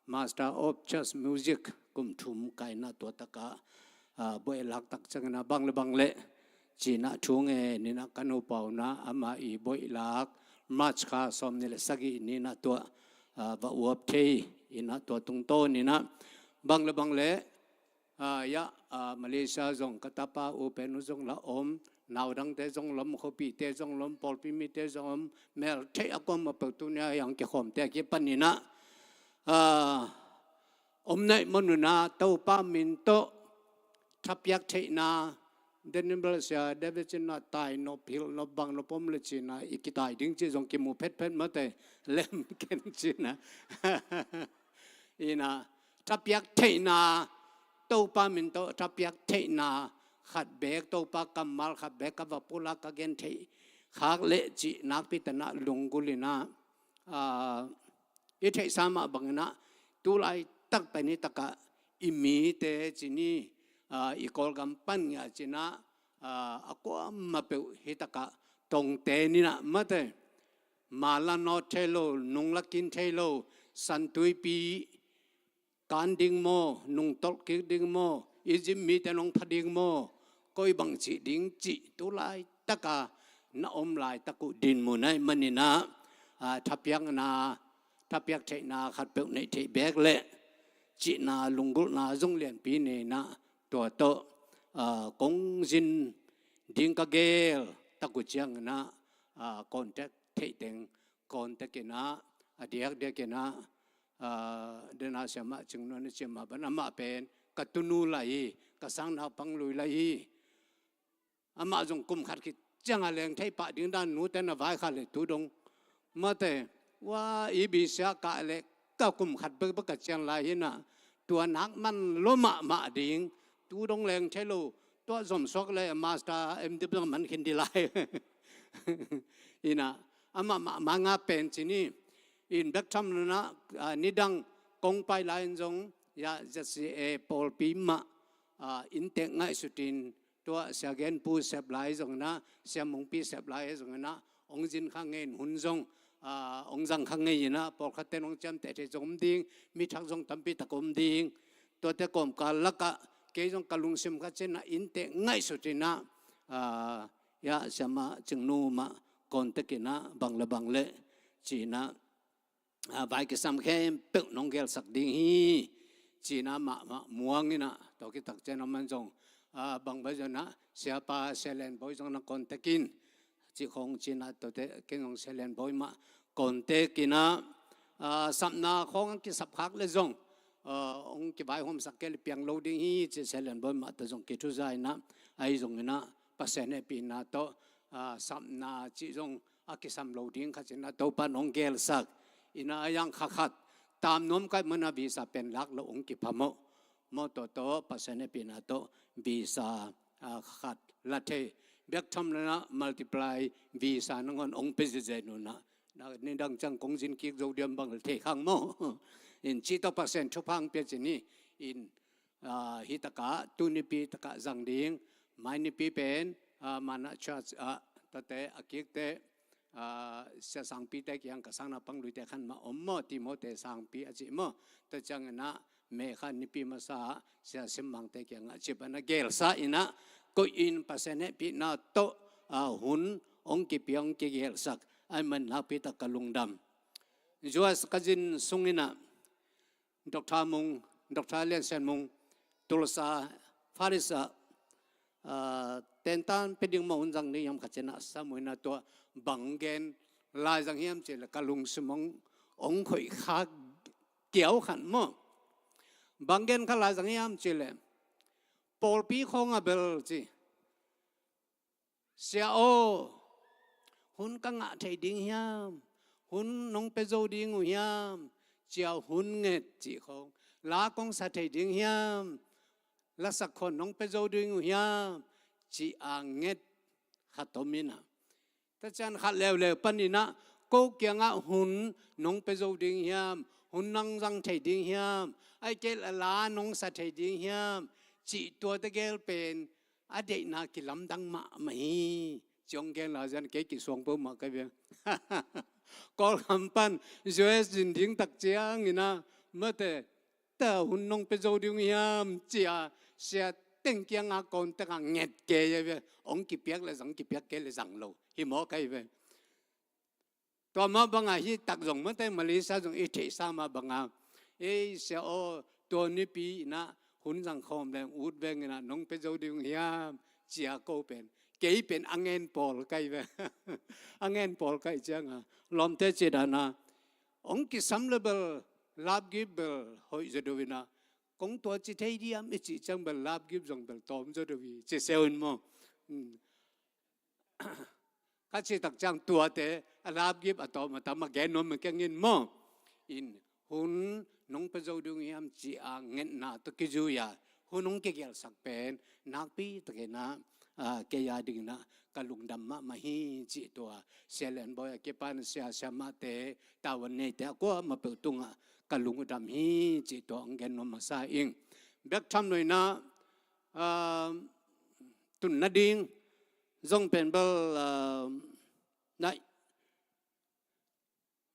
Master of Church Music kum thum kai in ah tua tak a, ah, buaih lak tak ciangin ah bang leh bang leh ci in ah thu ngen in ah ka nupa un ah amah i buaih lak March kha sawmnih leh sagih ni in ah tua, ah, va uap thei in ah tua tungtawn in ah bang leh bang leh, ah, ya, ah, Malaysia zong ka tapa uh pen uh zong la om, naudangte zong la om, khuapihte zong la om, pawlpi mite zong la om, mel theih a kuamah peuh tuni a hong kikhawmte a kipan in ah, ah, om na hih man un ah Topa min tawh thapiak theihna, den in bel sia David in ah tai nop, hilh nop, bang nop om leh ci in ah i kitai ding cih zong kimu phetphet mate, lem ken ci in ah. In ah thapiak theihna, Topa min tawh thapiak theihna khat beek, Topa kammal khat beek ka va pulak ka gen theih khak leh cih nakpi tak in ah lunggulh in ah, ah, i theihsa mah bangin ah tu laitak pen hi tak a i mite ci ni, ah, i Kawlgam pan ngiat ci in ah, ah, a kuamah peuh hi tak a tongte ni in ah mate, ma la nawt thei lo, nung la kin thei lo, Santuipi kan ding maw, nungtolh kik ding maw, Egypt mite in hong pha ding maw, koi bang cih ding cih tu laitak a na om laitak uh dinmun ahih manin ah, ah, thapiakna, thapiak theihna khatpeuh neih theih beek leh cihna lunggulhna zong lianpi nei in ah tua tawh, ah, kong zin ding ka geel tak uh ciangin ah, ah, contact theih teng contact in ah, a diakdiak in ah, ah, den a Siama Cingnu in a ciam mah bang amah pen ka tunu lai hi, ka sang naupang lui lai hi. Amah zong kum khat khit ciang a leng thei pah ding dan nute in a vaikhak leh tu dong mate, wa, i bisiah kah leh ka kum khat bekbek ka cian lai hi in ah tua nak man lua mahmah ding, tu dong leng thei lo, tua zom suak leh master M.Div zong man khin ding lai. In ah amah mahmah nga pen ci ni. In bek tham lo in ah, ah, nidang kong pai lai in zong, ya, Z C A pawlpi mah, ah, inntek ngaihsut in, tua Sia Gen Pu sep lai zong in ah, Sia Mungpi sep lai zong in ah, hong zin kha ngei in hun zong, ah, hong zang kha ngei in ah, pawlkhatte in hong ciamteh thei zong om ding, mi thak zong tampi tak om ding. Tuate kawmkal lak ah kei zong ka lungsim kha ci in ah inntek ngaihsut in ah, ah, ya, Siama Cingnu mah contact in ah bang leh bang leh ci in ah, ah, vai kisam khempeuh nong gelsak ding hi ci in ah mah, mah muang in ah, tua khit tak ciang amah in zong, ah, bang bai zong ah, siapa Sia Lian Bawi zong na contact in, cih khawng ci-in ah, tuate ken zong Sia Lian Bawi mah contact in ah, ah, sapna khawng a kisap khak leh zong, ah, hong kivaihawmsak kei leh piang lo ding hi, ci Sia Lian Bawi mah tawh zong kithuza in ah, ahi zongin ah Pasian hehpihna tawh, ah, sapna cih zong a kisam lo ding khat ci-in ah Topa'n hong gelsak in ah, a yang kha khat tam nuam kei manin ah visa pen lak loh hong kipha mawh. Mawh tawh tawh Pasian hehpihna tawh visa, ah, kha khat la thei. Biak tham lo-in ah multiply visa nangawn hong pia zenzen un ah, na, nidang ciang kong zin kik zo diam bang la thei khang maw. In cih tawh Pasian thupha hong pia ci-in hi. In, ah, hi takah, tu Nipi takah zang ding. Mai Nipi pen, ah, Manna Church ah, tuate a kikte, ah, Sia Sangpite kiang, ka sang naupang luite khan mah om maw, Timote Sangpi a cih maw. Tua ciangin ah May kha Nipi masa ah Sia Sim Mangte kiangah cih bang a gelsa in ah, koih in Pasian hehpihna tawh, ah, hun hong kipia, hong kigelsak ahih manin nakpi tak ka lungdam. U S ka zin sungin ah Doctor Mung, Doctor Lian Sian Mung, Tulsa, Phoenix ah, ah, tentan pia ding maw, hun zang ding hiam khat ci-in ah sam uh in ah, tua bang gen lai zang hiam cih leh ka lungsim hong, hong khoih kha kiau khat maw. Bang gen kha lai zang hiam cih leh, pawlpi khawng ah bel ci, "Sia aw, hun ka ngah thei ding hiam? Hun nong pia zo ding uh hiam? Ci-a hun nget," cih khawng. "La kong sa thei ding hiam? Lasak khawn nong pia zo ding uh hiam?" ci-a nget khat om in ah. Tua ciang khat leuleu panin ah, "Ko kiangah hun nong pia zo ding hiam? Hun nong zang thei ding hiam? Ahih kei leh la nong sa thei ding hiam?" cih tuate gel pen a deihna kilamdang mahmah hi. Ci hong gen lai zan kei kisuang peuhmah ka hi ve. Kawlgam pan U S zin ding tak ciangin ah, mate, "Ta hun nong pia zo ding uh hiam?" ci-a sia teng kiangah contact a nget kei a hi ve. Hong kipiak leh zang, kipiak kei leh zang lo hi maw ka hi ve. Tua mah bangah hih tak zong mate, Malaysia zong i theihsa mah bangah, "Ei sia aw, tua Nipi in ah hun zang khawm leng ut veng in ah, nong pia zo ding uh hiam?" ci-a ko pen, kei pen a ngen pawl ka hi ve. A ngen pawl ka hih ciangah lawmte cih dan ah, hong kisam leh bel love gift bel hoih zaw deuh in ah, "Kong tua ci thei diam?" i cih ciang bel love gift zong bel tawm zaw deuh hi, ci seh un maw. Hmm. Ka cih tak ciang tuate a love gift a tawm a tam a gen nuam hi keng in maw. In, "Hun nong pia zo ding uh hiam?" ci-a ngetna tawh kizui-a hun hong kigelsak pen nakpi takin ah, ah, kei a dingin ah ka lungdam mahmah hi, cih tua Sia Lian Bawi a kipan sia siamahte, tavuan neite a kuamah peuh tungah ka lungdam hi, cih tua hong gen nuam masa ing. Biak tham lo-in ah, ah, tun nading zong pen bel, ah, na,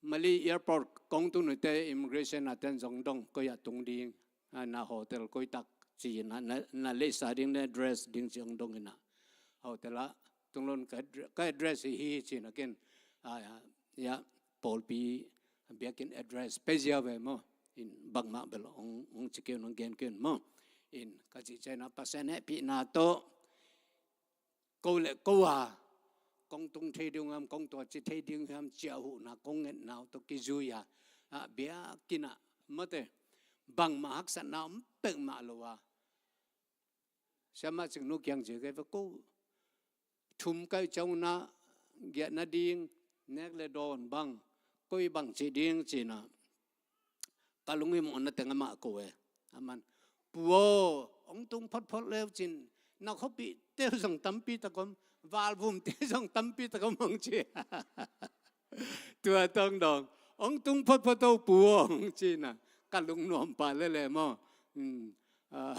Malay airport kong tun uh teh immigration ah ten zong dong, koi ah tung ding, ah, na hotel koi tak ci-in ah, na, na leisa ding, na address ding ci hong dong in ah, hotel ah tung lo-in ka addre-, ka address hi hi ci-in ah ken, ah, ya, pawlpi biakinn address pia ziau ve maw. In, bangmah bel hong, hong ci kei un, hong gen kei un maw. In, ka cih ciangin ah Pasian hehpihna tawh, ko leh ko a, "Kong tung thei ding uh hiam, kong tua ci thei ding uh hiam?" ci-a huhna kong ngetna uh tawh kizui-a, ah, biakinn ah mate, bangmah haksatna om peuhmah lo a, siamah Cing Nu kiang ci kei ve, "Ko thum ka hih ciang un ah, giahna ding, nek leh dawn bang, koi bang cih ding?" ci-in ah ka lungsim muhna teng amah ko e. Aman, "Pu aw, hong tung photphot leu cin, na khuapihte uh zong tampi tak om, valvumte zong tampi tak om," hong ci. Tua tawh hong dawng, "Hong tung photphot o pu aw," hong ci-in ah, ka lungnuam pah lel e maw. Hmm. Ah,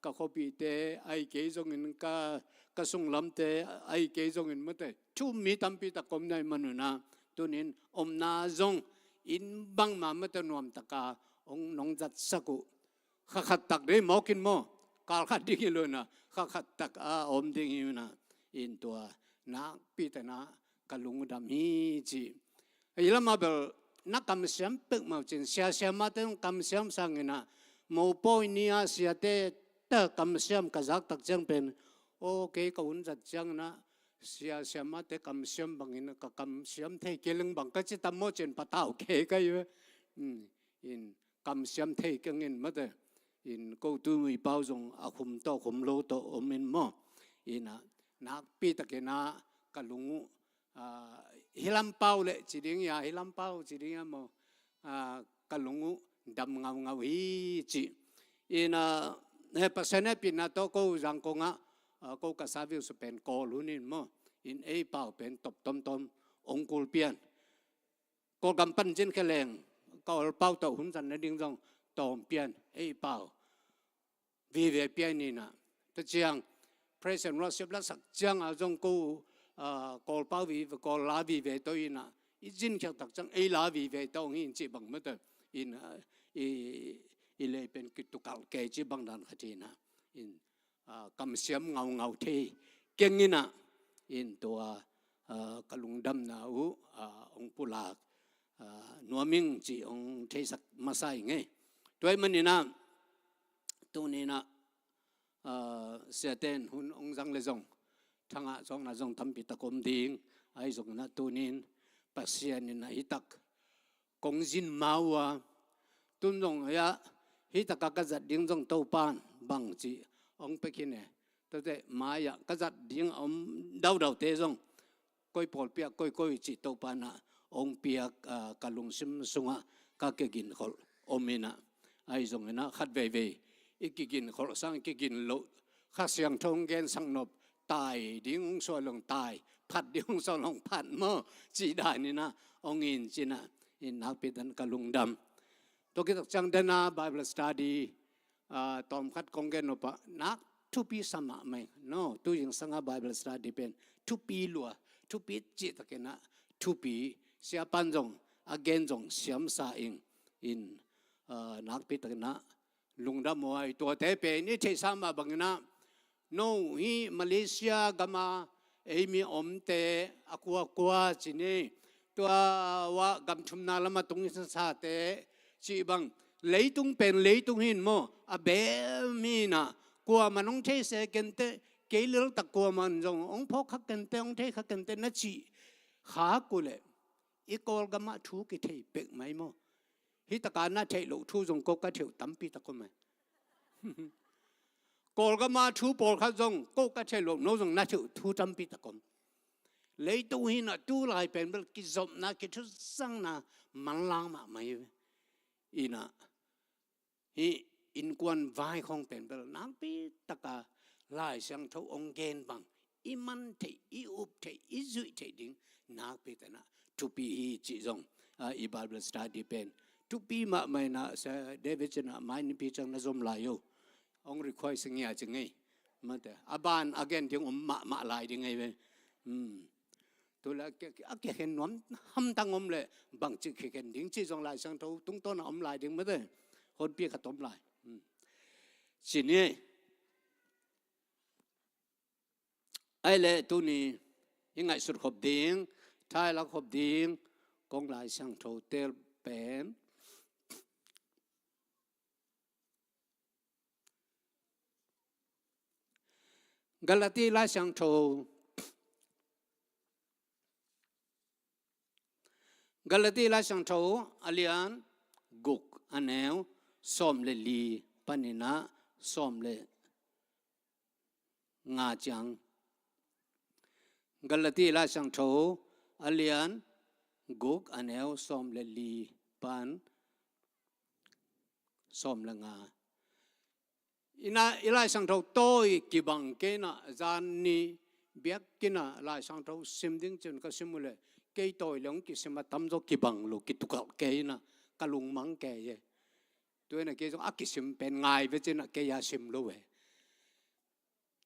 ka khuapihte ahi kei zongin, ka, ka sunglamte ahi kei zongin mate, thu-um mi tampi tak om na hih man un ah, tuni-in omna zong inn bangmah mate nuam takin hong nong zatsak uh. Kha khat tak dei mawk in maw, kal khat ding hi lo-in ah, kha khat tak a om ding hi un ah, in tua nakpi takin ah ka lungdam hi ci. Hih lamah bel na kamsiam peuhmah uh cin, sia siamahte zong kamsiam sangin ah, mopawi ni-a siate ta kamsiam ka zak tak ciang pen, aw, kei ka hun zat ciang na, sia siamate kamsiam bangin ka kamsiam thei kei leng bang ka ci tam maw cin patau kei ka hi ve. Hmm, in kamsiam thei keng in mate, in ko tu mui pau zong a khum tawh khum lo tawh om in maw. In a, nakpi takin a ka lung uh, ah, hi lam pau le ci ding ia, hi lam pau ci ding ia maw, ah, ka lung uh dam ngaungau hi ci. In a, he Pasian he pina tawh ko Zangkong ah, ah, ko ka service pen Kawl hun in maw, in ei pau pen top tomtom ong kul pian. Kawlgam pan cin khe leng, Kawl pau tawh hun zan na ding zong tawm pian, ei pau vive pian ni na. Tua ciang, praise and worship la sak ciang a zong ko, ah, Kawl pau vive, Kawl la vive tawh in a, i cin khiak tak ciang ei la vive tawh hi in ci bang mate, in, ah, i, i lei pen kitukal kei ci bang dan khat hi na. In, ah, kamsiam ngaungau thei keng in a, in tua, ah, ka lungdamna uh, ah, ong pulak, ah, nuam ing ci ong theisak masa ing ei. Tua ahih manin a, tuni in a, ah, siaten hun ong zang le zong, thangah zawkna zong tampi tak om ding, ahi zongin a tuni in Pasian in a hi tak kong zin ma uh a, tun zong hia, hi taka ka zat ding zong Topan bang ci ong pia khin e. Tua teh mai-ah ka zat ding a om daudaute zong koi pawlpi ah koi koi ci Topan a ong piak, ah, ka lungsim sungah ka kiginkholh om in a, ahi zongin a khat veivei i kiginkholh sang i kigin loh, Kha Siangtho ong gen sang nop, tai ding ong suah long tai, phat ding ong suah long phat maw, ci dan in a ong in ci in a, in nakpi dan ka lungdam. Tua khit tak ciang dan a Bible study, ah, tawmkhat kong gen nop ah nak thupi sa mahmah ing. No, tu zingsang a Bible study pen thupi lua, thupi cih takin a thupi, siapan zong a gen zong siamsa ing. In, ah, nakpi takin a lungdam uh a, i tuate pen i theihsa mah bangin a, no hi Malaysia gam a ei mi omte a kuakua ci ni, tua uh a gam thumna lam a tung i sasate cih bang, leitung pen leitung hi in maw, a bel mi in a, kuaman ong thei se kei inteh, kei lel tak kuaman zong ong phawk kha kei inteh, ong thei kha kei inteh na cih khak uh leh, i Kawlgam ah thu kithei pek mai maw. Hi taka na theih loh thu zong ko ka theih uh tampi tak om e. Kawlgam ah thu pawlkhat zong ko ka theih loh, no zong na theih uh thu tampi tak om. Leitung hi in a tu lai pen bel kizopna, kithusakna manlang mahmah hi ve. In a, hih innkuan vai khawng pen bel nakpi taka Lai Siangtho ong gen bang i man theih, i up theih, i zuih theih ding nakpi takin a thupi hi cih zong, ah, i Bible study pen thupi mahmah in a, Sir David ci in a mai nipi ciang na zom lai uh, ong request ngia ci ngei. Mate, a ban a gen ding om mahmah lai ding ngei ve. Hmm. Tu le a ki, a kikhen nuam hamtang om leh bangci kikhen ding cih zong Lai Siangtho tungtawn a om lai ding mate. Honpi khat om lai. Hmm. Ci ni. Ahih leh tuni i ngaihsut khop ding, thailak khop ding kong Lai Siangtho tel pen Galati Lai Siangtho, Galati Lai Siangtho a lian guk, a neu sawm le li panin a sawm le nga ciang. Galati Lai Siangtho a lian guk, a neu sawm le li pan sawm le nga. In a, i Lai Siangtho tawi kibang kei in a, zan ni biakinn a Lai Siangtho sim ding ci-in ka sim uh leh, kei tawi le ong kisim a tamzaw kibang lo, kitukal kei in a, ka lungmang kei e. Tua in a kei zong a kisim pen ngai ve ci in a kei a sim lo e.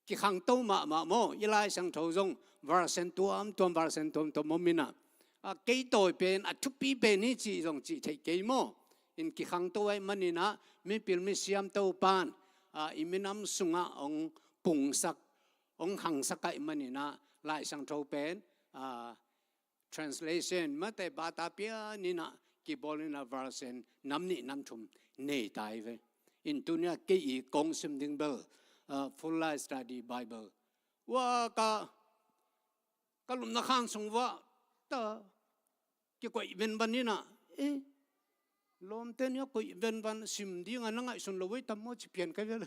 Kikhangto mahmah maw, i Lai Siangtho zong version tuamtuam, version tuamtuam om in a, a, kei tawi pen a thupi pen hi cih zong cih theih kei maw. In kikhangto ahih manin a, mipil misiam Topan, a, i minam sungah ong pungsak, ong khangsak ahih manin a, Lai Siangtho pen, a, translation mate bata pian in a kibawl in a version nam nih nam thum nei ta hi ve. In tuni a kei i kong sim ding bel uh, Full Life Study Bible. Wa ka, ka lumna khan sung wa ta kikoih venvan ina, eh, lawmte nia koih venvan sim dinga na ngaihsun lo wei tam maw ci pian ka vel.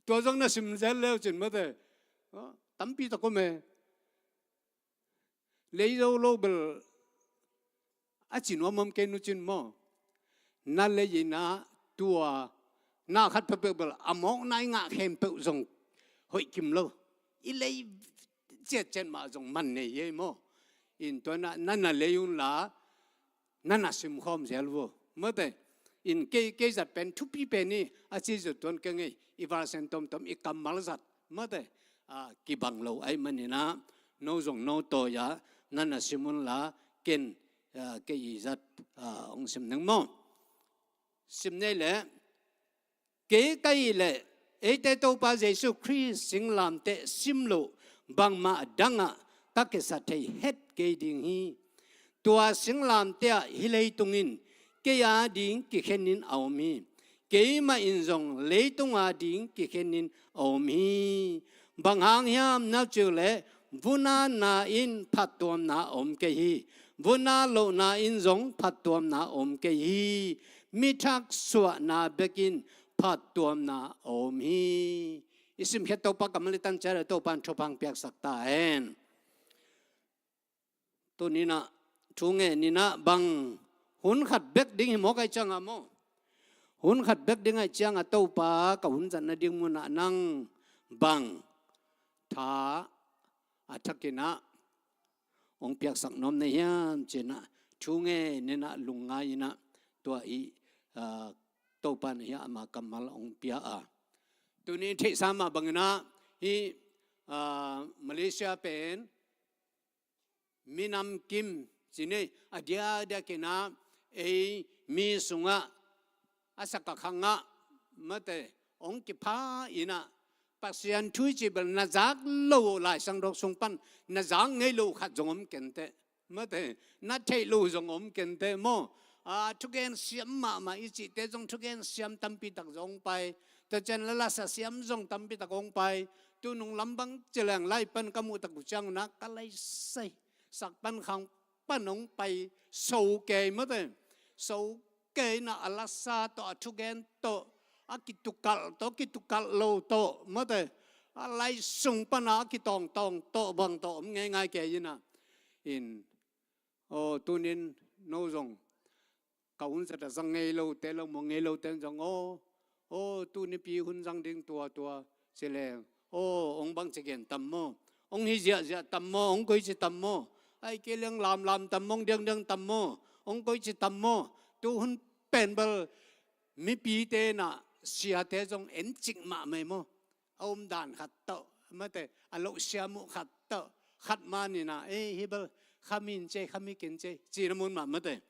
Tua zong na sim zel leu cin mate. Tampi ta ko me. Lei zo lo bel a ci nuam om kei nu cin maw? Na lei ina tua na khat peuhpeuh bel a mawkna i ngah khempeuh zong hoih kim lo. I lei ciatciat mah zong man nei ei maw? In tua na na lei un la na na sim khawm zel vo. Mate, in kei, kei zat pen thupi pen i a ci zut tuan ka ngei, i val sen tomtom i kammal zat mate, a, kibang lo ai manina, no zong no toya na na sim un la ken, a, kei i zat, a, ong sim neng maw? Sim nei le, kei ka ih leh eite Topa Jesu Khrist singlamteh sim loh bangmah dangah ka kisa thei het kei ding hi. Tua singlamteh ah hih leitung in kei ading kikhenin a om hi. Keimah in zong leitung ading kikhenin a om hi. Bang hang hiam na cih uh leh vunatna in phattuamna a om kei hi. Vunat lohna in zong phattuamna a om kei hi. Mithak suahna bekin phattuamna a om hi. I simkhiat Topa kammal i tan ciat a Topa in thupha piaksak ta hen. Tuninah thu ngeninah bang hun khat bek ding hi mawk ai cianga maw? Hun khat bek ding ai cianga Topa ka hun zatna ding munah nang bang tha a thakinah ong piaksak nuam na hiam cinah thu ngeninah lungngai inah tua i, a, Topa na hiah ama kammal ong pia a. Tuni theihsa mah banginah hi, a, Malaysia pen minam kim cine a diakdiakin ah ei mi sungah a sak a khangah mate ong kipha inah Pasian thu i cih bel na zak lo uh, Laisang Thok sung pan na zak ngei lo uh khat zong om kenteh. Mate, na theih lo uh zong om kenteh maw? A, thugen siam mahmah i cihte zong thugen siam tampi tak zong pai. Tua cian la lasa siam zong tampi tak ong pai. Tu nung lam bang ci leng lai pan ka muh tak uh ciang unah ka lai sai sak pan khang pan ong pai so kei mate. So kei na a lasa tawh a thugen tawh a kitukalh tawh kitukalh lo tawh mate. A lai sung pana a kitawngtawng tawh bang tawh om ngeingai kei inah. In, aw, tunin no zong ka hun zat a zang ngei lote lo maw, ngei lote zong aw, aw, tu nipi hun zang ding tua tua ci leng aw, ong bang ci gen tam maw? Ong hi ziahziah tam maw? Ong koici tam maw? Ai kei leng lamlam tam maw? Ong diangdiang tam maw? Ong koici tam maw? Tu hun pen bel mipite na siate zong en cik mahmah maw? A um dan khat tawh mate, a loh siam uh khat tawh, khat maninah ei hi bel khami in cei, khami kin cei cina mun mah mate.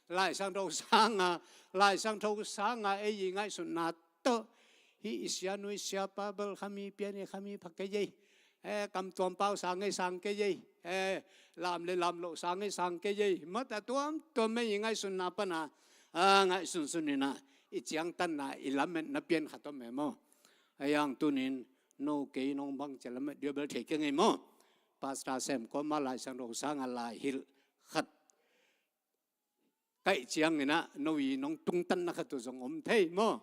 Laisang Thok sanga, Laisang Thok sanga ei i ngaihsutna tawh hi i sia nui sia pa bel khami pian ei, khami pha kei ei. Eh, kamtuam pau sang ei, sang kei ei. Eh, lam le lam loh sang ei, sang kei ei. Mate, tuamtuam ei i ngaihsutna pana, a, ngaihsunsun inah i ciangtanna i lametna pian khat om e maw? A yang tunin no kei nong bang ci lamet dia bel thei kei ngei maw? Pastor Sem koma Laisang Thok sanga lai hilh khat kaih cianginah no i nong tungtanna khat uh zong om thei maw?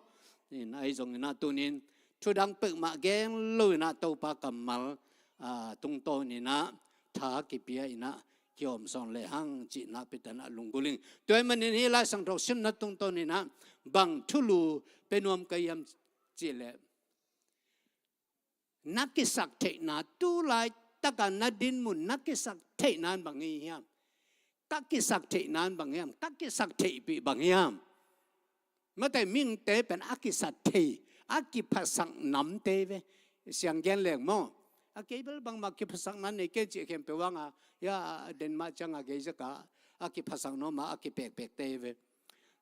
In ai zonginah tunin thudang peuhmah gen lo inah Topa kammal, a, tungtawninah tha kipia inah kiawm sawn lehang cihna pitanah lungguling. Tua i manin hi Laisang Thok simna tungtawninah bang thulu pe nuam ka hiam cih leh na kisak theihna, tu laitaka na dinmun na kisak theihna in bang hi hiam? Ka kisak theihna in bang hiam? Ka kisak theihpih bang hiam? Mate, mihingte pen a kisak thei, a kiphasak namte ve. Siang gen leng maw? A kei bel bangmah kiphasak na nei kei cih khempeuh vanga, ya, Denmark cianga geizaka a kiphasak nuama a kipekpekte ve.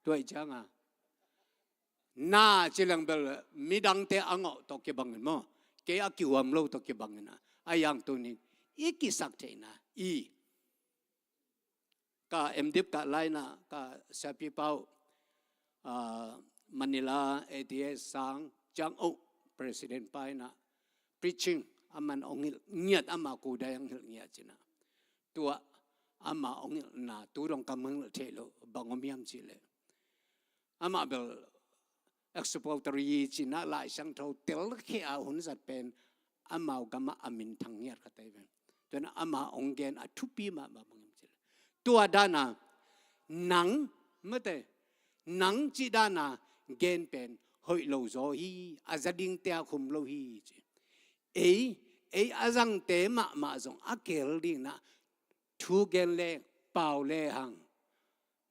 Tua i cianga na ci leng bel midangte a ngawh tawh kibangin maw? Kei a kihuam lo tawh kibangin a, a yang tunin i kisak theihna i ka M.Div ka laina ka siapi pau, ah, Manila A T S sang ciang oh President pa in ah preaching a man hong hilh ngiat, ama kudai hong hilh ngiat ci-in ah, tua ama hong hilhna tu dong kam hong hilh theih loh bang om hiam cih leh, amah bel expository ci-in ah Lai Siangtho telkhia a hun zat pen amau gamah a minthang ngiat khat ahi ve. Tua in ah ama hong gen a thupi mahmah bang hiam cih leh, tua dan a nang, mate, nang cih dan a gen pen hoih lo zaw hi, a za dingte a khum lo hi ci. Ei, ei a zangte mahmah zong a kihel ding in ah thu gen le, pau le hang,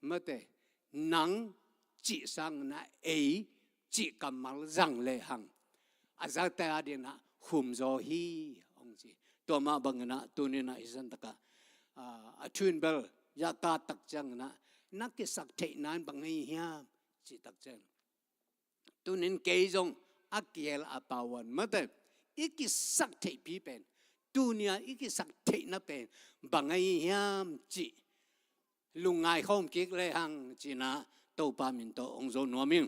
mate, nang cih sangin ah ei cih kammal zang le hang, a zate a ding in ah khum zaw hi, hong ci. Tua mah bangin ah tuni in ah i zan tak ah, ah, a thu in bel ya ka tak ciangin ah, na kisak theihna in bang ahi hiam cih tak ciang, tuni in kei zong a kihel a pau a, mate, i kisak theihpi pen, tuni a i kisak theihna pen bang ahi hiam cih lungngai khawm kik le hang ci-in ah Topa min tawh hong zo nuam ing.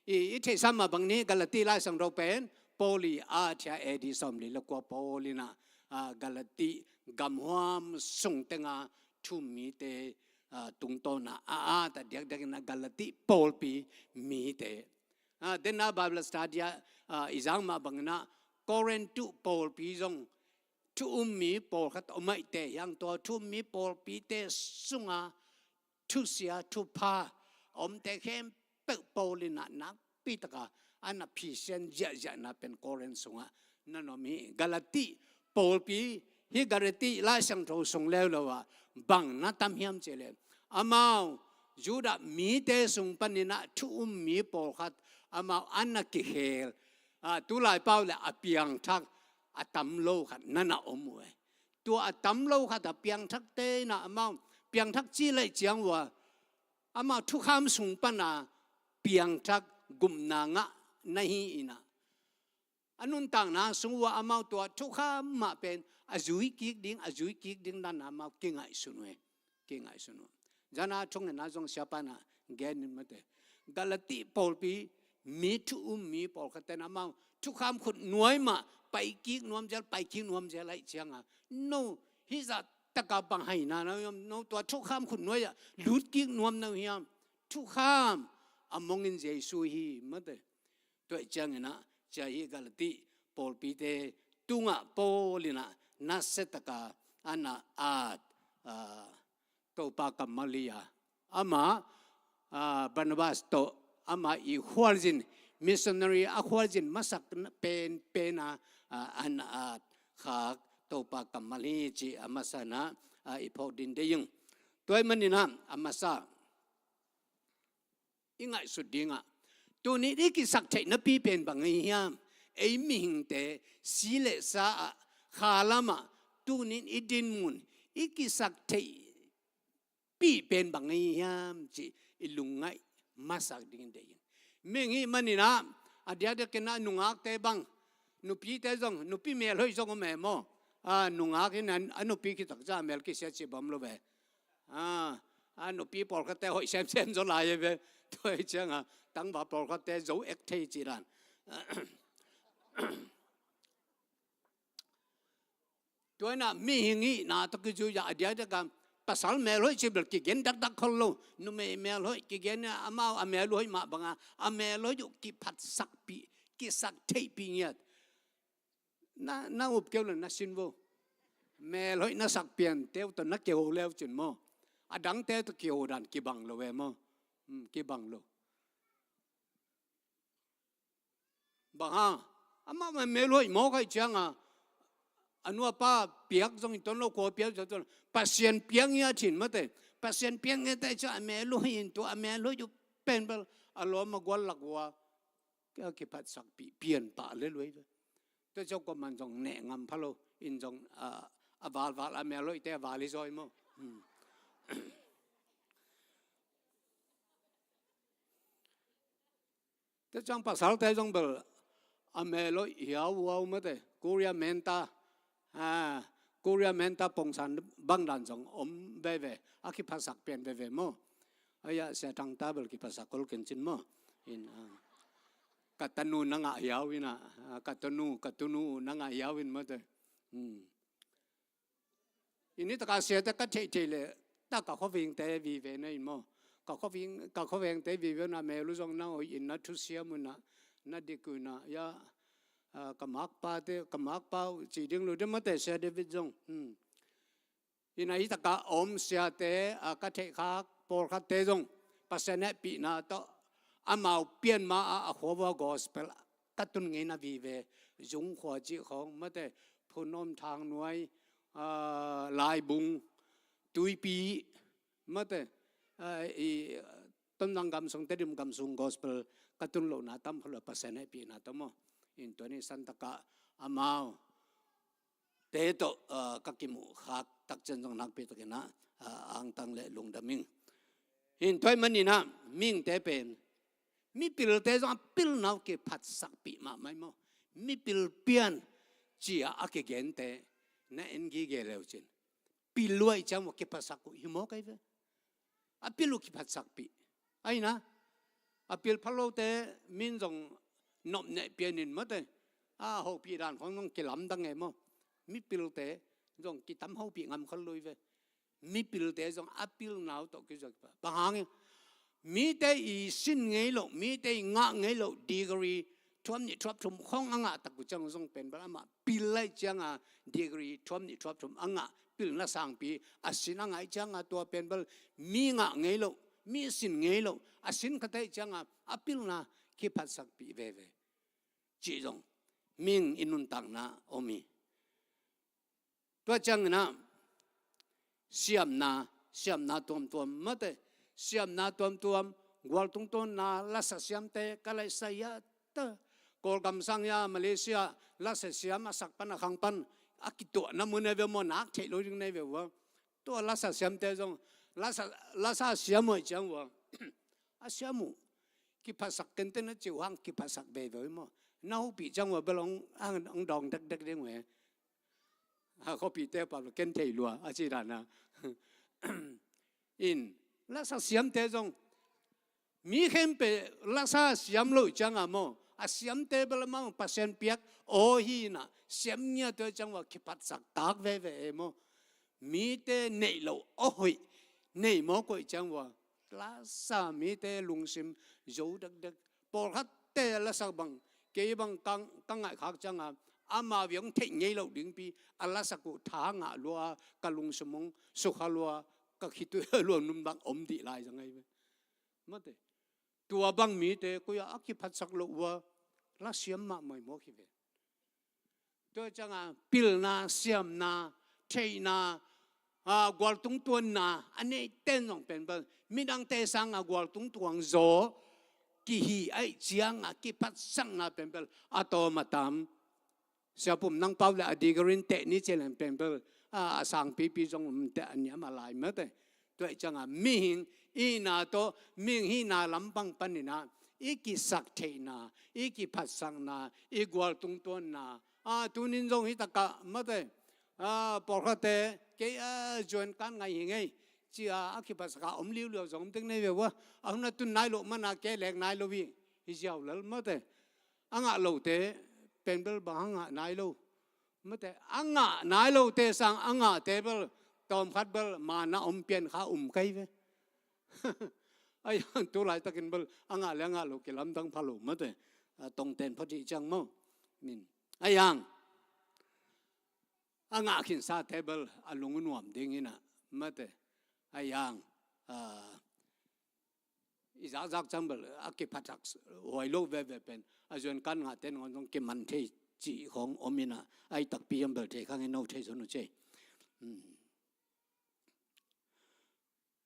I, i theihsa mah bang ni, Galati Lai Siangtho pen Paul i a thia A D sawmli le kua Paul in ah, ah, Galati gamhuam sung teng a thu-um mite, ah, tungtawn a a at a diakdiak in ah Galati pawlpi mite. Ah, den a Bible study ah, ah, i zang mah bangin ah Korintu pawlpi zong thu-um mi pawlkhat om ahih teh, hiang tua thu-um mi pawlpite sungah thusia thupha a omte khempeuh Paul in ah nakpi tak a a na phisian ziahziahna pen Korin sungah na om hi. Galati pawlpi, hih Galati Lai Siangtho sung leuleu ah bang na tam hiam cih leh, amau Judah mite sung panin ah thu-um mi pawlkhat amau a na kikhel, ah, tulai pau leh a piangthak a tam lo khat na na om uh e. Tua a tam lo khat a piangthakte in ah amau, piangthak ci leh ciang uh a, amau thukham sung pan a piangthak gupna ngah na hi in ah, a nuntakna sung uh a amau tua thukham mah pen a zui kik ding, a zui kik ding dan a amau kingaihsun uh e. Kingaihsun uh. Zan a thungetna zong siapa in ah gen in, mate, Galati pawlpi mi thu-um mi pawlkhatte in ah amau thukham khutnuai mah pai kik nuam zel, pai kik nuam zel ahih ciang a, no hih zah tak a bang haina na hiam, no tua thukham khutnuai ah lut kik nuam na hiam, thukham a mong in Jesu hi, mate. Tua ahih ciangin ah, cia hih Galati pawlpite tungah Paul in ah nasia tak a a na at, ah, Topa kammal hi a, amah, ah, Barnabas tawh amah i khualzin, missionary a khualzin masak penpen a, ah, a na at khak Topa kammal hi cih a masa in ah, ah, i phawk ding deih ing. Tua ahih manin ah a masa i ngaihsut ding ah, tuni in i kisak theihna pi pen bang ahi hiam? Ei mihingte si le sa ah, kha lam ah, tuni in i dinmun, i kisak theih pi pen bang ahi hiam cih i lungngaih masak ding deih ing. Mihing ahih manin ah, a diakdiakin ah nungakte bang, nupite zong, nupi melhoih zong om e maw. Ah, nungak in a, a nupi khit tak ciang a mel kisia cih bang om lo ve. Ah, a nupi pawlkhatte hoih semsem zaw lai e ve. Tua ahih ciang a, tangval pawlkhatte zo ek thei cih dan. Tua in ah mihing hihna tawh kizui a, a diakdiak a, pasal melhoih cih bel kigen dakdak khol lo. Numei melhoih kigen a, amau a mel uh hoih mah bang a, a melhoih uh kiphatsakpih, kisak theihpih ngiat. Na, na up kei uh leh na sin vo. Melhoih na sak piante uh tawh na kiho le uh cin maw, a dangte tawh kiho dan kibang lo e maw. Hmm, kibang lo. Bang hang? Amah melhoih mawk ahih ciang a, a nu a pa piak zong hi tuan lo, khua piak zong hi tuan lo. Pasian piak ngiat hi, mate. Pasian piak ngiat ahih ciang a melhoih in, tua a melhoih uh pen bel a lawm a gual lak uh a, a kiphatsakpih pian pah lel uh hi ve. Tua ciang kuaman zong neh ngam pha lo in zong, ah, a valval a melhoihte a val hi zaw hi maw. Hmm. Tua ciang pasalte zong bel a melhoih hiauhiau, mate, Korea menta, ah, Korea menta pongsan bang dan zong om veve, a kiphasak pian veve maw. Ahi a, Sia Thang ta bel kiphasak khol kei cin maw. In, ah, ka tanu na ngah hiau in ah, ka tanu, ka tunu na ngah hiau in mate. Hmm. Ini taka siate ka theih theih leh ta ka khuavengte vive na in maw? Ka khuaveng, ka khuavengte vive na mel uh zong na hoih in na thusiam uh na, na dik uh na, ya, ah, ka makpate, ka makpa uh ci ding lo de mate, Sia David zong. Hmm. Ina hi taka om siate, ah, ka theih khak pawlkhatte zong Pasian hehpihna tawh amau pian ma a, a khua vua gospel ka tun ngei na vive, Zung khua cih khawng mate, Phun Om, Thang Nuai, ah, Laibung, Tuipi mate, ah, i Tonzang gam sung, Tedim gam sung gospel ka tun lohna tam kha lo, Pasian hehpihna tawh maw. In tua ni san taka amau te tawh, ah, ka kimuh khak tak ciang zong nakpi takin ah, ah, angtang le lungdam ing. Hin tua ahih manin ah mihingte pen mipilte zong a pilna uh kiphatsakpih mahmah hi maw? Mipil pian ci-a a kigente na en gige le uh cin, pil uh ahih ciang maw kiphatsak uh hi maw kei ve? A pil uh kiphatsakpih. Ahi na, a pil pha lote min zong nopneh pianin mate, a hopih dan khawng zong kilamdang e maw? Mipilte zong kitam hopih ngam kha lo hi ve. Mipilte zong a pilna uh tawh kizuak pah. Bang hang hiam? Mite i sin ngei loh, mite i ngah ngei loh degree thuam nih thuam thum khawng a ngah tak uh ciang zong pen bel amah pil lai cianga degree thuam nih thuam thum a ngah, pilna sangpi a sin a ngah cianga tua pen bel mi ngah ngei loh, mi sin ngei loh, a sin khat ai cianga a pilna kiphatsakpih veve. Cih zong mihing i nuntakna om hi. Tua ciangin ah siamna, siamna tuamtuam mate, siamna tuamtuam, gualtungtuanna, lasa siamte ka laisai ah ta, Kawlgam sang ia Malaysia lasa siam a sak pan a khang pan a kituahna mun e ve maw, nak theih lo ding nei ve ua. Tua lasa siamte zong lasa, lasa siam uh ahih ciang ua a siam uh kiphatsak kente na ci uh hang kiphatsak veve uh hi maw? Na hopih ciang ua bel hong, hong dawng dekdek ding uh e. Ha, khuapite pau lo ken thei lua a ci dan a. In lasa siamte zong mi khempeuh lasa siam loh cianga maw, a siamte bel amau Pasian piak aw hi na siam ngiat uh ciang ua kiphatsak tak veve e maw? Mite neih loh a hoih nei mawk uh ahih ciang ua lasa mite lungsim zo dekdek. Pawlkhatte a lasak bang, kei bang ka, ka ngaihkhak cianga amau viang theih ngei loh dingpi a lasak uh tha ngah lua, ka lungsim hong sukha lua, ka khitui lua nunbang om dih lai zang ahi ve. Mate. Tua bang mite koi-ah a kiphatsak loh ua lasiam mahmah mawk hi ve. Tua cianga pilna, siamna, theihna, a, gualtungtuanna a neihten zong pen bel midangte sanga gualtungtuang zaw kihi ahih cianga kiphatsakna pen bel a tawm a tam. Siapum nang pau le a degree in teh ni ci leng pen bel, a, a sangpipi zong um teh a niam a lai mate. Tua ahih cianga mihing ihna tawh mihing hihna lampang panin ah i kisak theihna, i kiphatsakna, i gualtungtuanna, a, tunin zong hi takah mate, a, pawlkhatte kei a zuan kan ngai hi ngei ci-a a kiphatsak a om liuliau zong om ding nei ve ua. A hun a tun nai loh mana ke lek nai lo hi, hi ziau lel mate. A ngah lote pen bel bang a ngah nai lo. Mate, a ngah nai lote sang a ngahte bel tawmkhat bel mana om pian kha um kei ve. Ahi hang tu laitakin bel a ngah le a ngah lo kilamdang pha lo mate. A, tongten phot hi ciang maw. Min. Ahi hang a ngah khinsate bel a lung uh nuam ding hi na mate. Ahi hang, a, i zakzak ciang bel a kiphatsak huai lo veve pen a zuan kan ngahte nangawn zong kiman thei cih khawng om hi na, ahi takpi hiam bel thei kha ngei no thei zon uh cei. Hmm.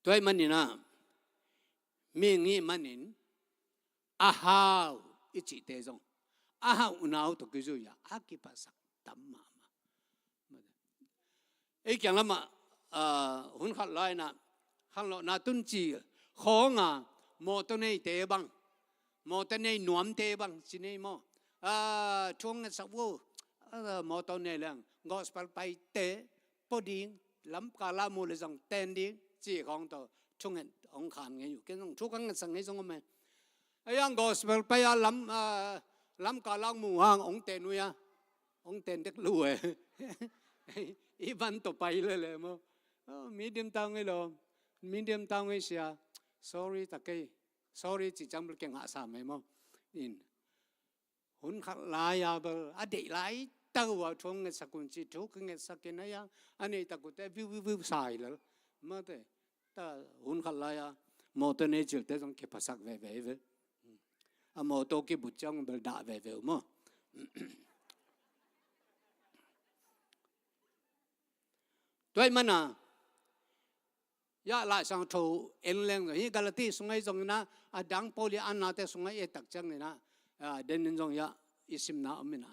Tua ahih manin ah mihing ahih manin a hau i cihte zong a hauhna uh tawh kizui-a a kiphatsak tam mahmah. Ei kiang lamah, ah, hun khat lai-in ah khanlawhna tun ci khawng a, mawtaw neite bang, mawtaw nei nuamte bang ci nei maw? Ah, thu hong ngetsak vo, ah, mawtaw nei leng gospel paite pua ding, lamkal ah mu le zong ten ding ci khawng tawh thunget hong khan ngei uh. Ken zong thu ka ngetsak ngei zong om e. Ayang gospel pai a lam, ah, lam ka lang mu hang ong ten ui a. Ong ten dek lu e. I van to pai le le mo. Oh, medium tang e lo. Medium tang e sia. Sorry ta kei. Sorry ci cang bel ke ngah sa mai mo. In. Hun khat lai a bel a deih lai tau a thu ngetsak un ci thu ka ngetsak in a yang a nei tak u te viu viu viu sai lel. Mate ta hun khat lai a mawtaw nei cil te zong kiphasak veve ve. A mawtaw kibut ciang bel dah veve u maw. Tuai mana ya Lai Siangtho en leng hi Galati sungai zong ina a dang Paul i anna te sungai e tak ciang ina, ah, den in zong ya i simna om ina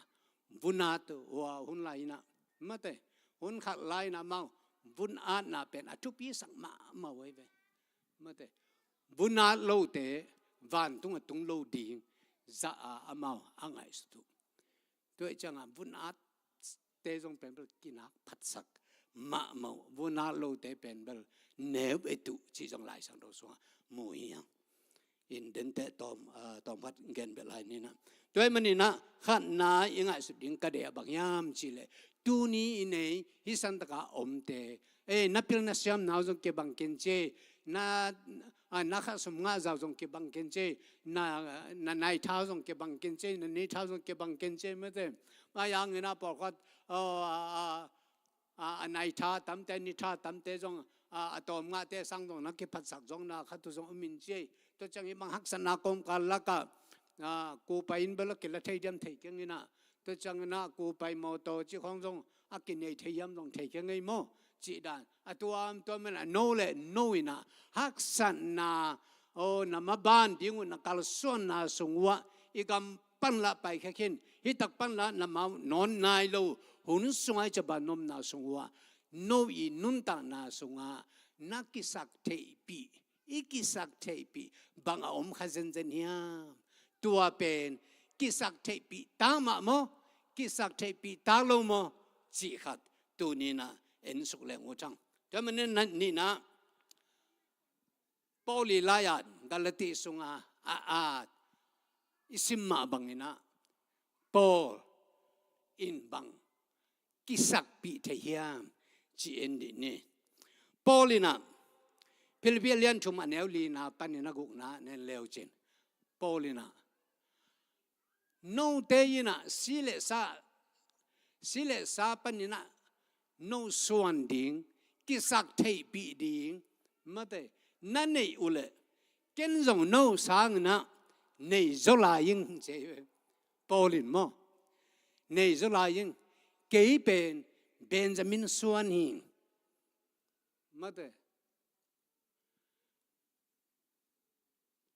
vunat ua hun lai ina mate hun khat lai ina mau vunatna pen a thupi sak mahmah ua i ve mate vunat lote vantung a tung lo ding za a amau a ngaihsut uh. Tua i ciangah vunat te zong pen bel kinak phatsak mahmah uh. Vunat lote pen bel neu et uh cih zong Lai Siangtho sungah mu hi hang. In dente tawm, ah, tawm khat gen bel lai nina. Tua i manina khatna i ngaihsut ding ka deh a bang hiam cih leh tuni i nei hi santaka omte. Eh, na pil na siam nau zong kibang ken ci. Na, ah, na khat sum ngah zau zong kibang ken ci. Na, na nai thau zong kibang ken ci. Na ni thau zong kibang ken ci mate. Ma yang ina pawlkhat, oh, ah, ah, ah, a nai tha tamte, ni tha tamte zong, ah, a tawm ngahte sang zong na kiphatsak zong na khat tu zong um in ci. Tua ciang i bang haksatna kawmkal lakah, ah, kupai in bel a kila thei diam thei keng ina. Tua ciang ina kupai mawtaw ci khawng zong a kinei thei hiam zong thei keng ei maw. Cih dan a tuamtuam ina no le no ina haksatna, oh, na maban ding uh na kalsuanna sung uah i gam pan lah paikhia khin, hi tak pan lah na mau nawn nai lo hun sungai caban omna sung uah no i nuntakna sungah na kisak theihpih, i kisak theihpih bang a om kha zenzen hiam? Tua pen kisak theihpih ta mah maw, kisak theihpih ta lo maw cih khat tuni ina en suk leng uh thang. Tua manin nina Paul i lai-at Galati sunga a at i sim mah bangin ah Paul in bang kisakpih thei hiam ci en dih ni. Paul in ah Philippi a lian thum a neu lina panin a gukna nen leu cin Paul in ah note in ah si le sa, si le sa panin ah no suan ding, kisak theihpih ding mate na neih uh leh ken zong no sangin ah nei zaw lai ing ci hi ve. Paul in maw nei zaw lai ing, kei pen Benjamin suan hi mate.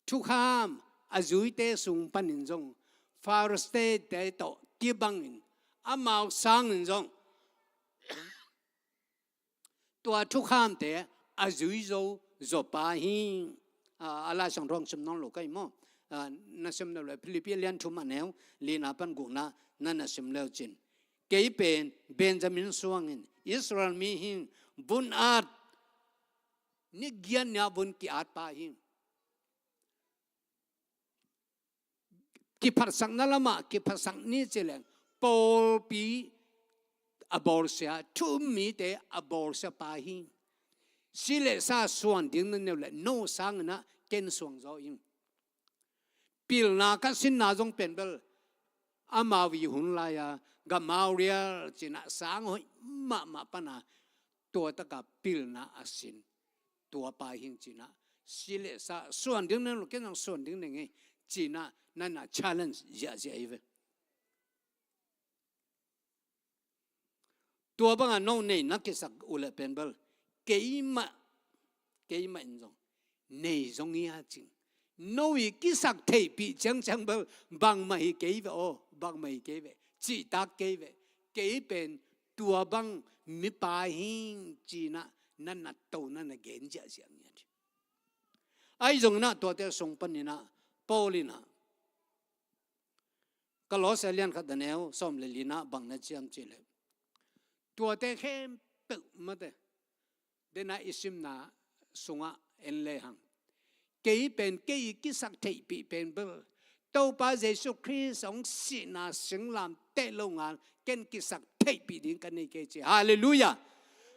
Thukham a zuite sung panin zong Pharisee-te tawh kibangin amau sangin zong tua thukhamte a zui zo zawpa hi. A, a Lai Siangtho hong sim nawn lo ka hi maw? A, na sim lo le Philippi lian thum a neu lina pan gukna na na sim leu cin kei pen Benjamin suangin Israel mi hi, vun at ni giat ni-a vun ki-at pa hi. Kiphatsakna lamah kiphatsak ni ci leng pawlpi a bawlsia, thu um mite a bawlsia pa hi. Si le sa suan ding na neu le no sangin ah ken suang zaw ing. Pilna ka sinna zong pen bel amau i hun lai-a Gamaliel cin ah sang hoih mahmah pana tua taka pilna a sin tua pa hi ing cin ah si le sa suan ding na neu le ken zong suan ding na ngei cin ah na na challenge ziahziah hi ve. Tua banga no nei na kisak uh leh pen bel keimah, keimah in zong nei zong hi a cing. No i kisak theihpih ciangciang bel bangmah hi kei ve aw, bangmah hi kei ve, cihtak kei ve. Kei pen tua bang mipa hi ing cin ah na natto na na gen ziahziah ngiat hi. Ahi zongin ah tuate sung panin ah Paul in ah Kolose lian khat a neu sawm le lina bang na ci hiam cih leh tuate khempeuh mate dena i simna sungah en lehang kei pen, kei i kisak theihpih pen bel Topa Jesu Khrist hong sihna singlamteh lo ngal ken kisak theihpih ding ka nei kei ci. Halleluiah.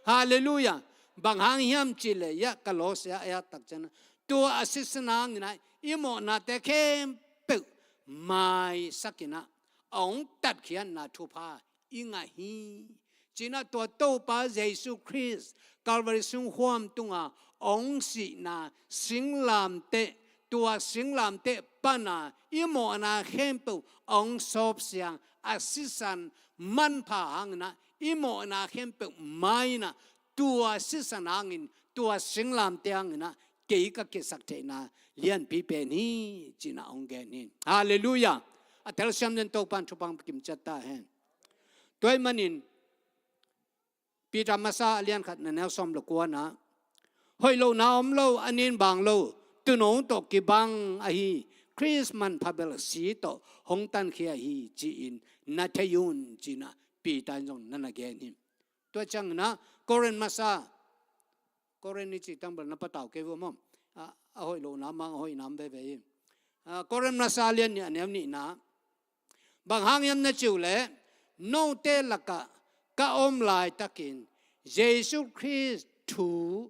Halleluiah. Bang hang hiam cih leh, ia, ka lawsia a takciang, tua a sisan hangin ah i mawhnate khempeuh maisakin ah a hong tatkhiatna thupha i ngah hi. Ci-in ah tua Topa Jesu Khrist Calvary sung huam tunga hong sihna singlamteh, tua singlamteh pana i mawhna khempeuh hong sawpsiang a sisan manpha hangin ah i mawhna khempeuh mai-in ah tua sisan hangin, tua singlamteh hangin ah kei ka kisak theihna lianpi pen hi, ci-in ah hong gen hi. Halleluiah. A telsiam den Topa'n thupha hong pia kim ciat ta hen. Tua ahih manin Peter masa a lian khat a neu sawm le kuana, hoih lohna om lo, a nin bang lo, tuuno tawh kibang ahi Khrist manpha bel si tawh hong tankhia hi ci-in na thei un, ci-in ah Peter in zong na na gen hi. Tua ciangin ah Korin masa, Korin i cih tang bel na patau kei uh maw? A, a hoih lohna mang, a hoihna om veve hi. A, Korin masa lian nih a neu nihna, bang hang hiam na cih uh leh, note lakah ka om laitakin Jesu Khrist thu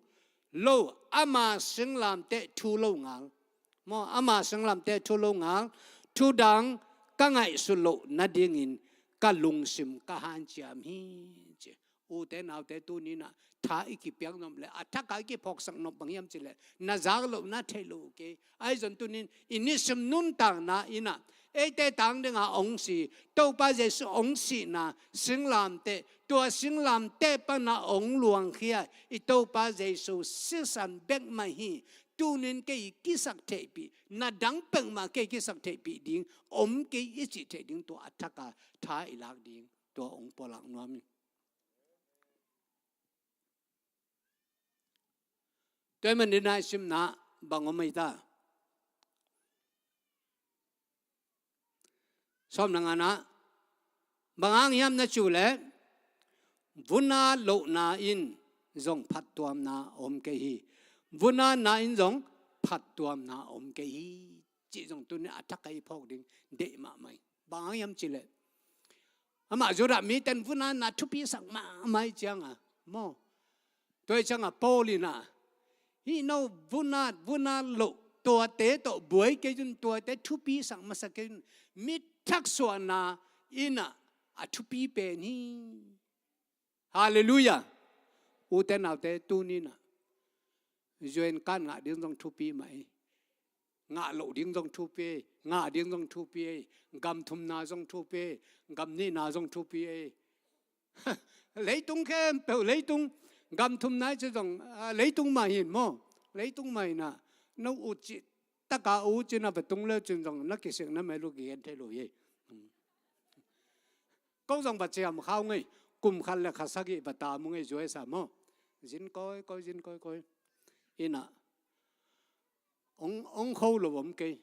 lo, ama singlamteh thu lo ngal, maw, ama singlamteh thu lo ngal, thu dang ka ngaihsut loh nadingin ka lungsim ka hanciam hi, ci. Ute naute, tuni-in ah tha i kipiak nop leh a thak a i kiphawksak nop bang hiam cih leh na zak loh, na theih loh uh kei. Ahi zong tuni-in i nisim nuntakna in ah eite tang dinga hong si Topa Jesu hong sihna singlamteh, tua singlamteh pana hong luangkhia i Topa Jesu sisan bek mah hi. Tuni-in kei i kisak theihpih, na dang peuhmah kei i kisak theihpih ding om kei i cih theih ding, tua a thak a tha i lak ding tua hong pulak nuam hi. Tua ahih manin i simna bang om ei ta? Sawm le ngana, bang hang hiam na cih uh leh, vun at lohna in zong phattuamna om kei hi. Vun atna in zong phattuamna om kei hi, cih zong tuni-in a thak a i phawk ding deih mahmah hi. Bang hang hiam cih leh, amah Judah mite'n vun atna thupisak mahmah ahih cianga, maw? Tua ahih cianga Paul in ah, hih no vun at, vun at loh, tuate tawh buai kei un, tuate thupisak masa kei un, mi thaksuahna in ah a thupi pen hi. Halleluiah. Ute naute, tuni-in ah U N card ngah ding zong thupi mah hi. Ngah loh ding zong thupi hi. Ngah ding zong thupi hi. Gam thumna zong thupi hi. Gam nihna zong thupi hi. Leitung khempeuh, leitung, gam thumna i cih zong, ah, leitung mah hi maw? Leitung mah hi-in ah, no ut cih taka ut cih na va tung le cin zong na kisik na mel uh kigen thei lo hi. Ko zong va ciam kha uh ngei, kum khat le kha sagih va tam uh ngei, zuai sa maw? Zin kawikawi, zin kawikawi. In ah, hong, hong kho lo om kei.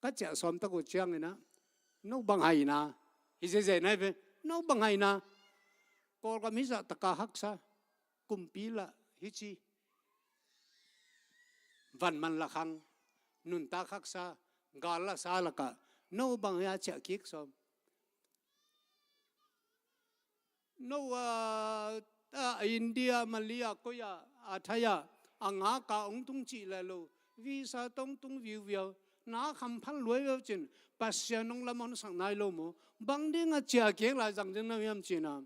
Ka ciah sawm tak uh ciangin ah, no bang haina, hi zezen ahi ve, no bang haina, Kawlgam hih zah taka haksa, kumpi lah hih ci, vanman lakhang, nuntak haksa, gal lasa lakah, no bang hia ciah kik sawm. No, ah, ah, India, Malaysia, koi ah, a thai ah, a ngaka hong tung cih le lo, visa tawh hong tung viuviau, na kham phal luai viau cin, Pasian hong lam hong sak nai lo maw? Bang ding a ciah kik lai zang ding na hiam cin ah,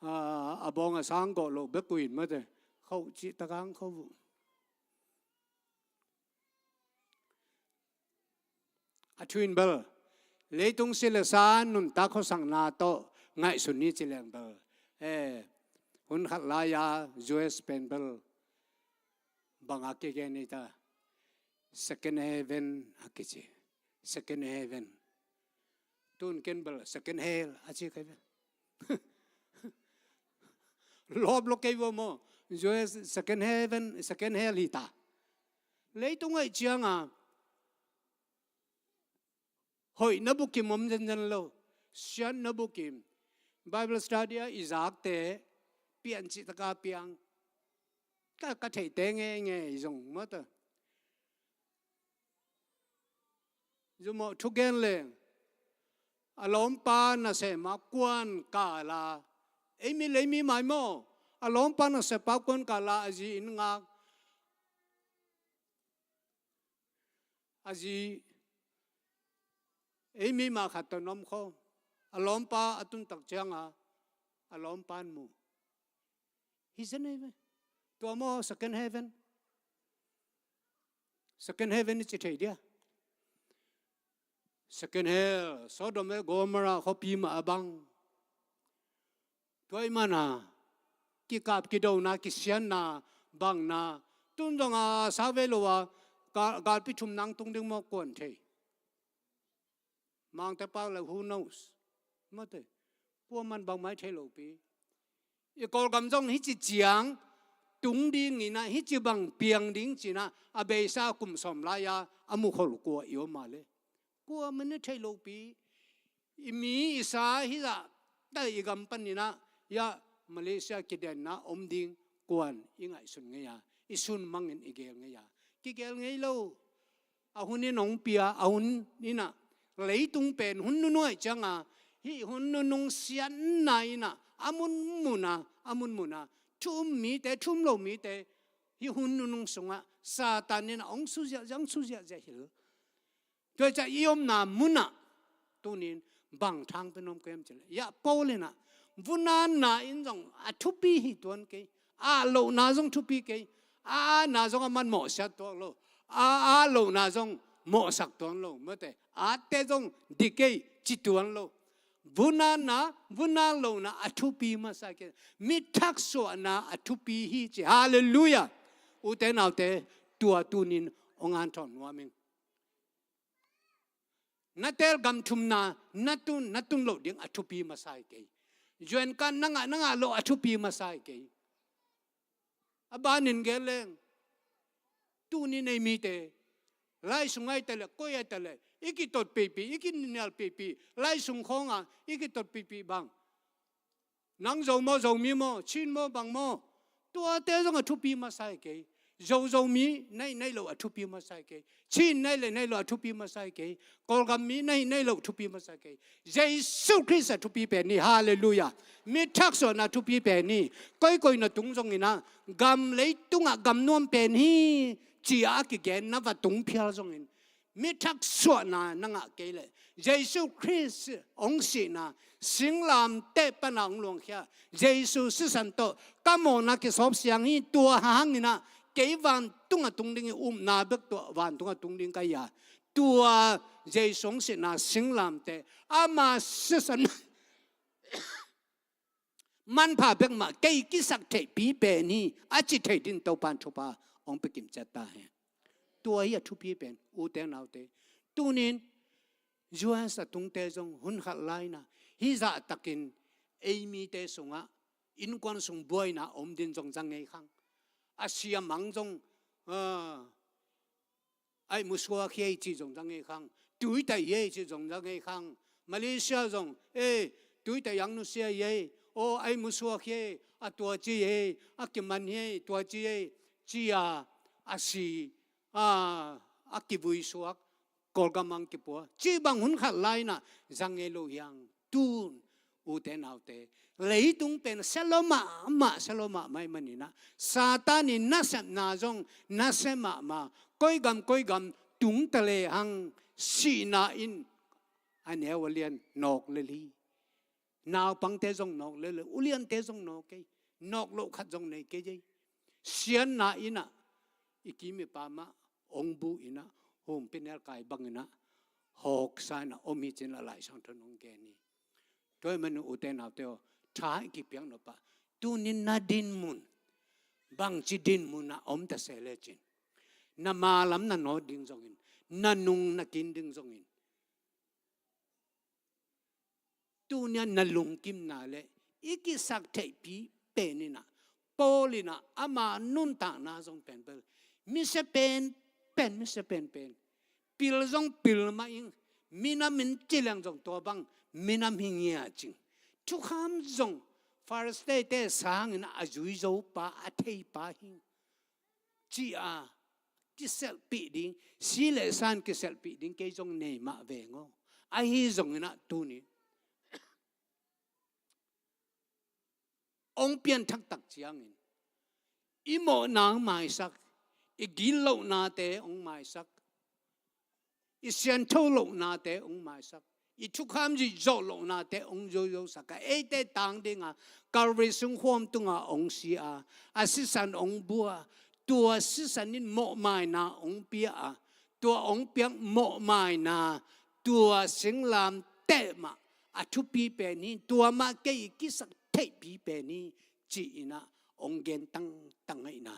ah, a bawng a sang gawh lo bek uh in mate, kho cih taka hong kho uh. A thu in bel, leitung si le sa nuntak khuasakna tawh ngaihsun ni ci leng bel, eh, hun khat lai-a U S pen bel, bang a kigen ni ta, second heaven a kici. Second heaven. Tun ken bel second hell a ci kai bel. Lawp lo kei vo maw? U S second heaven, second hell hi ta. Leitung ahih cianga hoihna bukim om zenzen lo. Siatna bukim. Bible study ah i zakte pian cih taka piang. Ka, ka theihte ngeingei zong mawta. Zumawh thugen leng a lawmpa nasem a kuan kala, ei mi lei mi mai maw, a lawmpa nasem a kuan kala a zi in ngak. A zi ei mi mah khat tawh na om kho. A lawmpa a tuntak cianga a lawmpa in mu. Hi zen ei ve. Tua maw second heaven? Second heaven i ci thei dia? Second hell, Sodom le Gomorrah khuapi mah a bang. Tua i mana kikap kidona kisianna bangna tun zonga sa vei lo a, gal, galpi thum nang tung ding maw kuan thei. Mangte pak le who knows. Mate. Kua man bang mai thei lo pi. I Kawlgam zong hici ciang tung ding ina, hici bang piang ding cina a beisa kum sawm lai-a a mukhol kua i om a le. Kua man i thei lo pi. I mi i sa hi zah ta i gam panina ya Malaysia kidenna om ding kuan i ngaihsun ngei a, i sun mangin i gel ngei a, kigel ngei lo. A hun in hong pia, a hun ina leitung pen hun nunung aih cianga, hih hun nunung siatna ina a munmuna, a munmuna thu um mite, thu um lo mite, hih hun nunung sungah Satan ina hong suziahziah, hong suziahziah hil. Tua i cah i omna munah tunin bang thang pen om kem cile. Ya Paul ina vunanna in zong a thupi hi tuan kei. A lohna zong thupi kei. A na zong a man mawhsiat tuak lo. A, a lohna zong mawhsak tuan lo. Mate, a te zong dik kei ci tuan lo. Vunanna, vunan lohna a thupi masa kei. Mithak suahna a thupi hi ci. Halleluiah. Ute naute, tua tunin ong anthawn nuam ing. Na teel gam thumna na tun, na tun loh ding a thupi masa hi kei. U N card na ngah, na ngah loh a thupi masa hi kei. A banin gen leng, tuni nei mite, lai sung ai ta le, koi ai ta le, i kitot pipi, i kinial pipi, lai sung khawngah i kitot pipi bang. Nang Zo maw, Zomi maw, Chin maw, bang maw? Tuate zong a thupi masa hi kei. Zo, Zomi na hih na hih loh a thupi masa hi kei. Chin na hih le na hih loh a thupi masa hi kei. Kawlgam mi na hih na hih loh thupi masa hi kei. Jesu Khrist a thupi pen hi. Halleluiah. Mithak suahna thupi pen hi. Koikoi na tung zongin ah, gam leitungah gam nuam pen hi ci-a a kigen na va tung phial zongin, mithak suahna na ngah kei leh, Jesu Khrist hong sihna, singlamteh pana hong luangkhia, Jesu sisan tawh ka mawhna kisawp siang hi. Tua hangin ah kei vantungah tung ding hi, upna bek tuah vantungah tung ding ka hi a, tua Jesu hong sihna singlamteh, ama sisan manpha bek mah kei kisaktheihpi pen hi, a ci thei din Topan thupha hong pia kimciat ta hen. Tua hi a thupi pen, ute naute. Tunin U S a tungte zong hun khat lai-in ah hih zahtakin ei mite sungah innkuan sung buaina om din zong za ngei khang. A siamang zong, ah, aih musuak hi ei cih zong za ngei khang. Tuitaih hi ei cih zong za ngei khang. Malaysia zong, eh, tuitaih ang nusia hi ei. Aw, aih musuak hi ei, a tua ci hi ei, a kiman hi ei, tua ci hi ei, ci-a, a si, a, a kivui suak, Kawlgam ang kipua. Cih bang hun khat lai-in ah za ngei lo hi hang. Tun, ute naute, leitung pen sia lo mahmah, sia lo mahmah ahih manin ah, Satan in nasepna zong nasia mahmah. Koi gam, koi gam tung ta lehang, sihna in a neu a lian nawk lel hi. Naupangte zong nawk lel hi, uliante zong nawk kei, nawk loh khat zong nei kei ei. Siatna in ah i kim i pam ah hong bu in ah, humpinelkai bangin ah hawksa in ah om hi ci-in ah Lai Siangtho in hong gen hi. Tua ahih manin ute naute aw, tha i kipiak nop ah, tunin na dinmun, bangci dinmun ah om ta se lecin, na malam na nawt ding zongin, na nung na kin ding zongin, tuni-a na lungkimna le i kisaktheihpi pen in ah, Paul in ah ama nuntakna zong pen bel, mi sia pen pen, mi sia pen pen, pil zong pil mah ing, minam in ci leng zong tua bang minam hi ngiat cing. Thukham zong Pharisee-te sangin a zui zo pa, a thei pa hi, ci-a kiselhpih ding, si le san kiselhpih ding kei zong nei mah veng aw. Ahi zongin ah tuni hong pianthak tak ciangin i mawhna hong maisak, i gitlohnate hong maisak, i siantho lohnate hong maisak, i thukham zihzawh lohnate hong zozosak a, eite tang dinga Calvary sung khuam tunga hong si a, a sisan hong bua, tua sisan in mawhmaina hong pia a, tua hong piak mawhmaina, tua singlamteh mah a thupi pen hi, tua mah kei i kisak theihpi pen hi, ci-in ah hong gen tangtang ahihna,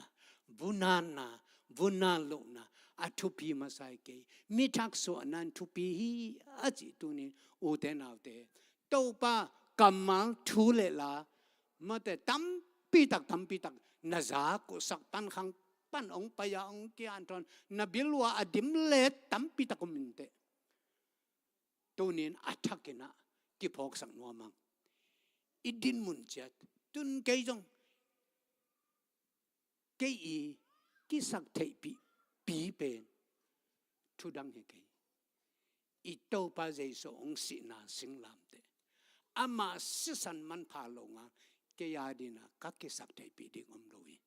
vunanna, vunan lohna a thupi masa hi kei. Mi thaksuahna in thupi hi a cih tunin ute naute, Topa kammal thu le la, mate tampi tak, tampi tak na za kuhsak pan khang pan hong pai a, hong kianthawn, na bil uh ah a dim let tampi tak om inteh. Tunin a thakin ah kiphawksak nuam hang. I dinmun ciat tun kei zong, kei i kisak theihpih pi pen thu dang hi kei. I Topa Jesu hong sihna singlamteh, ama sisan manpha lo ngal kei a dingin ah ka kisak theihpih ding om lo hi.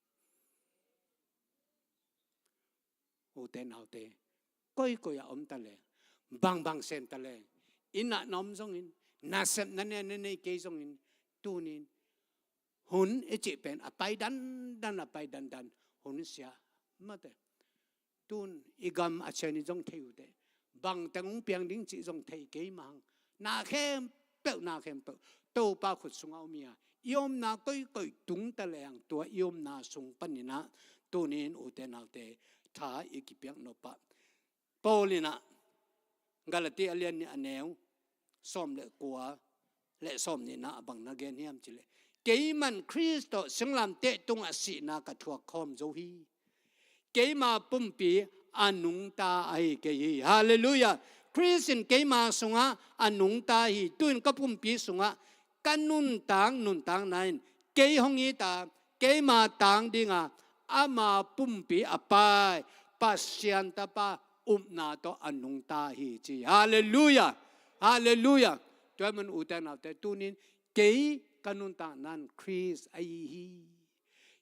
Ute naute, koikoi a om ta leng, bangbang sem ta leng, inn ah na om zongin, nasepna na nei kei zongin, tunin hun i cih pen a pai dandan, a pai dandan, hun sia mate. Tun i gam a cian i zong thei uh teh, bangteng hong piang ding cih zong thei kei mah hang. Na khempeuh, na khempeuh Topa khut sungah om hi a, i omna koikoi tung ta leng tua i omna sung panin ah tunin ute naute tha i kipiak nop ah. Paul in ah Galati a lian nih a neu sawm le kua le sawm nihna ah bang na gen hiam cih leh, keiman Khrist tawh singlamteh tungah sihna ka thuak khawm zo hi. Keima pumpi a nungta ahi kei hi. Halleluiah. Khrist in keima sungah a nungta hi. Tu-in ka pumpi sungah ka nuntak, nuntakna in kei hong it a, keima tang dinga ama pumpi a pai Pasian Tapa upna tawh a nungta hi ci. Halleluiah. Halleluiah. Tua ahih manin ute naute, tunin kei ka nuntakna in Khrist ahi hi.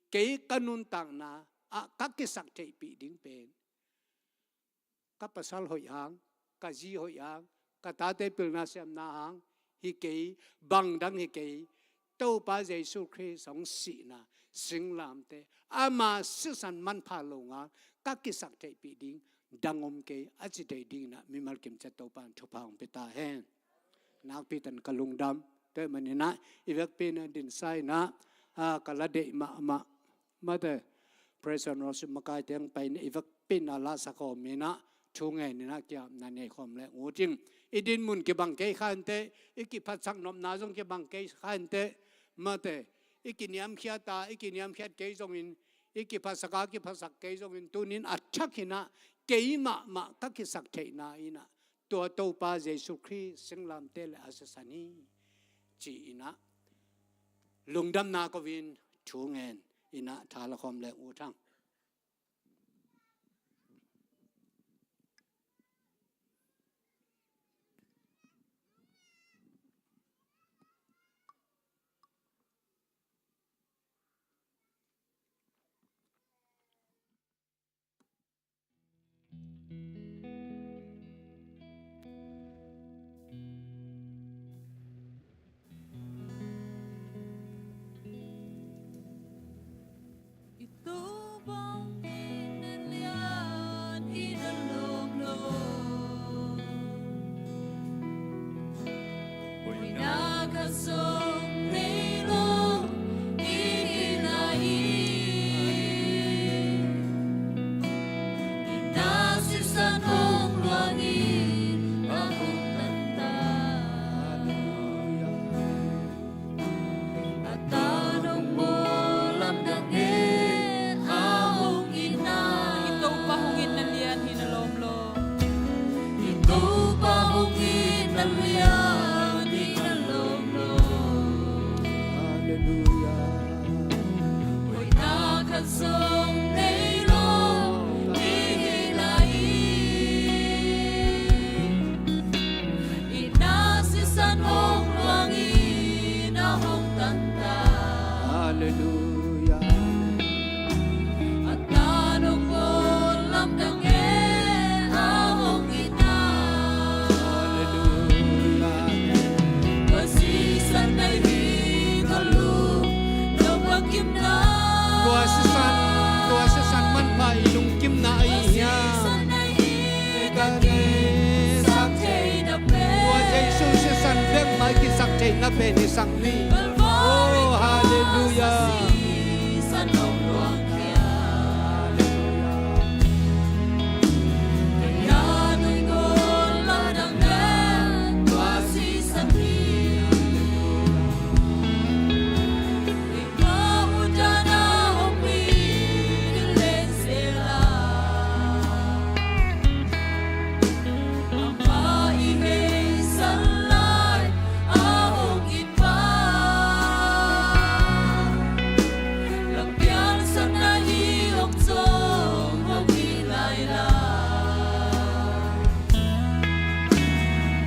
Kei ka nuntakna ah ka kisak theihpih ding pen ka pasal hoih hang, ka zi hoih hang, ka tate pilna siamna hang hi kei, bangdang hi kei. Topa Jesu Khrist hong sihna singlamteh, ama sisan manpha lo ngal ka kisak theihpih ding dang om kei a ci thei dingin ah mimal kimciat Topa in thupha hong pia ta hen. Nakpi takin ka lungdam. Tua ahih manin ah i vekpi in ah dinsa in ah, ah, ka la deih mahmah. Mate, praise and worship makai teng pai in ah i vekpi in ah la sakhawm in ah thu ngen in ah kiamna nei khawm leng ut ing. I dinmun kibang kei kha inteh, i kiphatsak nopna zong kibang kei kha inteh. Mate, i kiniamkhiat a, i kiniamkhiat kei zongin, i kiphatsak a, kiphatsak kei zongin, tunin a thakin ah kei mahmah ka kisak theihna in ah tua Topa Jesu Khrist singlamteh le a sisan hi ci-in ah lungdamna ko-in thu ngen in ah tha la khawm leng ut hang. I Topa hong itna lian hi na lawm lo. I Topa hong itna lian hi na lawm lo. Halleluiah. Hoihna khat zong nei lo, i hi na pen hi sang ni. Oh, halleluiah.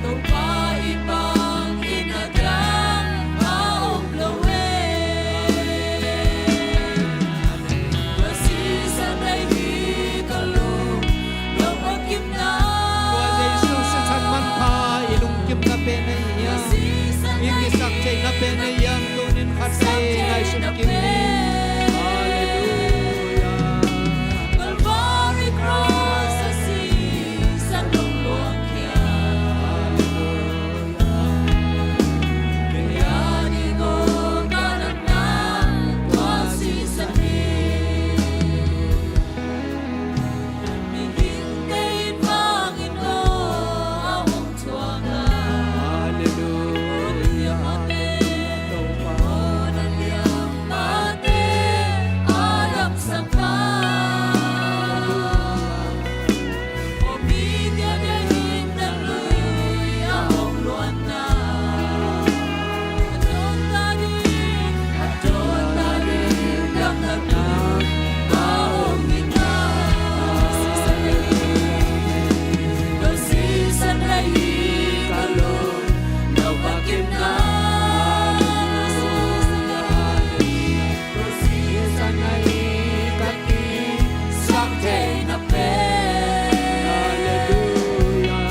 Topa i bangin a dang a om lo e. Tua sisan ahi ka lungdam a kimna. Tua Jesu sisan manpha i lungkimna pen ahi hiam? I kisaktheihna pen ahi hiam? Tunin khat vei ngaihsun kik ni. Halleluiah. Calvary Cross a sisan hong luang khia. Kei a ding aw ka damna tua sisan hi. Mihingte in bangin aw a hong thuak a. Halleluiah. Amen. Topa. Aw na liampate a damsak a. Tua sisan ahi ka kisaktheihna pen. Halleluiah.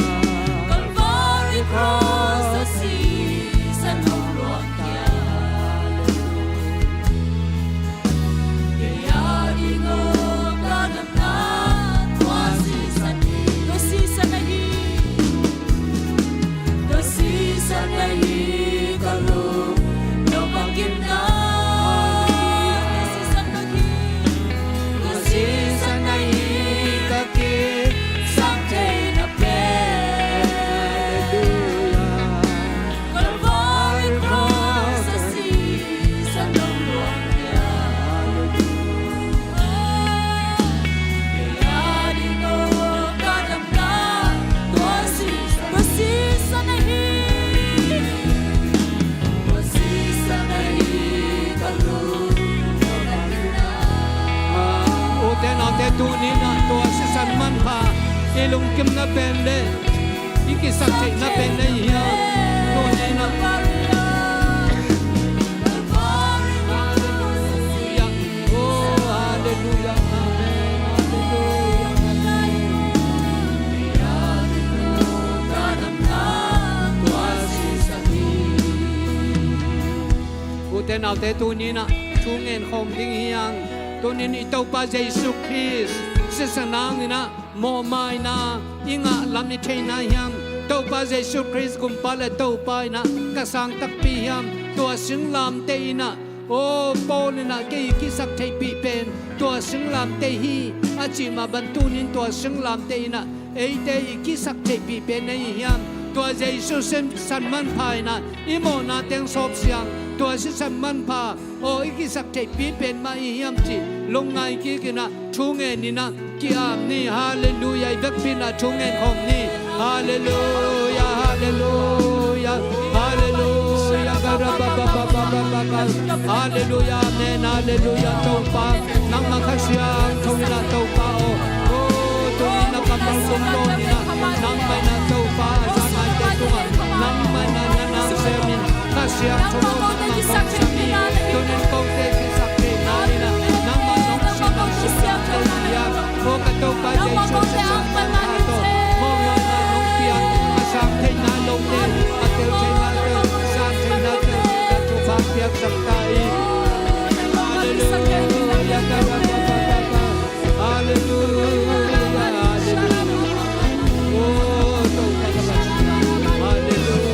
Calvary Cross a sisan hong luang khia. Kei a ding aw ka damna tua sisan hi. Tua sisan ahi. Tua sisan ahi ka lungdam a kimna. Tua sisan ahi. Tua sisan ahi ka kisaktheihna pen. Halleluiah. Calvary Cross a sisan hong luang khia. Kei a ding aw ka damna tua sisan, tua sisan ahi. Tua sisan ahi ka lungdam a kimna. Ah, ute naute, tuni-in ah tua sisan manpha i lungkimna pen le i kisaktheihna pen na hi hiam? Tuni-in ah. Halleluiah. Oh, halleluiah. Amen. Halleluiah. Amen. Ute naute, tuni-in ah thu ngen khawm ding hi hang. Tuni-in i Topa Jesu Khrist sisan hangin ah mawhmaina i ngah lam i theihna hiam? Topa Jesu Khrist gumpa le Topa in ah ka sang takpi hiam? Tua singlamteh in ah, aw, Paul in ah kei i kisak theihpih pen tua singlamteh hi a cih mah bang, tuni-in tua singlamteh in ah eite i kisak theihpih pen na hi hiam? Tua Jesu sisan manpha in ah i mawhna teng sawp siang, tua sisan manpha aw i kisak theihpih pen mah i hiam cih lungngai kik in ah thu ngen in ah ki-ap ni. Halleluiah. I vekpi in ah thu ngen khawm ni. Halleluiah. Halleluiah. Halleluiah. Halleluiah. Amen. Halleluiah. Topa, nangmah Kha Siangtho in ah Topa aw, aw, tuni-in ah kammal tungtawn in ah nangmah in ah Topa a za ngaite tungah nangmah in ah na nau sem in, Kha Siangtho aw, nangmah hong sem in. Tuni-in kote kisak theihna in ah nangmah nong sem in, nong sem in. Aw ka Topa Jesu, sisan manpha tawh mawhmaina nong piak, a sang theihna lote, a tel theihna tel, sang theihna tel, ka thupha piaksak ta hi. Halleluiah. Halleluiah. Halleluiah. Oh, Topa ka Pasian. Halleluiah.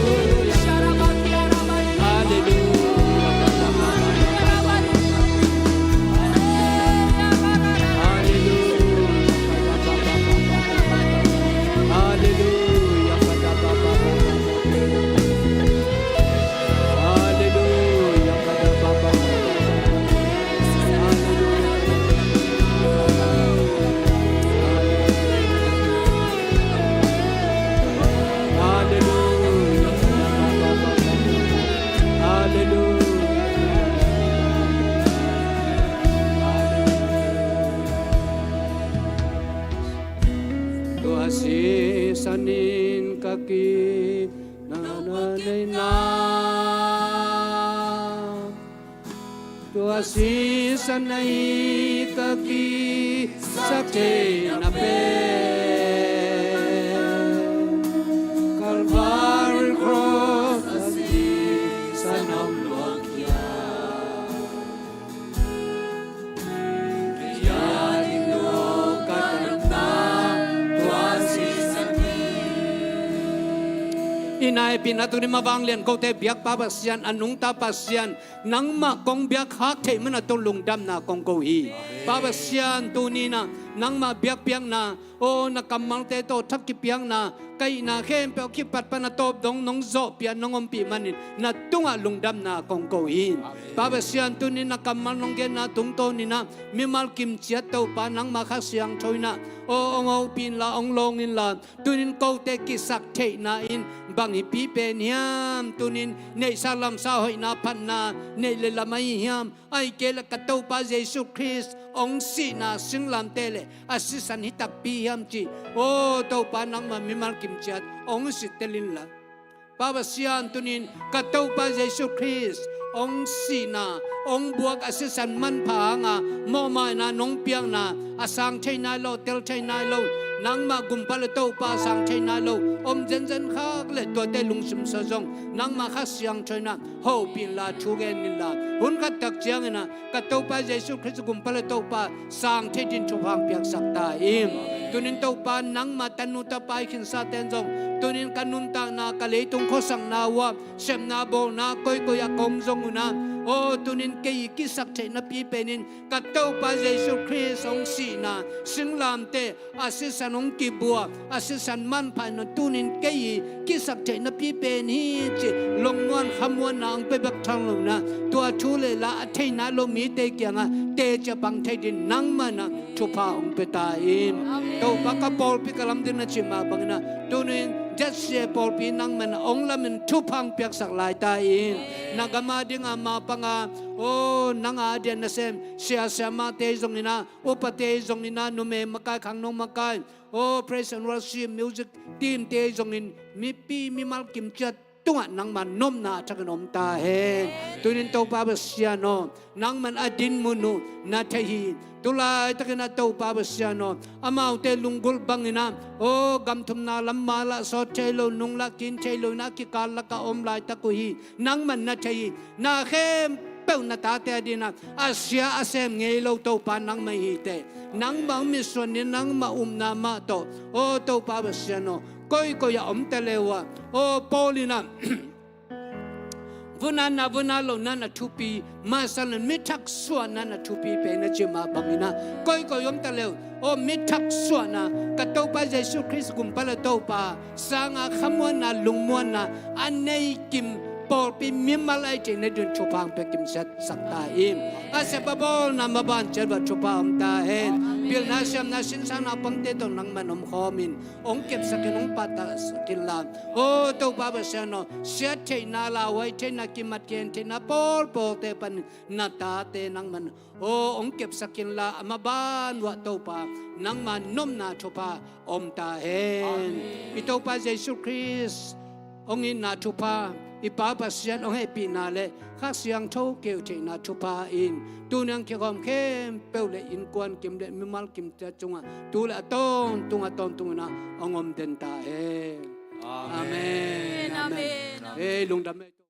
Sisan na hi ka kisak theihna pen Calvary Cross a sisan om luang hiam? Ina e pina tuni ma vanglian kote biak Pa Pasian, a nungta Pasian, nangmah kong biak khak theih mana tong lungdamna kong ko hi. Pa Pasian, tuni na nangmah biakpiakna, o na kammalte tawh thak kipiakna, ka ihna khempeuh kipat pana tawp dong nong zawhpia nong ompih manin na tungah lungdamna kong ko hi. Pa Pasian, tuni na kammal nong genna tungtawn ina mimal kimciat Topa nangmah Kha Siangtho ina, o ong hopih inla ong lawng inla, tunin kote kisak theihna in bang hi pi pen hiam? Tunin neihsa lamsa hoihna phatna neih le lam ahi hiam? Ahi kei le ka Topa Jesu Khrist ong sihna singlamte le a sisan hi takpi hiam ci. O Topa nangmah mimal kimciat ong sit tel inla, Pa Pasian, tunin ka Topa Jesu Khrist ong sihna, ong buak a sisan manpha hanga mawhmaina nong piakna, a sang thei nai lo, tel thei nai lo, nangmah gumpa le Topa sang thei nai lo om zenzen khak le tuate lungsim sua zong nangmah Kha Siangtho ina hopih inla, thu gen inla, hun khat tak ciangina ka Topa Jesu Khrist gumpa le Topa sang thei din thupha piaksak ta in. Tunin Topa nangmah tanu tapa i khinsa ten zong tunin ka nuntakna, ka leitung khuasakna uah sepna bawlna koikoi a kong zong una, o tunin kei i kisak theihna pi penin ka Topa Jesu Khrist ong sihna singlamte a sisan ong kibua, a sisan manpha ina tunin kei i kisak theihna pi pen hi ci longmuan khamuanna ong pe bek thang lo ina, tua thu le la a thei nai lo mite kiangah teci a pang thei din nangmah ina thupha ong pe ta in. Topa ka pawlpi ka lam ding na ci mah bang ina tunin Z C A pawlpi nangmah ina ong lamin thupha ong piaksak lai ta in. Na gam a dinga mapanga, o nang a dian nasem sia sia mate zong ina, upate zong ina, numei makai, khangno makai, o praise and worship music team te zongin mipi mimal kimciat tungah nangmah nopna a thakin om ta hen. Tunin Topa Pasian aw, nangmah a din mun uh na thei hi. Tulaitakin a Topa Pasian aw, amaute lunggulh bangina, o gam thumna lam ma lah sawt thei lo, nung lah kin thei lo ina kikal laka om laitak uh hi. Nangmah na thei hi. Na khempeuh na tate a dina a sia a sem ngei lo Topa nangmah hi teh. Nangmah mission in nangmah upna mah tawh, o Topa Pasian aw, koikoi a om ta le uh a, o Paul ina vunanna vunat lo nana thupi masa in mithak suahna na thupi pe na ci mah bang ina koikoi om ta le uh, o mithak suahna ka Topa Jesu Khrist gumpa le Topa sanga khamuanna lungmuanna a nei kim pawlpi mimal ai ci na din thupha ong pe kimsiat sak ta in. A sep a bawlna maban ciat uah thupha om ta hen. Pilna siamna sinsana pangte tawh nangmah in om khawmin ong kepsak in ong pahtaksak inla, o Topa Pasian aw, siat theihna, lauhuai theihna, kimat kihen theihna pawlpawlte panin na tate nangmah in, o ong kepsak inla, a maban uah Topa nangmah nopna thupha om ta hen. I Topa Jesu Khrist ong itna thupha, i Pa Pasian ong hehpihna le Kha Siangtho keu theihna thupha in tuni ang kikhawm khempeuh le innkuan kim le mimal kimte cungah tu le a tawntung a tawntung ina ong om den ta hen. Amen. Amen. Amen. Ei lungdam ei.